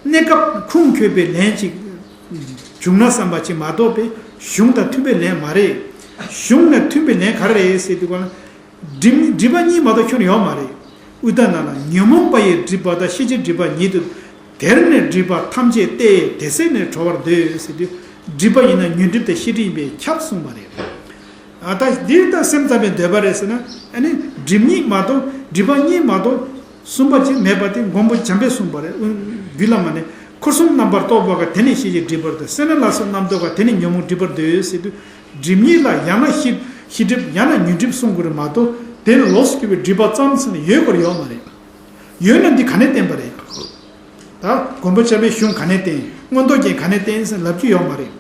གནས་སྐབས་ཁུངས་འཁྱོལ་བའི་ལན་ཅིག་བྱུང་ན་བསམ་པ་ཅིག་མ་གཏོགས་པའི་གཞུང་དང་མཐུན་པའི་ལན་མ་རེད། གཞུང་ལ་མཐུན་པའི་ལན་ག་རེ་རེད་ཟེར་དུས་ག་ལ། སྒྲིབ་སྒྲིབ་པ་གཉིས་མ་གཏོགས་ཁྱོན་ཡོད་མ་རེད། དབུས་མཐའ་ན་ལ་ཉོན་མོངས་པ་ཡི་སྒྲིབ་པ་དང་ཤེས་བྱའི་སྒྲིབ་པ་ཉིད་དུ། དེར་ནི་སྒྲིབ་པ་ཐམས་ཅད་སྟེ། དེ་སེལ་ནས་གྲོལ་བར་འདོད་ཟེར་དུས། སྒྲིབ་པ་ཡིན་ན་ཉོན་སྒྲིབ་དང་ཤེས་སྒྲིབ་ཡིན་པས་ཁྱབ་གསུངས་པ་རེད། ཨ་ད་འདིར་ད་སེམས་ཙམ་པའི་འདོད་པ་རེད་ཟེར་ན། ཨ་ནི་སྒྲིབ་གཉིས་མ་གཏོགས། སྒྲིབ་པ་གཉིས་མ་གཏོགས་གསུམ་པ་ཅིག་མེད་པ་དེ་མགོན་པོ་བྱམས་པས་གསུངས་པ་རེད། རྒྱུད་བླ་མ་ནས་འཁོར་གསུམ་རྣམ་པར་རྟོག་པ་ག་དེ་ནི་ཤེས་བྱའི་སྒྲིབ་པར་འདོད། སེར་སྣ་ལ་སོགས་རྣམ་རྟོག་ག་དེ་ནི་ཉོན་མོངས་སྒྲིབ་པར་འདོད་ཟེར་དུས། སྒྲིབ་གཉིས་ལ་ཡང་ན་ཤེས་ཤེས་སྒྲིབ་ཡང་ན་ཉོན་སྒྲིབ་གསུང་དགོས་རེད་མ་གཏོགས། དེ་ལོགས་སུ་གྱུར་པའི་སྒྲིབ་པ་ཙམ་ཟེར་ནས་ཡོད་དགོས་ཡོད་མ་རེད། ཡོད་ན་འདི་ག་ནས་བསྟན་པ་རེད། ད་མགོན་པོ་བྱམས་པའི་གཞུང་ག་ནས་བསྟན། མངོན་རྟོགས་རྒྱན་ག་ནས་བསྟན་ཟེར་ལབ་རྒྱུ་ཡོད་མ་རེད།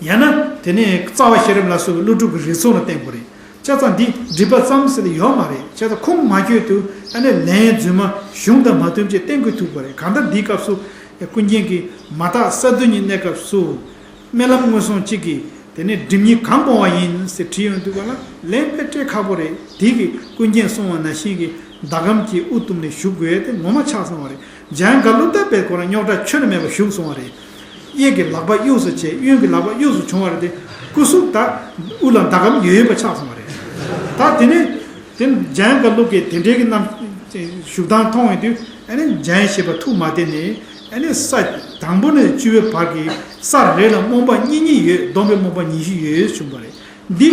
ཡང་ན་དེ་ནས་རྩ་བ་ཤེས་རབ་ལ་སོགས་པའི་ཀླུ་སྒྲུབ་ཀྱི་རིགས་ཚོགས་ལ་བརྟེན་དགོས་རེད། བྱས་ཙང་འདི་སྒྲིབ་པ་ཙམ་ཟེར་ཏེ་ཡོད་མ་རེད། བྱས་ཙང་ཁུངས་མ་འཁྱོལ་དུས་ཨ་ནི་ལན་རྫུན་མ་གཞུང་དང་མ་མཐུན་ཅེས་བསྟན་དགོས་ཐུག་པ་རེད། གང་ལྟར་འདིའི་སྐབས་སུ་ཀུན་མཁྱེན་གྱིས་མ་དག་ས་བདུན་གྱི་གནས་སྐབས་སུ་སྨོན་ལམ་མངོན་སུམ་གཅིག་གིས་དེ་ནས་སྒྲིབ་གཉིས་གང་སྤོང་བ་ཡིན་ཟེར་དྲིས་ཡོང་དུས་ག་ལ་ལན་དཔེ་སྤྲད་ཁག་པོ་རེད། དེ་གིས་ཀུན་མཁྱེན་གསུངས་པ་ནང་བཞིན་གྱི་ཟླ་གམ་གྱི་དབུ་གཏུམ་ནས་ཞུགས་དགོས་དེ་ངོ་མ་ཆགས་སོང་བ་རེད། འཇམ་དབྱངས་མཁའ་ལུ་ད་པའི་ཁོ་རང་རྙོག་དྲ་ཁྱོན་ནས་མེད་པར་ཞུགས་སོང་བ་རེད། གཡས་ཀྱི་ལག་པ་གཡུགས་སུ་བྱས། གཡོན་གྱི་ལག་པ་གཡུགས་སུ་བྱུང་བ་རེད་དེ། སྐུ་གཟུགས་ད་དབུ་ལ་ཟླ་གམ་ཡོད་ཡོད་པ་ཆགས་སོང་བ་རེད། ད་དེ་ནས་དེ་འཇམ་དབྱངས་མཁའ་ལུ་གིས་དེ་འདྲའི་གི་རྣམ་བཞུགས་སྟངས་མཐོང་ཡོང་དུས་ཨ་ནི་འཇམ་དབྱངས་བཞད་པ་ཐུགས་མ་བདེ་ནས་ཨ་ནི་ས་དང་པོ་ནས་བཅུ་པའི་བར་གྱི་ས་རེ་ལ་རྨོངས་པ་གཉིས་གཉིས་ཡོད། བསྡོམས་པའི་རྨོངས་པ་ཉི་ཤུ་ཡོད་བྱུང་བ་རེད། འདི་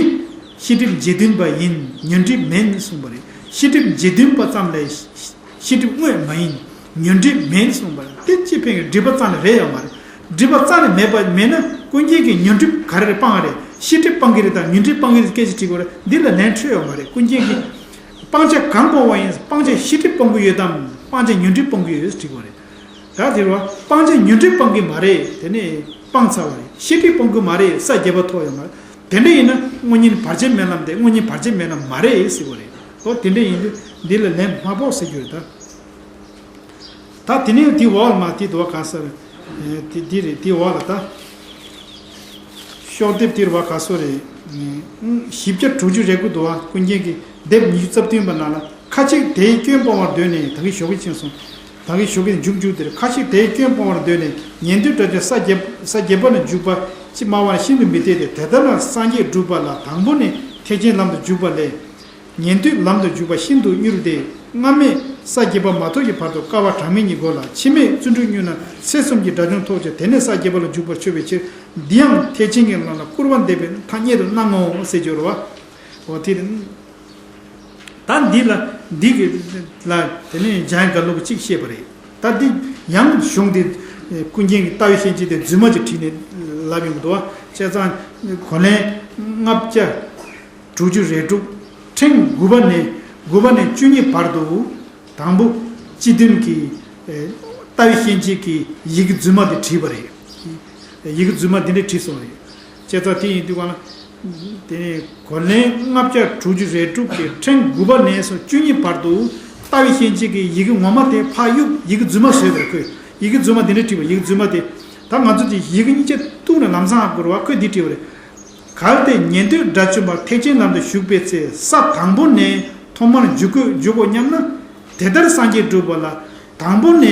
ཤེས་སྒྲིབ་རྗེ་བདུན་པ་ཡིན། ཉོན་སྒྲིབ་མིན་གསུངས་པ་རེད། ཤེས་སྒྲིབ་རྗེ་བདུན་པ་ཙམ་ལས་ཤེས་སྒྲིབ་དངོས་མ་ཡིན། ཉོན་སྒྲིབ་མིན་གསུངས་པ་རེད། དེ་ཅི་ཕན་གྱི་སྒྲིབ་པ་རྩ་ནས་རེད་ཡོད་མ་རེད། སྒྲིབ་པ་རྩ་ནས་མེད་པ་མེད་ན་ཀུན་མཁྱེན་གྱིས་ཉོན་སྒྲིབ་ག་རེ་རེ་སྤང་རེད། ཤེས་སྒྲིབ་སྤང་གི་རེད་དང་ཉོན་སྒྲིབ་སྤང་གི་རེད་སྐད་ཆ་དྲིས་པ་རེད། འདི་ལ་ལན་འཕྲོད་ཡོད་མ་རེད། ཀུན་མཁྱེན་གྱིས་སྤང་བྱ་གང་སྤོང་བ་ཡིན། སྤང་བྱ་ཤེས་སྒྲིབ་སྤང་གི་ཡོད་དམ། སྤང་བྱ་ཉོན་སྒྲིབ་སྤང་གི་ཡོད་དྲིས་པ་རེད། ད་དེ་རུ་སྤང་བྱ་ཉོན་སྒྲིབ་སྤང་གི་མ་རེད། དེ་ནས་སྤང་ཚར་བ་རེད། ཤེས་སྒྲིབ་སྤང་གི་མ་རེད། ས་བརྒྱད་པ་ཐོབ་ཡོད་མ་རེད། དེ་འདྲ་ཡིན་ན་དངོས་གཉེན་བར་ཆད་མེད་ལམ་དེ་དངོས་གཉེན་བར་ཆད་མེད་ལམ་མ་རེད་ཟེར་བ་རེད། ཨོ་དེ་འདྲ་ཡིན་དུས་འདི་ལ་ལན་མ་ཕོག་ཟེར་རྒྱུ་རེད་ད། ད་དེ་ནས་དེ་འོག་ལ་མ་དེ་དུ་བ་ག་ས་རེད། དེ་འདི་རེད། དེ་འོག་ལ་ད། ཤོག་ལྡེབ་དེར་བ་ག་སོ་རེད། བཞི་བརྒྱ་དྲུག་ཅུ་རེ་དགུ་འདུག་བ། ཀུན་མཁྱེན་གྱི་ལྡེབ་ཉི་ཤུ་རྩ་བདུན་པ་ནང་ལ། ཁ་ཅིག་དེའི་སྐྱོན་སྤོང་བར་འདོད་ནས། ད་གིན་ཞོགས་ཀས་ཕྱིན་སོང་། ད་གིན་ཞོགས་ཀས་མཇུག་མཇུག་དེར། ཁ་ཅིག་དེའི་སྐྱོན་སྤོང་བར་འདོད་ནས། ཉན་ཐོས་དགྲ་བཅོམ་ས་བརྒྱད་ས་བརྒྱད་པ་ན་འཇུག་པ་ཅི་སྨྲ་བ་ནི་ཤིན་ཏུ་མི་འཐད་དེ། དེ་ལྟར་ན་སངས་རྒྱས་སྒྲུབ་པ་ལ་དང་པོ་ནས་ཐེག་ཆེན་ལམ་དུ་འཇུག་པ་ལས། ཉན་ཐོས་ལམ་དུ་འཇུག་པ་ཤིན་ཏུ་མྱུར་ཏེ། སྔ་མས་ས་བརྒྱད་པ་མ་ཐོབ་ཀྱི་བར་དུ་དཀའ་བ་གྲངས་མེད་གཉིས་དགོས་ལ། ཕྱི་མས་བརྩོན་འགྲུས་མྱུར་ན་ཚེ་གསུམ་གྱི་དགྲ་བཅོམ་ཐོབ་ཅིང་། དེ་ནས་ས་བརྒྱད་པ་ལ་འཇུག་པར་ཆོག་པའི་ཕྱིར། འདི་ཡང་ཐེག་ཆེན་གྱི་ལམ་ལ་སྐུར་བ་འདེབས་པའི་མཐའ་སྙད་དུ་སྣང་ངོ་ཟེར་གྱི་ཡོད་རེད་བ། འོ་དེ་རེད། ད་འདི་ལ་འདི་གི་ལ་དེ་ནས་འཇམ་དབྱངས་དགའ་ལུ་གིས་གཅིག་བཤད་པ་རེད། ད་འདི་ཡང་གཞུང་དེ་ཀུན་མཁྱེན་གྱི་ལྟ་བའི་གཤིན་རྗེ་དེ་རྫུན་མ་ཅིག་བྲིས་ནས་ལབ་ཡོང་གི་འདུག་བ། བྱས་ཙང་གོ་ལན་ལྔ་བརྒྱ་དྲུག་ཅུ་རེ་དྲུག་ཕྲེང་དགུ་པ་ནས་དགུ་པ་ནས་བཅུ་གཉིས་བར་དུ། དང་པོ་སྤྱི་དོན་གྱི་ཨེ་ལྟ་བའི་གཤིན་རྗེ་གིས་ཡི་གེ་རྫུན་མ་དེ་བྲིས་པ་རེད། ཡི་གེ་རྫུན་མ་འདི་འདྲ་བྲིས་སོང་རེད། བྱས་ཙང་དེ་ཡིན་དུས་གང་ལ། དེ་ནས་གོ་ལན་ལྔ་བརྒྱ་དྲུག་ཅུ་རེ་དྲུག་གི་ཕྲེང་དགུ་པ་ནས་བཟུང་བཅུ་གཉིས་བར་དུ་ལྟ་བའི་གཤིན་རྗེ་གིས་ཡི་གེ་ངོ་མ་དེ་ཕར་གཡུག་ཡི་གེ་རྫུན་མ་བཟོས་པ་རེད། ཁོས་ཡི་གེ་རྫུན་མ་འདི་འདྲ་བྲིས་པ། ཡི་གེ་རྫུན་མ་དེ་ད་ང་ཚོ་གི་ཡི་གེ་གཉིས་ཆ་གཏུགས་ནས་ལམ་སང་ཧ་གོ་རེད་བ། ཁོས་འདི་བྲིས་པ་རེད། གལ་ཏེ་ཉན་ཐོས་དགྲ་བཅོམ་པ་ཐེག་ཆེན་ལམ་དུ་ཞུགས་པའི་ཚེ། ས་དང་པོ་ནས་ཐོག་མར་འཇུག་དགོས་འཇུག་གོ་སྙམ་ན། དེ་ལྟར་སངས་རྒྱས་སྒྲུབ་པ་ལ་དང་པོ་ནས་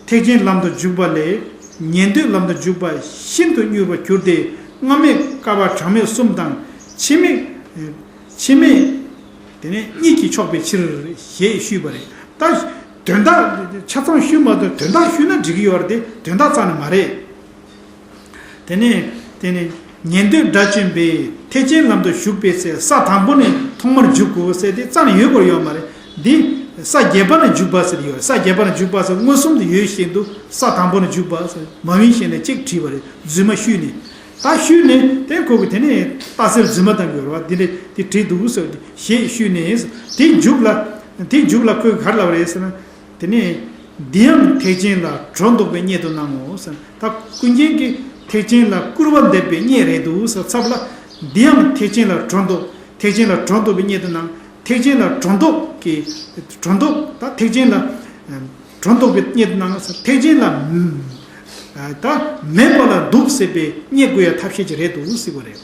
ཐེག་ཆེན་ལམ་དུ་འཇུག་པ་ལས་ཉན་ཐོས་ལམ་དུ་འཇུག་པ་ཤིན་ཏུ་མྱུར་བར་འགྱུར་ཏེ། སྔ་མས་བསྐལ་པ་གྲངས་མེད་གསུམ་དང་། ཕྱི་མས་ཕྱི་མས་དེ་ནས་གཉིས་ཀྱིས་ཆོག་པའི་ཕྱིར་ཞེས་ཞུས་པ་རེད། ད་དོན་དག་ཆ་ཚང་ཞུས་མ་གཏོགས་དོན་དག་ཞུས་ན་འགྲིག་གི་ཡོད་རེད་དེ། དོན་དག་རྩ་ནས་མ་རེད། དེ་ནས་དེ་ནས་ཉན་ཐོས་དགྲ་བཅོམ་པས་ཐེག་ཆེན་ལམ་དུ་ཞུགས་པའི་ཚེ། ས་དང་པོ་ནས་ཐོག་མར་འཇུག་དགོས་ཟེར་དེ་རྩ་ནས་ཡོད་དགོས་ཡོད་མ་རེད། འདི་ས་བརྒྱད་པ་ནས་འཇུག་པ་ཟེར་ཡོད། ས་བརྒྱད་པ་ནས་འཇུག་པ་ཟེར་མངོན་སུམ་དུ་ཡོད་བཞིན་དུ་ས་དང་པོ་ནས་འཇུག་པ་ཟེར་མ་ཡིན་བཞིན་ནས་གཅིག་བྲིས་པ་རེད། རྫུན་མ་བཤུས་ནས། ད་བཤུས་ནས་དེ་ཁོ་གི་དེ་ནས་རྟ་སེལ་རྫུན་མ་བཏང་གི་ཡོད་རེད་བ། འདི་ནས་དེ་བྲིས་འདུག་ཟེར་ཞེས་བཤུས་ནས། དེ་མཇུག་ལ་དེ་མཇུག་ལ་ཁོས་ག་རེ་ལབ་རེད་ཟེར་ན། དེ་ནས་འདི་ཡང་ཐེག་ཆེན་ལ་སྒྲོ་འདོགས་པའི་སྙད་དུ་སྣང་ངོ་ཟེར། ད་ཀུན་མཁྱེན་གྱིས་ཐེག་ཆེན་ལ་སྐུར་བ་འདེབས་པའི་སྙད་རེད་འདུག་ཟེར་ཚབ་ལ། འདི་ཡང་ཐེག་ཆེན་ལ་སྒྲོ་འདོགས་ཐེག་ཆེན་ལ་སྒྲོ་འདོགས་པའི་སྙད་དུ་སྣང་། ཐེག་ཆེན་ལ་སྒྲོ་འདོགས་ཀྱི་སྒྲོ་འདོགས་ད་ཐེག་ཆེན་ལ་སྒྲོ་འདོགས་པའི་སྙད་དུ་སྣང་ཟེར། ཐེག་ཆེན་ལ་ད་མེད་པ་ལ་འདུག་ཟེར་བའི་སྙད་བཀོད་ཡ་ཐབས་ཤེས་ཅིག་རེད་འདུག་ཟེར་བ་རེད།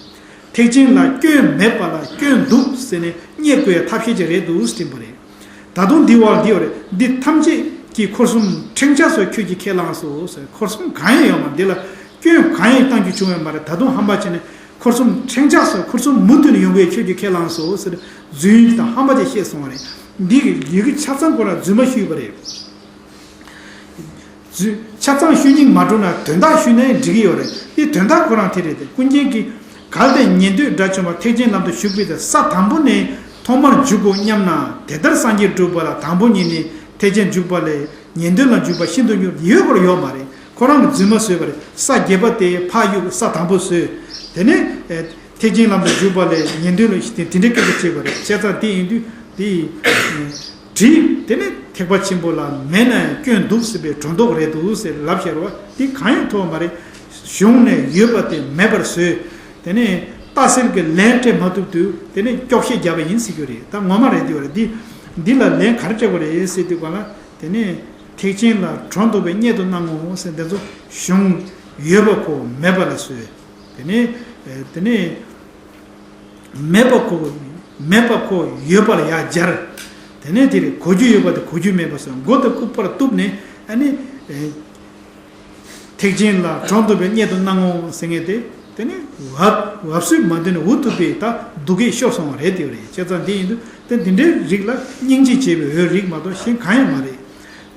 ཐེག་ཆེན་ལ་སྐྱོན་མེད་པ་ལ་སྐྱོན་འདུག་ཟེར་ནས་སྙད་བཀོད་ཡ་ཐབས་ཤེས་ཅིག་རེད་འདུག་ཟེར་བ་རེད། ད་དུང་འདི་བར་འདི་བར་འདི་ཐམས་ཅད་ཀྱི་འཁོར་གསུམ་ཕྲེང་ཆ་སོགས་ཁྱོད་ཀྱིས་ཁས་བླངས་སོ་ཟེར། འཁོར་གསུམ་གང་ཡང་ཡོད་མ་འདི་ལ་སྐྱོན་གང་ཡང་བཏང་རྒྱུ་བྱུང་ཡོད་མ་རེད། ད་དུང་ཧམ་པ་བྱས་ནས་འཁོར་གསུམ་ཕྲེང་ཆ་སོགས་འཁོར་གསུམ་མུ་མཐུད་ནས་ཡོང་གི་ཁྱོད་ཀྱིས་ཁས་བླངས་སོ་ཟེར། རྫུན་དང་ཧམ་པ་ཅིག་བཤད་སོང་བ་རེད། འདི་གི་ཡི་གེ་ཆ་ཚང་ཁོ་རང་རྫུན་མ་བཤུས་པ་རེད། ཆ་ཚང་ཤོད་སྙིང་མ་འདོད་ན་དོན་དག་ཤོད་ན་འགྲིག་གི་ཡོད་རེད། དེ་དོན་དག་ཁོ་རང་དེ་རེད་དེ། ཀུན་མཁྱེན་གྱིས་གལ་ཏེ་ཉན་ཐོས་དགྲ་བཅོམ་པ་ཐེག་ཆེན་ལམ་དུ་ཞུགས་པའི་ཚེ། ས་དང་པོ་ནས་ཐོག་མར་འཇུག་གོ་སྙམ་ན། དེ་ལྟར་སངས་རྒྱས་སྒྲུབ་པ་ལ་དང་པོ་ཉིད་ནས་ཐེག་ཆེན་འཇུག་པ་ལས་ཉན་ཐོས་ལ་འཇུག་པ་ཤིན་ཏུ་མྱུར། ཡོད་དགོས་ཡོད་མ་རེད། ཁོ་རང་གིས་རྫུན་མ་བཟོས་པ་རེད། ས་བརྒྱད་པ་དེ་ཕར་གཡུག་ས་དང་པོ་བཟོས། དེ་ནས་ཐེག་ཆེན་ལམ་དུ་འཇུག་པ་ལས་ཉན་ཐོས་ལ་དེ་དེ་འདྲའི་སྐད་ཆ་བྱས་པ་རེད། བྱས་ཙང་དེ་ཡིན་དུས་དེ་བྲིས། དེ་ནས་ཐེག་པ་ཆེན་པོ་ལ་མེད་ན་ཡང་སྐྱོན་འདུག་ཟེར་བའི་སྒྲོ་འདོགས་རེད་འདུག་ཟེར་ལབ་བཞག་རེད་བ། དེ་གང་ཡང་ཐོབ་པ་མ་རེད། གཞུང་ནས་ཡོད་པ་དེ་མེད་པར་བཟོས། དེ་ནས་རྟ་སེལ་གྱི་ལན་སྤྲད་མ་ཐུབ་དུས་དེ་ནས་སྐྱོག་བཤད་བརྒྱབ་པ་ཡིན་ཟེར་རྒྱུ་རེད། ད་ངོ་མ་རེད་དེ་བ་རེད། འདི་འདི་ལ་ལན་ག་རེ་སྤྲད་དགོས་རེད་ཟེར་དུས་ག་ལ། དེ་ནས་ཐེག་ཆེན་ལ་སྒྲོ་འདོགས་པའི་སྙད་དུ་སྣང་ངོ་ཟེར། འདི་ཚོ་གཞུང་ཡོད་པ་ཁོ་མེད་པ་ལ་བཟོས། དེ་ནས་དེ་ནས་མེད་པ་ཁོ་མེད་པ་ཁོ་ཡོད་པ་ལ་ཡར་སྦྱར། དེ་ནས་དེ་རེད། གོ་རྒྱུ་ཡོད་པ་དེ་གོ་རྒྱུ་མེད་པ་བཟོས། མགོ་དང་ལྐུགས་པར་གཏུབས་ནས་ཨ་ནི་ཐེག་ཆེན་ལ་སྒྲོ་འདོགས་པའི་སྙད་དུ་སྣང་ངོ་ཟེར་མཁན་དེ། དེ་ནི་འབབ་འབབ་སུས་མ་འདོད་ནས་འུ་ཐུག་པའི་ད་སྡུག་སྐད་ཤོར་སོང་བ་རེད་དེ་རེད། བྱས་ཙང་དེ་ཡིན་དུས་དེ་འདི་འདྲའི་རིགས་ལ་སྙིང་རྗེ་བྱེད་པའི་འོས་རིགས་མ་གཏོགས་གཞན་གང་ཡང་མ་རེད།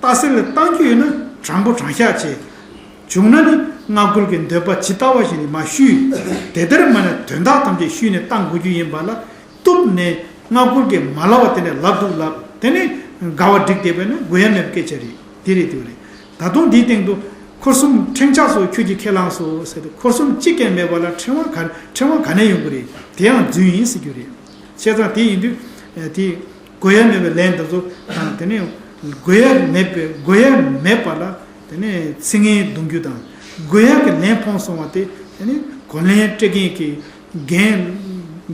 རྟ་སེལ་ལ་བཏང་རྒྱུ་ཡོད་ན་དྲང་པོ་དྲང་བཞག་བྱེད། བྱུང་ན་ནི་སྔ་རྒོལ་གྱི་འདོད་པ་ཇི་ལྟ་བ་བཞིན་མ་ཞུས། དེ་ལྟར་མ་ནས་དོན་དག་ཐམས་ཅད་ཞུས་ནས་བཏང་དགོས་རྒྱུ་ཡིན་པ་ལ། གཏུབས་ནས་སྔ་རྒོལ་གྱི་མ་ལབ་པ་དེ་ནས་ལབ་འདུག་ལབ། དེ་ནས་དགའ་བ་འགྲིག་བསྡད་པས་ན་དགོས་ཡ་མེད་པའི་སྐད་ཆ་རེད། དེ་རེད་དེ་རེད། ད་དུང་འདིའི་སྟེང་དུ་འཁོར་གསུམ་ཕྲེང་ཆ་སོགས་ཁྱོད་ཀྱིས་ཁས་བླངས་སོ་ཟེར་ཏེ། འཁོར་གསུམ་གཅིག་ཀྱང་མེད་པ་ལ་ཕྲེང་བ་ག་ཕྲེང་བ་ག་ནས་ཡོང་གི་རེད། དེ་ཡང་རྫུན་ཡིན་ཟེར་རྒྱུ་རེད། བྱས་ཙང་དེ་ཡིན་དུས་དེ་དགོས་ཡ་མེད་པའི་ལན་འདི་ཚོ་དང་། དེ་ནས་དགོས་ཡ་མེད་པའི་དགོས་ཡ་མེད་པ་ལ་དེ་ནས་ཚིག་ངན་རྡུང་རྒྱུ་དང་། དགོས་ཡ་གི་ལན་ཕོངས་སོང་བ་དེ་དེ་ནས་གོ་ལན་སྤྲད་མཁན་གྱི་འགན་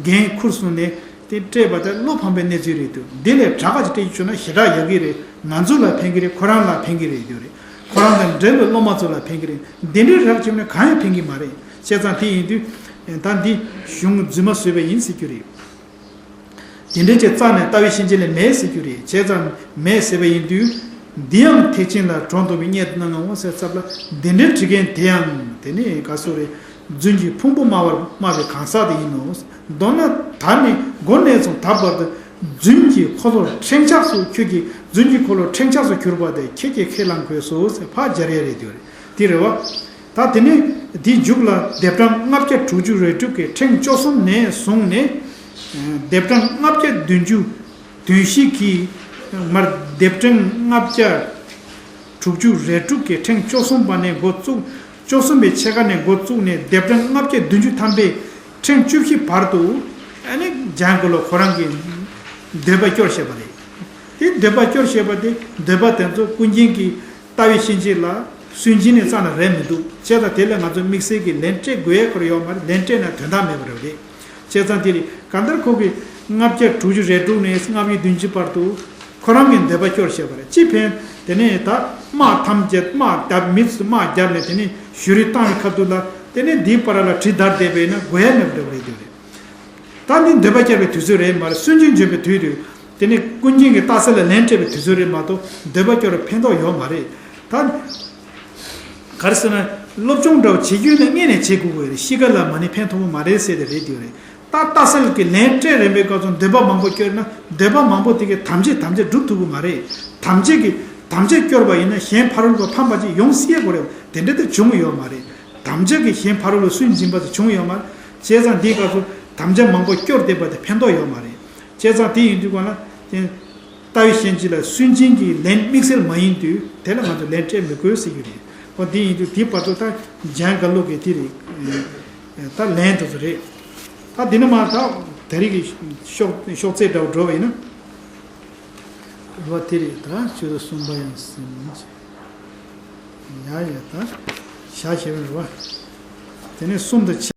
འགན་འཁུར་སོང་ནས་དེ་སྤྲད་པ་དེ་བློ་ཕམ་པའི་གནས་ཚུལ་རེད་འདུག་འདི་ལས་དྲག་ག་ཅིག་སྤྲད་རྒྱུ་བྱུང་ན་ཞེ་དྲག་ཡག་གི་རེད། ང་ཚོ་ལ་ཕན་གི་རེད། ཁོ་རང་ལ་ཕན་གི་རེད་རྒྱུ་རེད། ཁོ་རང་དང་འབྲེལ་བའི་སློབ་མ་ཚོ་ལ་ཕན་གི་རེད། འདི་འདྲའི་རབ་བྱུང་ན་གང་ཡང་ཕན་གི་མ་རེད། བྱས་ཙང་དེ་ཡིན་དུས་ ད་འདི་གཞུང་རྫུན་མ་བཟོས་པ་ཡིན་ཟེར་རྒྱུ་རེད། དེ་འདྲའི་ཅིག་རྩ་ནས་ལྟ་བའི་ཤན་འབྱེད་ལས་མེད་ཟེར་རྒྱུ་རེད། བྱས་ཙང་མེད་ཟེར་བ་ཡིན་དུས། འདི་ཡང་ཐེག་ཆེན་ལ་གྲོགས་འདུག་པའི་གཉེན་དུ་སྣང་ངོ་ཟེར་ཙབ་ལ། འདི་འདྲའི་བྲིས་མཁན་དེ་ཡང་དེ་ནི་ག་སུ་རེད། རྫུན་གྱི་ཕུང་པོ་སྨྲ་བར་སྨྲ་བའི་གང་ཟག་དེ་ཡིན་ནོ། མདོར་ན་ད་ནི་མགོ་ནས་བཟུང་ད་བར་དུ་རྫུན་གྱི་འཁོར་ལོར་ཕྲེང་ཆགས་སུ་ཁྱོད་ཀྱིས་རྫུན་གྱི་འཁོར་ལོར་ཕྲེང་ཆགས་སུ་གྱུར་པ་དེ་ཁྱེད་ཀྱིས་ཁས་བླངས་དགོས་སོ་ཟེར་ཕར་སྦྱར་ཡ་རེད་དེ་རེད། དེ་རེད་བ། ད་དེ་ནས་འདིའི་མཇུག་ལ་ལྡེབ་གྲངས་ལྔ་བརྒྱ་དྲུག་ཅུ་རེ་དྲུག་གི་ཕྲེང་བཅུ་གསུམ་ནས་བཟུང་ནས། ལྡེབ་གྲངས་ལྔ་བརྒྱ་བདུན་ཅུ་དོན་བཞི་གི་མར་ལྡེབ་གྲངས་ལྔ་བརྒྱ་དྲུག་ཅུ་རེ་དྲུག་གི་ཕྲེང་བཅུ་གསུམ་པ་ནས་འགོ་བཙུགས། བཅུ་གསུམ་པའི་ཕྱེད་ཀ་ནས་འགོ་བཙུགས་ནས་ལྡེབ་གྲངས་ལྔ་བརྒྱ་བདུན་ཅུ་ཐམ་པའི་ཕྲེང་བཅུ་བཞི་བར་དུ། ཨ་ནི་ལྗང་གུ་ལོ་ཁོ་རང་གི་འདོད་པ་སྐྱོར་བཤད་པ་རེད། དེ་འདོད་པ་སྐྱོར་བཤད་པ་དེ་འདོད་པ་དེ་ཚོ་ཀུན་མཁྱེན་གྱི་ལྟ་བའི་ཤན་འབྱེད་ལ་སུན་འབྱིན་ནས་རྩ་ནས་རེད་མི་འདུག་བྱས་ཙང་དེ་ལ་ང་ཚོ་དམིགས་བསལ་གྱི་ལན་སྤྲད་དགོས་ཡ་ཁོ་ར་ཡོད་མ་རེད། ལན་སྤྲད་ན་དོན་དག་མེད་པ་རེད། བྱས་ཙང་དེ་རེད། གང་ལྟར་ཁོ་གི་ལྔ་བརྒྱ་དྲུག་ཅུ་རེ་དྲུག་ནས་ལྔ་བརྒྱ་བདུན་ཅུ་བར་དུ་ཁོ་རང་གི་འདོད་པ་སྐྱོར་བཤད་པ་རེད། ཅི་ཕན་དེ་ནས་ད་དམག་ཐམས་ཅད་དམག་བརྒྱབ། མི་ཚོས་དམག་བརྒྱབ་ནས་དེ་ནས་གཞུ་རིས་བཏང་བའི་ཁ་ཐུག་ལ་དེ་ནས་འདིའི་བར་ལ་གྲི་བདར་བསྡད་པས་ན་དགོས་ཡ་མེད་པ་འདྲ་བ་རེད་དེ་རེད། ད་འདི་འདོད་པ་སྐྱོར་བའི་དུས་ཚོད་རེད་མ་རེད། སུན་འབྱིན་བརྗོད་པའི་དུས་དུས། དེ་ནི་ཀུན་མཁྱེན་གྱི་རྟགས་གསལ་ལ་ལན་སྤྲད་པའི་དུས་ཚོད་རེད་མ་གཏོགས་འདོད་པ་སྐྱོར་བ་ཕན་ཐོགས་ཡོད་མ་རེད། ད་ག་རེ་ཟེར་ན། སློབ་སྦྱོང་འདྲ་བོ་བྱེད་རྒྱུ་ཡིན་ན་སྔོན་ནས་བྱེད་དགོས་ཀྱི་རེད། གཤིས་ཀ་ལ་མ་ཎི་ཕན་ཐོགས་པོ་མ་རེད་ཟེར་དེ་རེད་དེ་རེད། ད་རྟགས་གསལ་གྱི་ལན་སྤྲད་རན་པའི་སྐབས་སུ་འདོད་པ་མང་པོ་སྐྱོར་ན་འདོད་པ་མང་པོ་དེ་གའི་དམ་བཅས་དམ་བཅས་སྒྲུབ་ཐུབ་ཀྱི་མ་རེད། དམ་བཅས་ཀྱི་དམ་བཅས་སྐྱོར་བ་ཡིན་ན་གཞན་ཕ་རོལ་པོ་ཕམ་པ་ཅིག་ཡོང་སྲིད་ཡ་གོ་རེད། དེ་འདྲ་དེ་བྱུང་ཡོད་མ་རེད། དམ་བཅས་ཀྱི་གཞན་ཕ་རོལ་པོ་སུན་འབྱིན་པ་དེ་བྱུང་ཡོད་མ་རེད། བྱས་ཙང་འདིའི་སྐབས་སུ་དམ་བཅས་མང་པོ་སྐྱོར་བསྡད་པ་དེ་ཕན་ཐོགས་ཡོད་མ་རེད། བྱས་ཙང་དེ་ཡིན་དུས་གང་ལ་དེ། ལྟ་བའི་ཤན་འབྱེད་ལ་སུན་འབྱིན་གྱི་ལན་དམིགས་བསལ་མ་ཡིན་དུས་དེ་ལ་ང་ཚོ་ལན་སྤྲད་མི་དགོས་ཟེར་གྱི་རེད། འོ་དེ་ཡིན་དུས་དེ་བར་དུ་ད་ལྗང་གུ་ལོ་གི་དེ་རེད། ད་ལན་དེ་ཚོ་རེད། ད་འདི་ནས་མར་ད་དེ་རིང་གི་ཤོག་ཤོག་ཚད་འདྲ་བོ་འགྲོ་བ་ཡིན་ན། རེད་བ། དེ་རེད། ད་ཆོས་དང་གསུམ་པ་ཡང་ཟིན། ཡ་ཡ། ད་བྱ་ཞེས་པ་རེད་བ། དེ་ནས་གསུམ་དང་ཕྱེད།